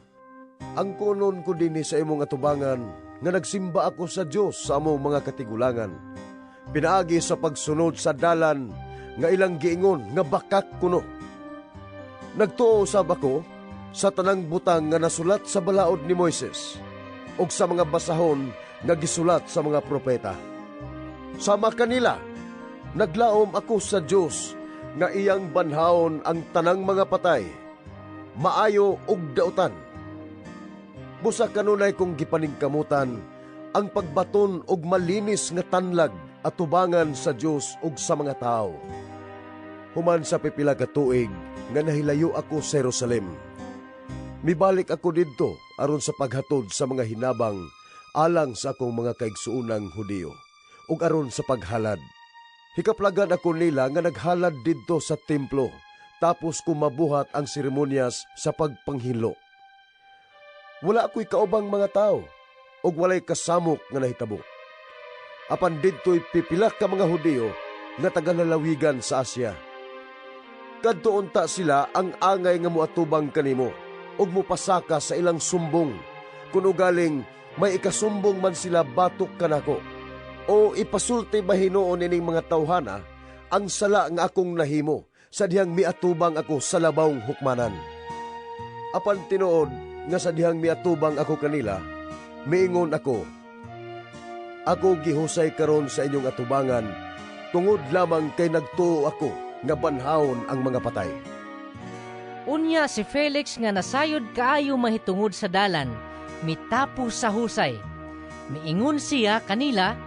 S20: ang kunon ko dinhi sa imong atubangan nga nagsimba ako sa Dios sa among mga katigulangan, pinaagi sa pagsunod sa dalan nga ilang giingon nga bakak kuno. Nagtuo usab ako sa tanang butang nga nasulat sa balaod ni Moises ug sa mga basahon nga gisulat sa mga propeta. Sama kanila, naglaom ako sa Dios nga iyang banhaon ang tanang mga patay, maayo ug dautan. Busa kanunay kong gipaningkamutan ang pagbaton og malinis nga tanlag atubangan sa Dios ug sa mga tawo. Human sa pipila ka tuig nga nahilayo ako sa Jerusalem, mibalik ako didto aron sa paghatod sa mga hinabang alang sa akong mga kaigsuonang Hudiyo ug aron sa paghalad. Hikaplagan ako nila nga naghalad didto sa templo tapos ko mabuhat ang seremonyas sa pagpanghilo. Wala ako'y kaubang mga tao ug walay kasamok nga nahitabo. Apan didto'y pipila ka mga Hudiyo nga tagalalawigan sa Asia. Kadto unta sila ang angay nga moatubang kanimo ug mopasaka sa ilang sumbong, kun ugaling may ikasumbong man sila batok kanako. O ipasulti ba hinuon ining mga tawhana ang sala nga akong nahimo sa dihang miatubang ako sa labawng hukmanan? Apan tinuod nga sa dihang miatubang ako kanila, miingon ako, ako gihusay karon sa inyong atubangan tungod lamang kay nagtuo ako nga banhawon ang mga patay."
S2: Unya si Felix nga nasayod kaayo mahitungod sa dalan, mitapos sa husay. Miingon siya kanila,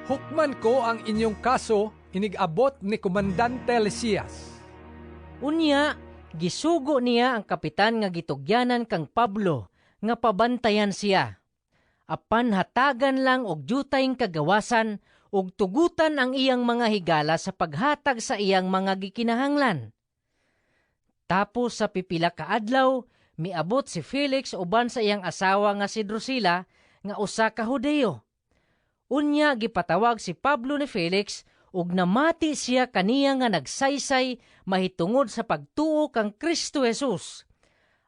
S13: "Hukman ko ang inyong kaso inig-abot ni Komandante Lysias."
S2: Unya, gisugo niya ang kapitan nga gitugyanan kang Pablo nga pabantayan siya. Apan hatagan lang og jutayng kagawasan ug tugutan ang iyang mga higala sa paghatag sa iyang mga gikinahanglan. Tapos sa pipila ka adlaw, miabot si Felix uban sa iyang asawa nga si Drusilla nga usa ka Hudiyo. Unya gipatawag si Pablo ni Felix ug namati siya kaniya nga nagsaysay mahitungod sa pagtuo kang Kristo Jesus.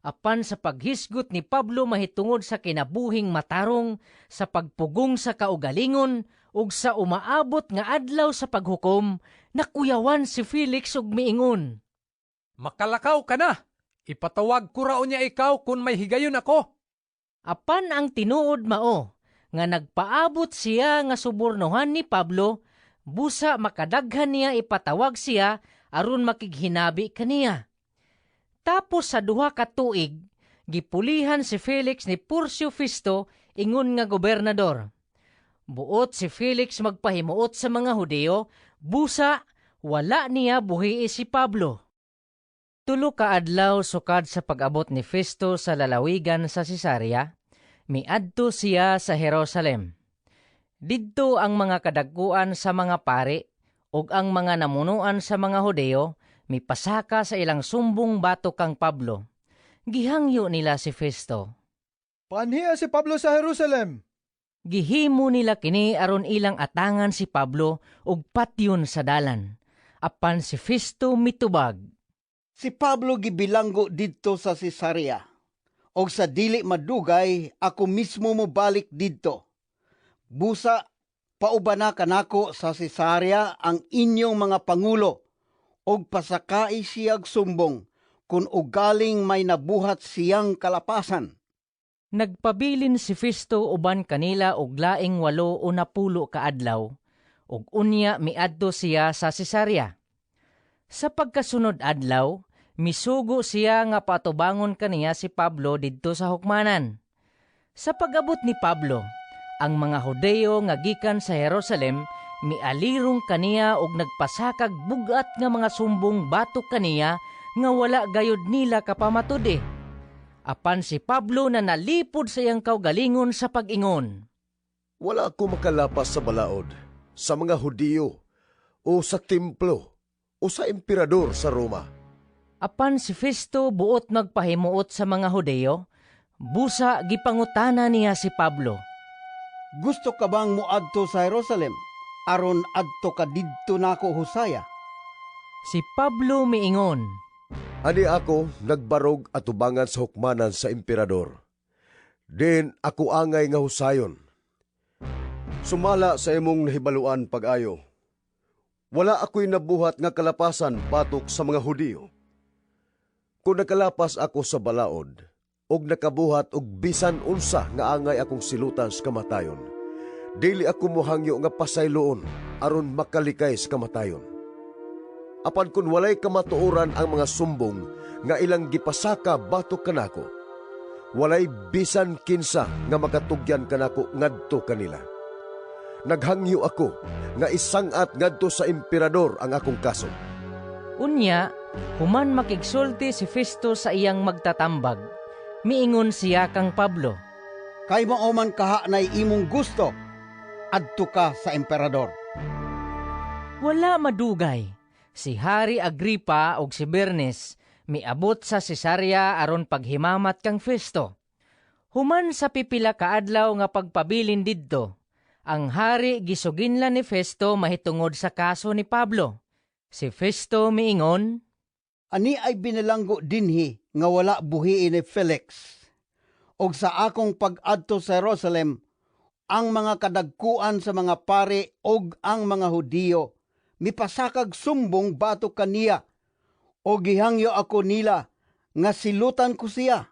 S2: Apan sa paghisgot ni Pablo mahitungod sa kinabuhing matarong, sa pagpugong sa kaugalingon, ug sa umaabot nga adlaw sa paghukom, nakuyawan si Felix ug miingon,
S13: "Makalakaw ka na! Ipatawag ko ra unya ikaw kung may higayon ako."
S2: Apan ang tinuod mao nga nagpaabot siya nga subornohan ni Pablo, busa makadaghan niya ipatawag siya aron makighinabi kaniya. Tapos sa 2 ka tuig, gipulihan si Felix ni Porcio Festo ingon nga gobernador. Buot si Felix magpahimuot sa mga Hudiyo, busa wala niya buhii si Pablo. 3 ka adlaw sukad sa pag-abot ni Festo sa lalawigan sa Cesarea, miadto siya sa Jerusalem. Didto ang mga kadagkuan sa mga pari ug ang mga namunuan sa mga Hudiyo mipasaka sa ilang sumbong batok kang Pablo. Gihangyo nila si Festo.
S19: "Paanhia si Pablo sa Jerusalem."
S2: Gihimo nila kini aron ilang atangan si Pablo ug patyon sa dalan. Apan si Festo mitubag.
S14: "Si Pablo gibilanggo didto sa Cesarea. Og sa dili madugay ako mismo mobalik didto. Busa paubana kanako sa Cesarea ang inyong mga pangulo og pasakai siyag sumbong kung ugaling may nabuhat siyang kalapasan."
S2: Nagpabilin si Festo uban kanila og laing 8 o 10 ka adlaw, ug unya miadto siya sa Cesarea. Sa pagkasunod adlaw, misugo siya nga patubangon kaniya si Pablo didto sa hukmanan. Sa pag-abot ni Pablo, ang mga Hudiyo nga gikan sa Jerusalem mialirong kaniya og nagpasakag bug-at nga mga sumbong batok kaniya nga wala gayud nila kapamatud-i. Apan si Pablo na nalipod sa iyang kaugalingon sa pag-ingon,
S20: "Wala ako makalapas sa balaod sa mga Hudiyo o sa templo o sa emperador sa Roma."
S2: Apan si Festo buot magpahimuot sa mga Hudiyo, busa gipangutana niya si Pablo,
S14: "Gusto ka bang moadto sa Jerusalem aron adto ka didto nako husaya?"
S2: Si Pablo miingon,
S20: "Ani ako nagbarog atubangan sa hukmanan sa emperador. Din ako angay nga husayon."
S5: "Sumala sa imong nahibaluan pag-ayo, wala ako'y nabuhat nga kalapasan batok sa mga Hudiyo. Kung nakalapas ako sa balaod, og nakabuhat og bisan unsa nga angay akong silutan sa kamatayon, dili ako mohangyo nga pasayloon aron makalikay sa kamatayon. Apan kung walay kamatuoran ang mga sumbong nga ilang gipasaka batok kanako, walay bisan kinsa nga makatugyan kanako ngadto kanila. Naghangyo ako nga isangat ngadto sa emperador ang akong kaso."
S2: Unya, human makigsulti si Festo sa iyang magtatambag, miingon siya kang Pablo,
S14: "Kay mao man kaha nay imong gusto, adto ka sa emperador."
S2: Wala madugay, si Hari Agripa ug si Bernice miabot sa Cesarea aron paghimamat kang Festo. Human sa pipila ka adlaw nga pagpabilin didto, ang hari gisuginlan ni Festo mahitungod sa kaso ni Pablo. Si Festo miingon,
S14: "Ani ay binilanggo dinhi nga wala buhiin ni Felix. Og sa akong pag-adto sa Jerusalem, ang mga kadagkuan sa mga pare og ang mga Hudiyo mipasakag sumbong batok kaniya, o gihangyo ako nila nga silutan ko siya.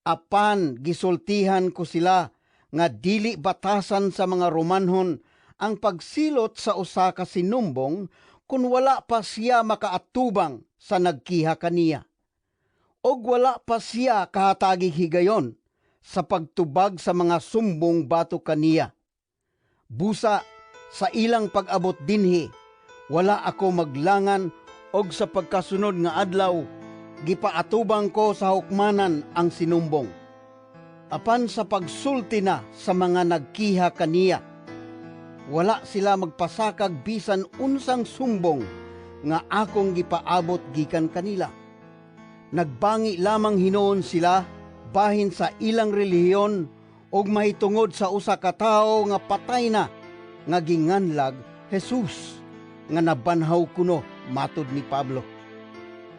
S14: Apan gisultihan ko sila nga dili batasan sa mga Romanhon ang pagsilot sa usa ka sinumbong kun wala pa siya makaatubang sa nagkiha kaniya. Og wala pa siya kahatagig higayon sa pagtubag sa mga sumbong batok kaniya. Busa sa ilang pag-abot dinhi, wala ako maglangan, og sa pagkasunod nga adlaw gipaatubang ko sa hukmanan ang sinumbong. Apan sa pagsulti na sa mga nagkiha kaniya, wala sila magpasakag bisan unsang sumbong nga akong gipaabot gikan kanila. Nagbangi lamang hinuon sila bahin sa ilang relihiyon ug mahitungod sa usa ka tawo nga patay na nga ginganlag Jesus nga nabanhaw kuno matud ni Pablo.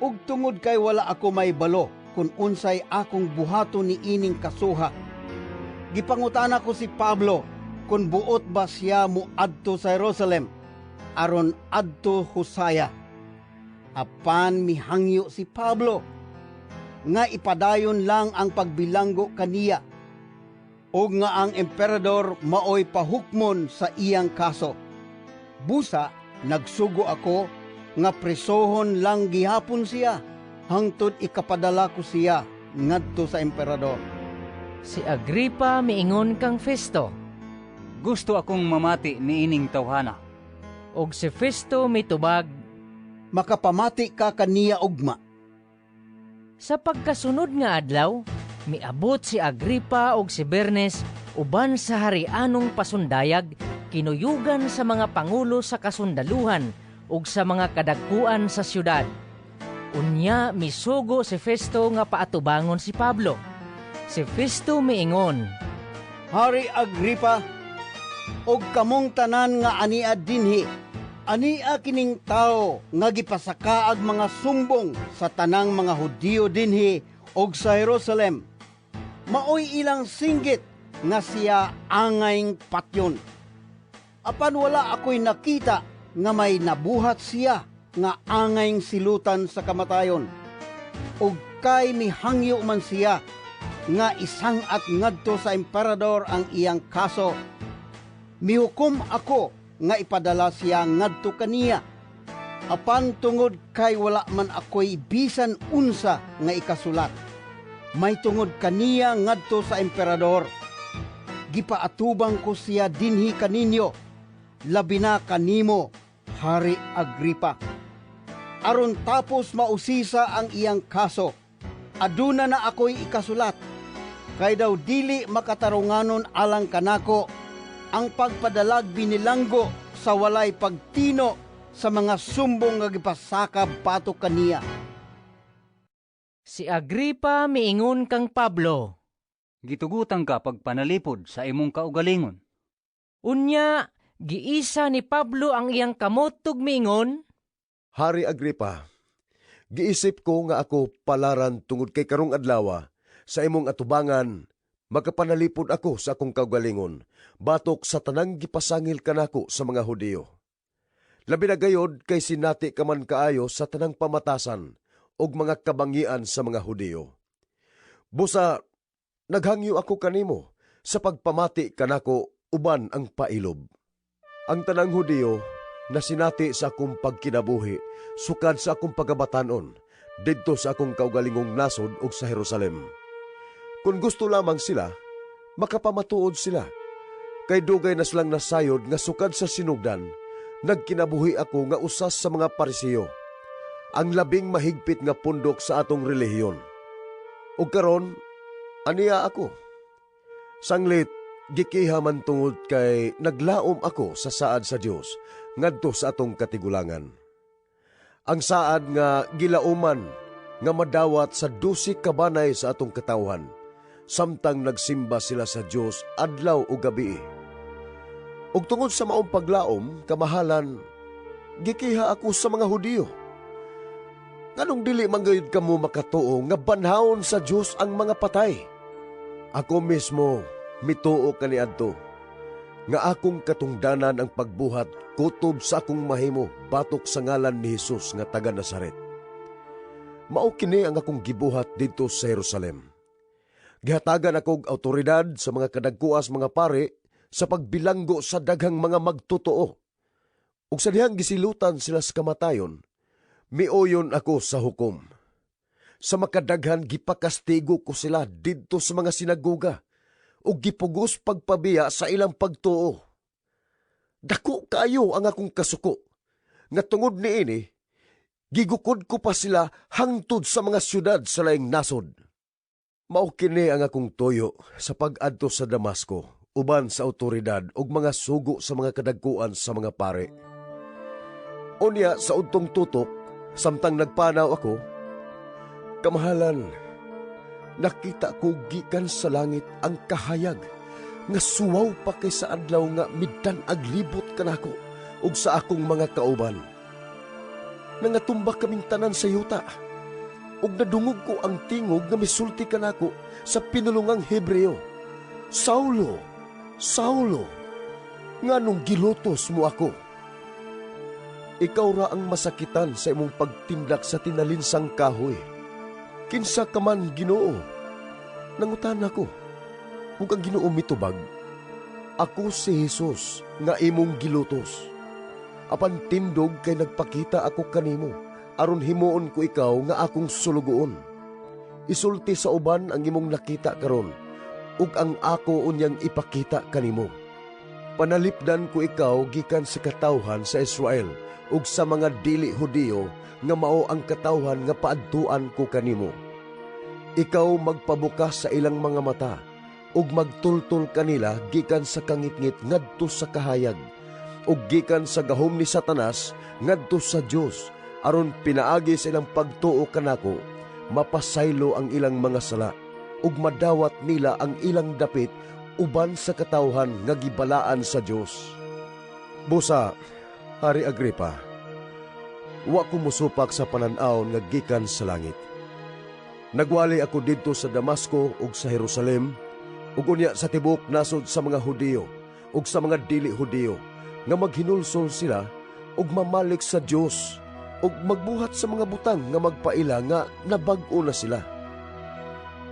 S14: Ug tungod kay wala ako mahibalo kun unsay akong buhaton niining kasuha, gipangutana ko si Pablo kun buot ba siya moadto sa Jerusalem aron adto husaya. Apan mihangyo si Pablo nga ipadayon lang ang pagbilanggo kaniya ug nga ang emperador maoy pahukmon sa iyang kaso. Busa nagsugo ako nga presohon lang gihapon siya hangtod ikapadala ko siya ngadto sa emperador.
S2: Si Agripa miingon kang Festo,
S1: "Gusto akong mamati niining tawhana."
S2: Og si Festo mitubag,
S14: "Makapamati ka kaniya ugma."
S2: Sa pagkasunod nga adlaw, miabot si Agripa og si Bernes uban sa harianong pasundayag, kinuyugan sa mga pangulo sa kasundaluhan ug sa mga kadagkuan sa syudad. Unya misugo si Festo nga paatubangon si Pablo. Si Festo miingon,
S14: "Hari Agripa, ug kamong tanan nga ania dinhi, ania kining tawo nga gipasakaag mga sumbong sa tanang mga Hudiyo dinhi ug sa Jerusalem. Maoy ilang singgit nga siya angayng patyon. Apan wala ako'y nakita nga may nabuhat siya nga angayng silutan sa kamatayon. Ug kay mihangyo man siya nga isang-at ngadto sa emperador ang iyang kaso, mihukom ako nga ipadala siya ngadto kaniya. Apan tungod kay wala man ako'y bisan unsa nga ikasulat mahitungod kaniya ngadto sa emperador, gipaatubang ko siya dinhi kaninyo, labi na kanimo, Hari Agripa, aron tapos mausisa ang iyang kaso, aduna na ako'y ikasulat, kay daw dili makatarunganon alang kanako ang pagpadalag binilanggo sa walay pagtino sa mga sumbong nga gipasakab batok kaniya."
S2: Si Agripa miingon kang Pablo,
S1: "Gitugutan ka pagpanalipod sa imong kaugalingon."
S2: Unya giisa ni Pablo ang iyang kamot ug miingon,
S20: "Hari Agripa, giisip ko nga ako palaran tungod kay karong adlawa sa imong atubangan makapanalipod ako sa akong kaugalingon batok sa tanang gipasangil kanako sa mga Hudiyo. Labi na gayod kay sinati ka man kaayo sa tanang pamatasan ug mga kabangian sa mga Hudiyo. Busa naghangyo ako kanimo sa pagpamati kanako uban ang pailob. Ang tanang Hudiyo na sinati sa akong pagkinabuhi sukad sa akong pagkabatanon didto sa akong kaugalingong nasod ug sa Jerusalem. Kung gusto lamang sila, makapamatuod sila. Kay dugay na silang nasayod nga sukad sa sinugdan, nagkinabuhi ako nga usas sa mga Pariseo, ang labing mahigpit nga pundok sa atong relihiyon. Ug karon, aniya ako. Sanglit, gikiha man tungod kay naglaom ako sa saad sa Dios ngadto sa atong katigulangan. Ang saad nga gilauman nga madawat sa 12 kabanay sa atong katawhan, samtang nagsimba sila sa Dios adlaw ug gabi. Ug tungod sa maong paglaom, kamahalan, gikiha ako sa mga Hudiyo. Nganong dili man gayud kamo makatuo nga banhawon sa Dios ang mga patay? Ako mismo mituo kaniadto nga akong katungdanan ang pagbuhat kutob sa akong mahimo batok sa ngalan ni Hesus nga taga Nazaret. Mao kini ang akong gibuhat didto sa Jerusalem. Gihatagan ako og awtoridad sa mga kadagkuas mga pare sa pagbilanggo sa daghang mga magtotoo. Ug sa dihang gisilutan sila sa kamatayon, miuyon ako sa hukom. Sa makadaghan gipakastigo ko sila didto sa mga sinagoga ug gipugos pagpabiya sa ilang pagtuo. Dako kaayo ang akong kasuko, nga tungod niini, gigukod ko pa sila hangtod sa mga syudad sa laing nasod. Mao kini ang akong tuyo sa pag-adto sa Damasco uban sa awtoridad ug mga sugo sa mga kadagkuan sa mga pare. Unya sa udtong tutok, samtang nagpanaw ako, Kamahalan, nakita ko gikan sa langit ang kahayag nga suwaw pa kay sa adlaw nga midan-ag libot kanako ug sa akong mga kauban. Nangatumba kaming tanan sa yuta ug nadungog ko ang tingog nga misulti kanako sa pinulungang Hebreo. Saulo, Saulo, nganong gilutos mo ako? Ikaw ra ang masakitan sa imong pagtindak sa tinalinsang kahoy. Kinsa ka man, Ginoo? Nangutana ko. Ug ang Ginoo mitubag, ako si Jesus nga imong gilutos. Apan tindog kay nagpakita ako kanimo aron himuon ko ikaw nga akong sulugoon. Isulti sa uban ang imong nakita karon ug ang ako unyang ipakita kanimo. Panalipdan ko ikaw gikan sa katawhan sa Israel ug sa mga dili Hudiyo nga mao ang katawhan nga paadtuan ko kanimo. Ikaw magpabukas sa ilang mga mata ug magtultol kanila gikan sa kangitngit ngadto sa kahayag ug gikan sa gahom ni Satanas ngadto sa Dios aron pinaagi sa ilang pagtuo kanako mapasaylo ang ilang mga sala ug madawat nila ang ilang dapit uban sa katawhan nga gibalaan sa Dios. Busa, Hari Agripa, wa ko mosupak sa panan-awon nga gikan sa langit. Nagwali ako didto sa Damasco ug sa Jerusalem ug unya sa tibuok nasod sa mga Hudiyo ug sa mga dili Hudiyo nga maghinulsol sila ug mamalik sa Dios ug magbuhat sa mga butang nga magpaila nga nabag-o na sila.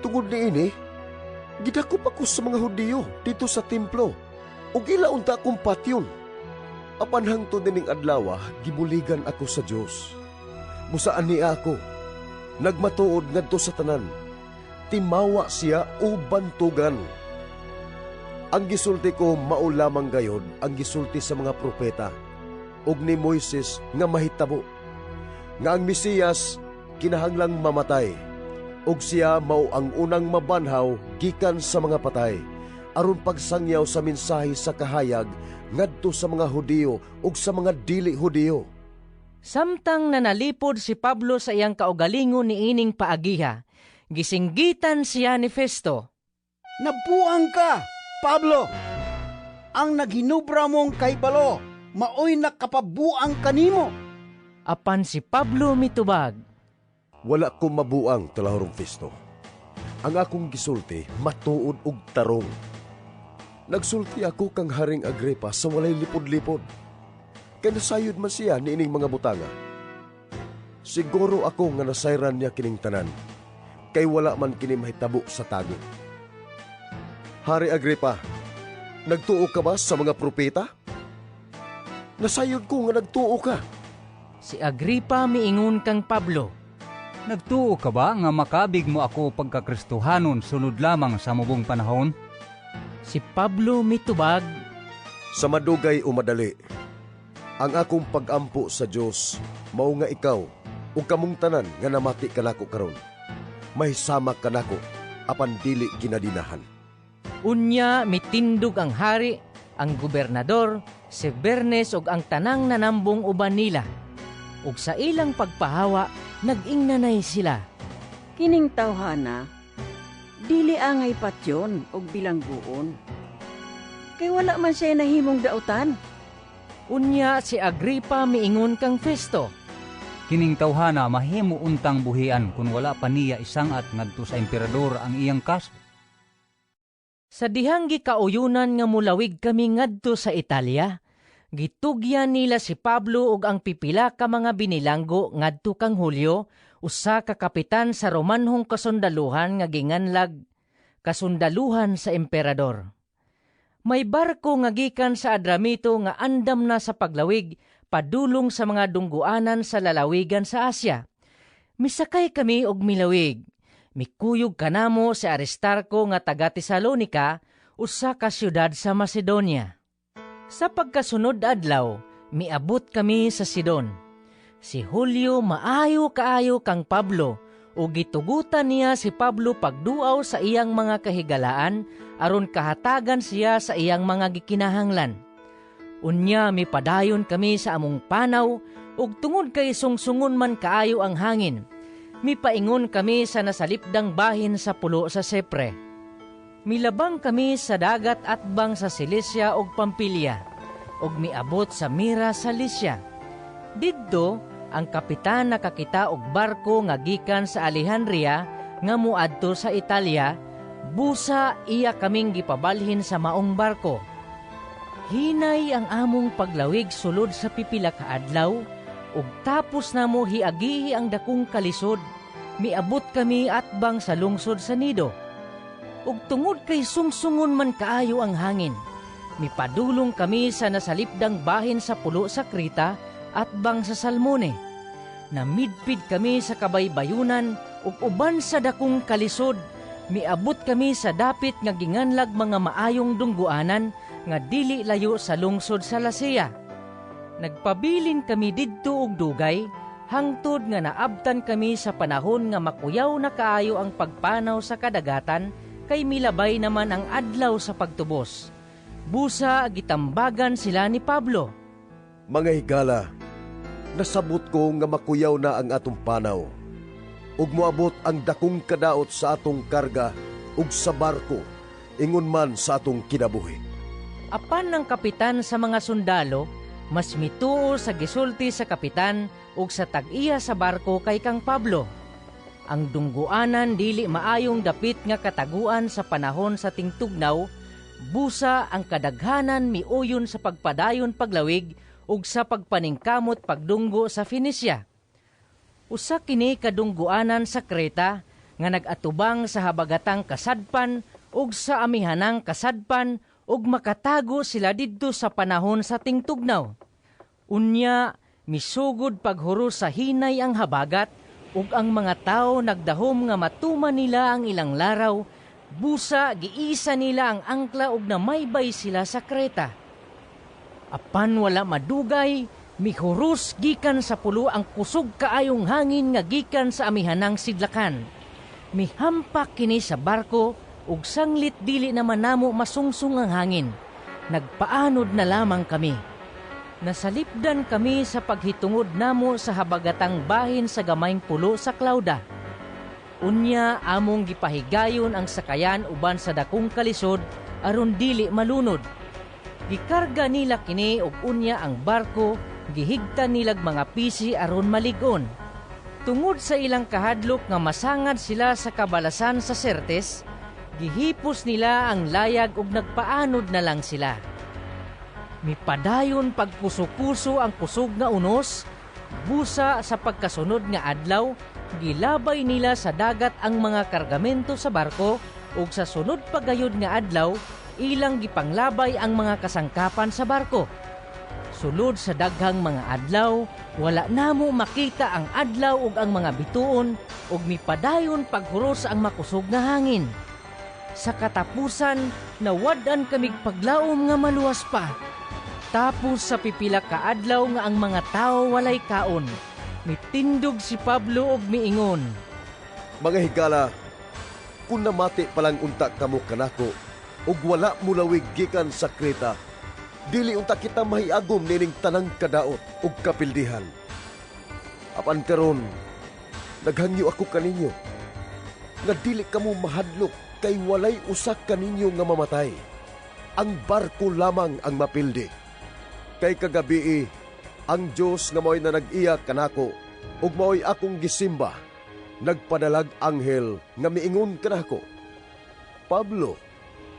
S20: Tungod niini, gidakop ako sa mga Hudiyo didto sa templo ug ila unta akong patyon. Apan hangtod nining adlawa, gibuligan ako sa Dios. Busa ania ako, nagmatuod ngadto sa tanan, timawa siya o bantugan. Ang gisulti ko mao lamang gayod ang gisulti sa mga propeta ug ni Moises nga mahitabo, nga ang Mesiyas kinahanglang mamatay, ug siya mao ang unang mabanhaw gikan sa mga patay, aron pagsangyaw sa mensahe sa kahayag ngadto sa mga Hudiyo ug sa mga dili Hudiyo.
S2: Samtang nanalipod si Pablo sa iyang kaugalingon niining paagiha, gisinggitan siya ni Festo.
S14: Nabuang ka, Pablo! Ang naghinubra mong kahibalo, maoy nakapabuang kanimo.
S2: Apan si Pablo mitubag.
S20: Wala ko mabuang, Talahorong Festo. Ang akong gisulti, matuod og tarong. Nagsulti ako kang Haring Agripa sa walay lipod-lipod. Kay nasayod man siya niining mga butanga. Siguro ako nga nasayran niya kining tanan, kay wala man kini mahitabo sa tago. Hari Agripa, nagtuo ka ba sa mga propeta? Nasayod ko nga nagtuo ka.
S2: Si Agripa miingon kang Pablo.
S1: Nagtuo ka ba nga makabig mo ako pagkakristohanon sunod lamang sa mubong panahon?
S2: Si Pablo mitubag.
S20: Sa madugay o madali, ang akong pagampo sa Dios mao nga ikaw ug kamong tanan nga namati kanako karon, mahisama kanako apan dili kinadinahan.
S2: Unya mitindog ang hari, ang gobernador, si Bernes ug ang tanang nanambong uban nila. Ug sa ilang pagpahawa, nag-ingnanay sila.
S6: Kining tawhana, dili angay patyon og bilangguon. Kay wala man siya nahimong dautan.
S2: Unya si Agripa miingon kang Festo.
S1: Kining tawhana mahimo untang buhian kung wala pa niya isangat ngadto sa emperador ang iyang kaso.
S2: Sa dihang gikauyunan nga mulawig kami ngadto sa Italia, gitugyan nila si Pablo ug ang pipila ka mga binilanggo ngadto kang Julio, usa ka kapitan sa Romanhong kasundaluhan nga ginganlag kasundaluhan sa emperador. May barko nga gikan sa Adramito nga andam na sa paglawig padulong sa mga dungguanan sa lalawigan sa Asia. Misakay kami og milawig. Mikuyog kanamo si Aristarko nga taga Tesalonika, usa ka syudad sa Macedonia. Sa pagkasunod adlaw, miabot kami sa Sidon. Si Julio maayo kaayo kang Pablo ug gitugutan niya si Pablo pagduaw sa iyang mga kahigalaan aron kahatagan siya sa iyang mga gikinahanglan. Unya mipadayon kami sa among panaw ug tungod kay sungsungon man kaayo ang hangin, mipaingon kami sa nasalipdang bahin sa pulo sa Sepre. Milabang kami sa dagat atbang sa Cilicia ug Pampilya, ug miabot sa Mira sa Lycia. Didto, ang kapitan nakakita og barko nga gikan sa Alejandria nga moadto sa Italia, busa iya kaming gipabalhin sa maong barko. Hinay ang among paglawig sulod sa pipila ka adlaw, ug tapos namo hiagihi ang dakong kalisod, miabot kami atbang sa lungsod sa Nido. Ug tungod kay sungsungon man kaayo ang hangin, mipadulong kami sa nasalipdang bahin sa pulo sa Creta atbang sa Salmone. Namidpid kami sa kabaybayunan ug uban sa dakong kalisod, miabot kami sa dapit nga ginganlag mga maayong dungguanan nga dili layo sa lungsod sa Lasea. Nagpabilin kami didto og dugay, hangtod nga naabtan kami sa panahon nga makuyaw na kaayo ang pagpanaw sa kadagatan, kay milabay naman ang adlaw sa pagtubos. Busa gitambagan sila ni Pablo.
S20: Mga higala, nasabot ko nga makuyaw na ang atong panaw, ug moabot ang dakong kadaot sa atong karga ug sa barko, ingon man sa atong kinabuhi.
S2: Apan ang kapitan sa mga sundalo, mas mituo sa gisulti sa kapitan ug sa tag-iya sa barko kay kang Pablo. Ang dungguanan dili maayong dapit nga kataguan sa panahon sa tingtugnaw, busa ang kadaghanan miuyon sa pagpadayon paglawig ug sa pagpaningkamot pagdunggo sa Fenicia. Usa kini kadungguanan sa Creta nga nag-atubang sa habagatang kasadpan ug sa amihanang kasadpan ug makatago sila didto sa panahon sa tingtugnaw. Unya misugod paghuros sa hinay ang habagat ug ang mga tawo nagdahom nga matuman nila ang ilang laraw, busa giisa nila ang angkla ug namaybay sila sa Creta. Apan wala madugay, mihuros gikan sa pulo ang kusog kaayong hangin nga gikan sa amihanang sidlakan. Mihampak kini sa barko ug sanglit dili naman namo masungsong ang hangin. Nagpaanod na lamang kami. Nasalipdan kami sa paghitungod namo sa habagatang bahin sa gamayng pulo sa Clauda. Unya among gipahigayon ang sakayan uban sa dakong kalisod aron dili malunod. Gikarga nila kini ug unya ang barko gihigtan nilag mga pisi aron malig-on. Tungod sa ilang kahadlok nga masangad sila sa kabalasan sa Sirtes, gihipos nila ang layag ug nagpaanod na lang sila. Mipadayon pagpuso-puso ang kusog nga unos, busa sa pagkasunod nga adlaw, gilabay nila sa dagat ang mga kargamento sa barko ug sa sunod pagayod nga adlaw, ilang gipanglabay ang mga kasangkapan sa barko. Sulod sa daghang mga adlaw, wala namo makita ang adlaw ug ang mga bituon ug mipadayon paghuros ang makusog nga hangin. Sa katapusan, nawad-an kamig paglaom nga maluwas pa. Tapos sa pipila ka adlaw nga ang mga tawo walay kaon, mitindog si Pablo og miingon.
S20: Mga higala, kun namati palang unta kamo kanako ug wala mulawig gikan sa Creta, dili unta kita mahiagom nining tanang kadaot ug kapildihan. Apan karon, naghangyo ako kaninyo nga dili kamo mahadlok kay walay usa kaninyo nga mamatay. Ang barko lamang ang mapildi. Kay kagabii, ang Dios nga mao'y nanag-iya kanako ug mao'y akong gisimba, nagpadalag anghel nga miingon kanako, Pablo,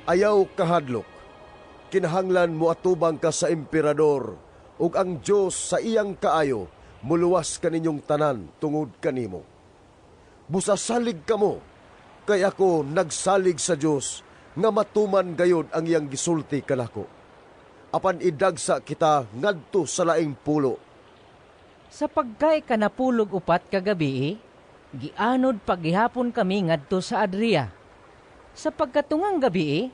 S20: ayaw kahadlok. Kinahanglan moatubang ka sa emperador ug ang Dios sa iyang kaayo muluwas kaninyong tanan tungod kanimo. Busa salig kamo, kay ako nagsalig sa Dios nga matuman gayod ang iyang gisulti kanako. Apan idagsa kita ngadto sa laing pulo.
S2: Sa pagka-ikanapulog-upat kagabii, gianod paghihapon kami ngadto sa Adria. Sa pagkatungang gabii,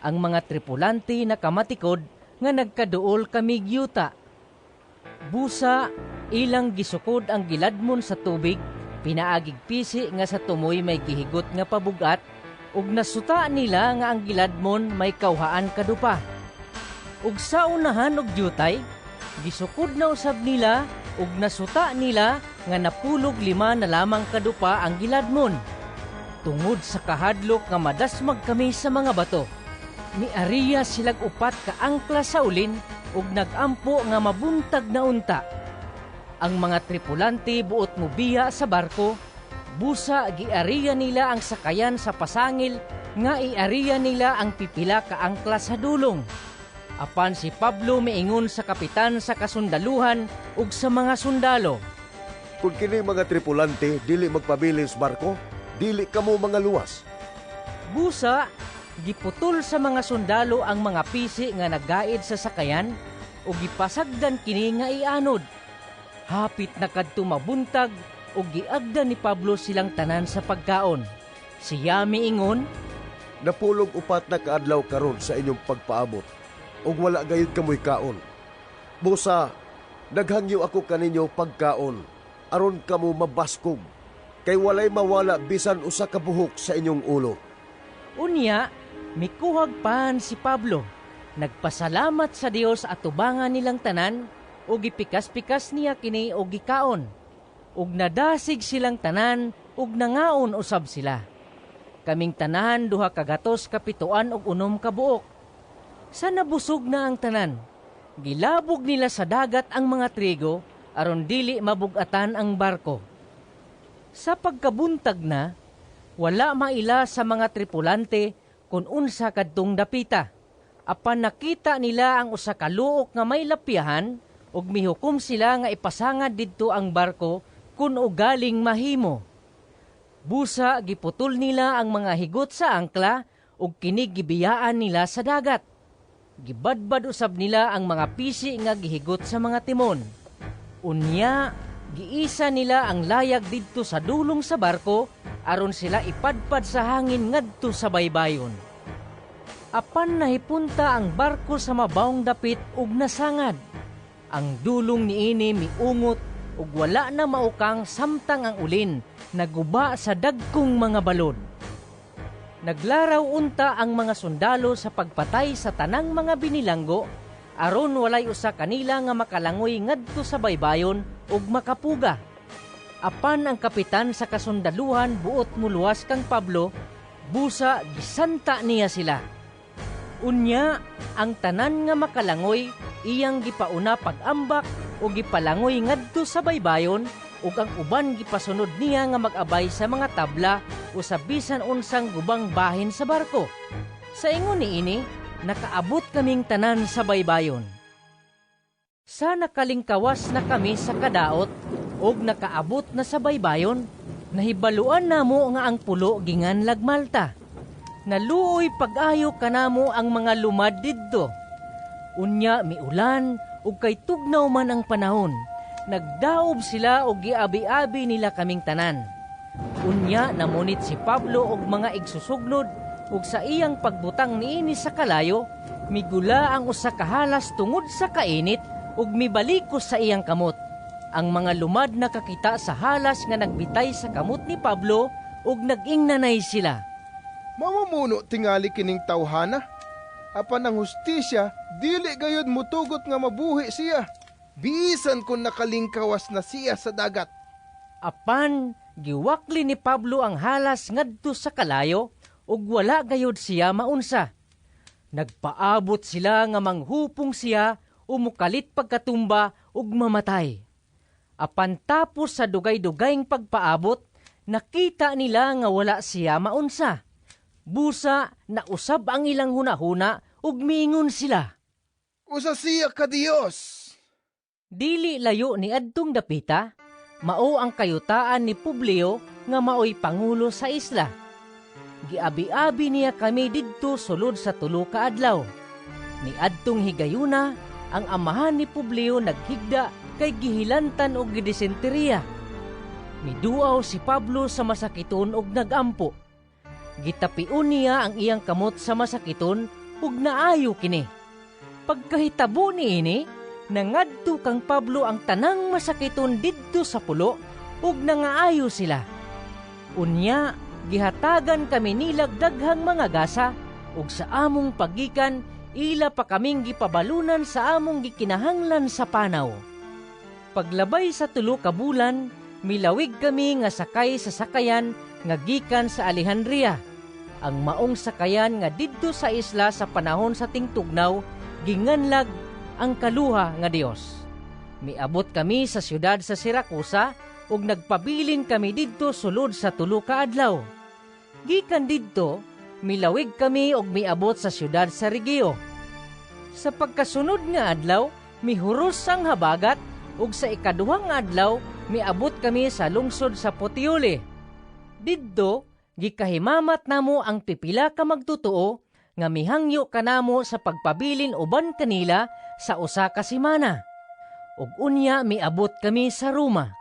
S2: ang mga tripulante nakamatikod nga nagkaduol kami gyuta. Busa, ilang gisukod ang giladmon sa tubig, pinaagig pisi nga sa tumoy may gihigot nga pabugat, ug nasuta nila nga ang giladmon may kawhaan kadupa. Ug sa unahan og dyutay, gisukod na usab nila ug nasuta nila nga 95 na lamang kadupa ang giladmon. Tungod sa kahadlok nga madasmag kami sa mga bato, miariya silag 4 ka angkla sa ulin ug nagampo nga mabuntag na unta. Ang mga tripulante buot mobiya sa barko, busa giariya nila ang sakayan sa pasangil nga iariya nila ang pipila ka angkla sa dulong. Apan si Pablo miingon sa kapitan sa kasundaluhan ug sa mga sundalo,
S20: "Kung kini mga tripulante dili magpabilin sa barko, dili kamo mga luwas."
S2: Busa giputol sa mga sundalo ang mga pisi nga naggaid sa sakayan ug gipasagdan kini nga ianod. Hapit na kadto mabuntag ug giagda ni Pablo silang tanan sa pagkaon. Siya miingon,
S20: "94 na kaadlaw karon sa inyong pagpaabot ug wala gayud kamoy kaon. Busa naghangyo ako kaninyo pagkaon aron kamo mabaskog, kay walay mawala bisan usa ka buhok sa inyong ulo."
S2: Unya mikuhag pan si Pablo. Nagpasalamat sa Dios atubangan nilang tanan ug gipikas-pikas niya kini og gikaon. Ug nadasig silang tanan ug nangaon usab sila. Kaming tanan 276 ka buok. Sa nabusog na ang tanan, gilabog nila sa dagat ang mga trigo aron dili mabugatan ang barko. Sa pagkabuntag na, wala maila sa mga tripulante kung unsa kadtong dapita. Apan nakita nila ang usa ka luok nga may lapyahan ug mihukom sila nga ipasangad didto ang barko kun ugaling mahimo. Busa giputol nila ang mga higot sa angkla ug kini gibiyaan nila sa dagat. Gibadbad usab nila ang mga pisi nga gihigot sa mga timon. Unya, giisa nila ang layag didto sa dulong sa barko aron sila ipadpad sa hangin ngadto sa baybayon. Apan nahipunta ang barko sa mabawong dapit ug nasangad. Ang dulong niini miungot ug wala na maukang samtang ang ulin naguba sa dagkong mga balod. Naglaraw unta ang mga sundalo sa pagpatay sa tanang mga binilanggo aron walay usa kanila nga makalangoy ngadto sa baybayon ug makapuga. Apan ang kapitan sa kasundaluhan buot muluwas kang Pablo, busa gisanta niya sila. Unya, ang tanan nga makalangoy iyang gipauna pag-ambak o gipalangoy ngadto sa baybayon ug ang uban gipasunod niya nga mag-abay sa mga tabla o sa bisan unsang gubang bahin sa barko. Sa ingon niini, nakaabot kaming tanan sa baybayon. Sa nakalingkawas na kami sa kadaot ug nakaabot na sa baybayon, nahibaluan namo nga ang pulo ginganlag Malta. Naluoy pag-ayo kanamo ang mga lumad didto. Unya miulan ug kay tugnaw man ang panahon. Nagdaob sila og giabi-abi nila kaming tanan. Unya namunit si Pablo og mga igsusugnod ug sa iyang pagbutang niini sa kalayo, migula ang usa ka halas tungod sa kainit ug mibalikos sa iyang kamot. Ang mga lumad nakakita sa halas nga nagbitay sa kamot ni Pablo ug nag-ingnanay sila.
S19: Mamumuno tingali kining tawhana. Apan ang hustisya dili gayud mutugot nga mabuhi siya, bisan kung nakalingkawas na siya sa dagat.
S2: Apan giwakli ni Pablo ang halas ngadto sa kalayo ug wala gayud siya maunsa. Nagpaabot sila nga manghupong siya o mukalit pagkatumba ug mamatay. Apan tapos sa dugay-dugayng pagpaabot, nakita nila nga wala siya maunsa. Busa nausab ang ilang hunahuna ug miingon sila,
S19: "Usa siya ka Dios."
S2: Dili layo ni adtong dapita, mao ang kayutaan ni Publio nga maoy pangulo sa isla. Giabi-abi niya kami didto sulod sa 3 ka adlaw. Niadtong higayuna, ang amahan ni Publio naghigda kay gihilantan og gidisenteriya. Miduaw si Pablo sa masakiton og nagampo. Gitapion niya ang iyang kamot sa masakiton ug naayo kini. Pagkahitabo niini, nangadto kang Pablo ang tanang masakiton didto sa pulo ug nangaayo sila. Unya, gihatagan kami nilag daghang mga gasa ug sa among paggikan ila pa kaming gipabalunan sa among gikinahanglan sa panaw. Paglabay sa 3 ka bulan, milawig kami nga sakay sa sakayan nga gikan sa Alejandria. Ang maong sakayan nga didto sa isla sa panahon sa tingtugnaw, ginganlag ang kaluha nga Dios. Miabot kami sa siyudad sa Siracusa ug nagpabilin kami didto sulod sa 3 ka adlaw. Gikan didto, milawig kami ug miabot sa siyudad sa Regio. Sa pagkasunod nga adlaw, mihuros ang habagat ug sa ikaduhang adlaw miabot kami sa lungsod sa Puteoli. Didto, gikahimamat namo ang pipila ka magtotoo nga mihangyo kanamo sa pagpabilin uban kanila sa usa ka semana. Ug unya miabot kami sa Roma.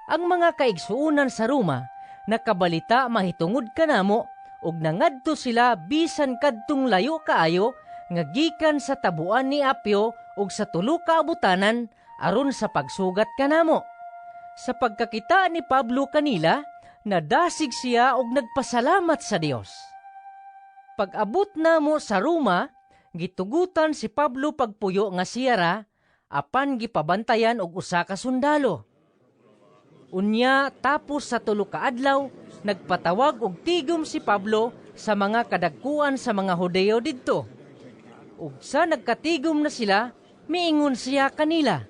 S2: Ang mga kaigsuonan sa Roma nakabalita mahitungod kanamo ug nangadto sila bisan kadtong layo kaayo nga gikan sa tabuan ni Apio ug sa tulo ka abutanan aron sa pagsugat kanamo. Sa pagkakita ni Pablo kanila, nadasig siya og nagpasalamat sa Dios. Pag-abot namo sa Roma, gitugutan si Pablo pagpuyo nga siyara, apan gipabantayan og usa ka sundalo. Unya tapos sa 3 ka adlaw, nagpatawag og tigom si Pablo sa mga kadagkuan sa mga Hudeo didto. Ug sa nagkatigom na sila, miingon siya kanila.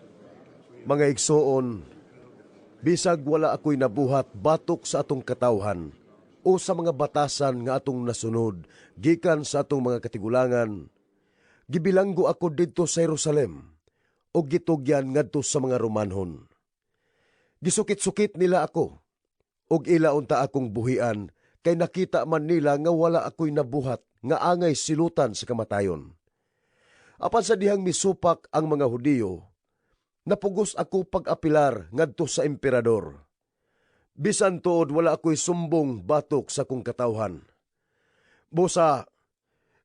S20: Mga igsoon, bisag wala ako'y nabuhat batok sa atong katawhan o sa mga batasan nga atong nasunod gikan sa atong mga katigulangan, gibilanggo ako didto sa Jerusalem o gitugyan ngadto sa mga Romanhon. Gisukit-sukit nila ako ug ila unta akong buhian kay nakita man nila nga wala ako'y nabuhat nga angay silutan sa kamatayon. Apan sa dihang misupak ang mga Hudiyo, napugos ako pag-apilar ngadto sa emperador. Bisan tuod wala ako'y sumbong batok sa kong katawhan. Busa,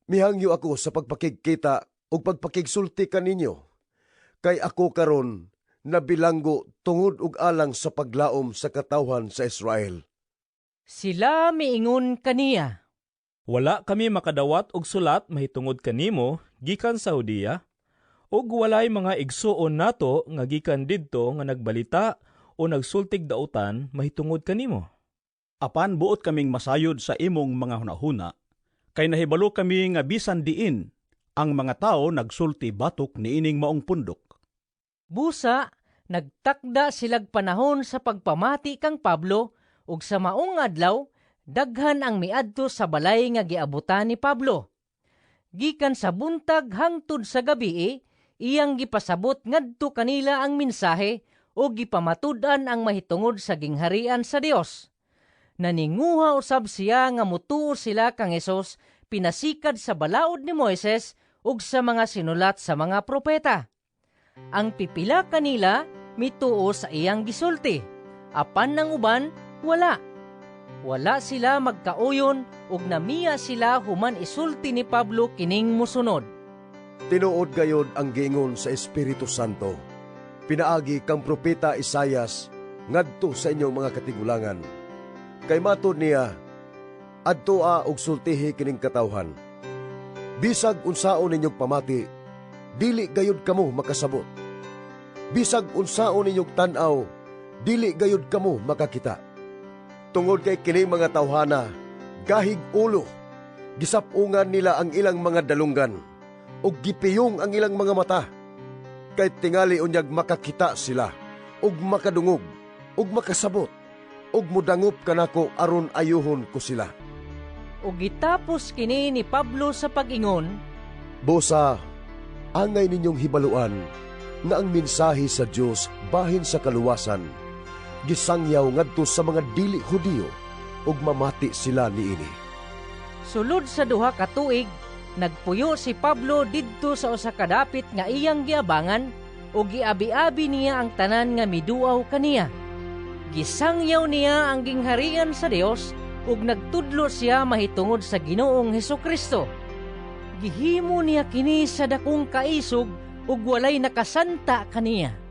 S20: mihangyo ako sa pagpakigkita ug pagpakigsulti kaninyo, kay ako karon nabilanggo tungod og alang sa paglaom sa katawhan sa Israel.
S2: Sila miingon kaniya.
S10: Wala kami makadawat og sulat mahitungod kanimo gikan sa Judea, ug walay mga igsuon nato nga gikan didto nga nagbalita o nagsultig dautan mahitungod kanimo.
S15: Apan buot kaming masayod sa imong mga hunahuna, kay nahibalo kami nga bisan diin ang mga tawo nagsulti batok niining maong pundok.
S2: Busa, nagtakda silag panahon sa pagpamati kang Pablo, ug sa maong adlaw, daghan ang miadto sa balay nga giabutan ni Pablo. Gikan sa buntag hangtod sa gabii, iyang gipasabot ngadto kanila ang mensahe o gipamatud-an ang mahitungod sa gingharian sa Dios. Naninguha usab siya nga mutuo sila kang Hesus pinasikad sa balaod ni Moises ug sa mga sinulat sa mga propeta. Ang pipila kanila mituo sa iyang gisulti, apan ang uban wala. Wala sila magkauyon ug namiya sila human isulti ni Pablo kining mosunod.
S20: Tinuod gayod ang giingon sa Espiritu Santo, pinaagi kang propeta Isayas ngadto sa inyong mga katigulangan. Kay matud niya, adtoa og sultihi kining katawhan. Bisag unsaon ninyong pamati, dili gayod kamo makasabot. Bisag unsaon ninyong tan-aw, dili gayod kamo makakita. Tungod kay kini mga tawhana, gahig ulo, gisapungan nila ang ilang mga dalunggan, ug gipiyong ang ilang mga mata. Kay tingali unyag makakita sila, ug makadungog, ug makasabot, ug mudangop kanako aron ayuhon ko sila.
S2: Ug gitapos kini ni Pablo sa pag-ingon,
S20: Busa, angay ninyong hibaluan nga ang mensahe sa Dios bahin sa kaluwasan gisangyaw ngadto sa mga dili Hudiyo ug mamati sila niini.
S2: Sulod sa 2 ka tuig, nagpuyo si Pablo didto sa usa ka dapit nga iyang giabangan ug giabi-abi niya ang tanan nga miduaw kaniya. Gisangyaw niya ang gingharian sa Dios ug nagtudlo siya mahitungod sa Ginoong Hesukristo. Gihimo niya kini sa dakong kaisog ug walay nakasanta kaniya.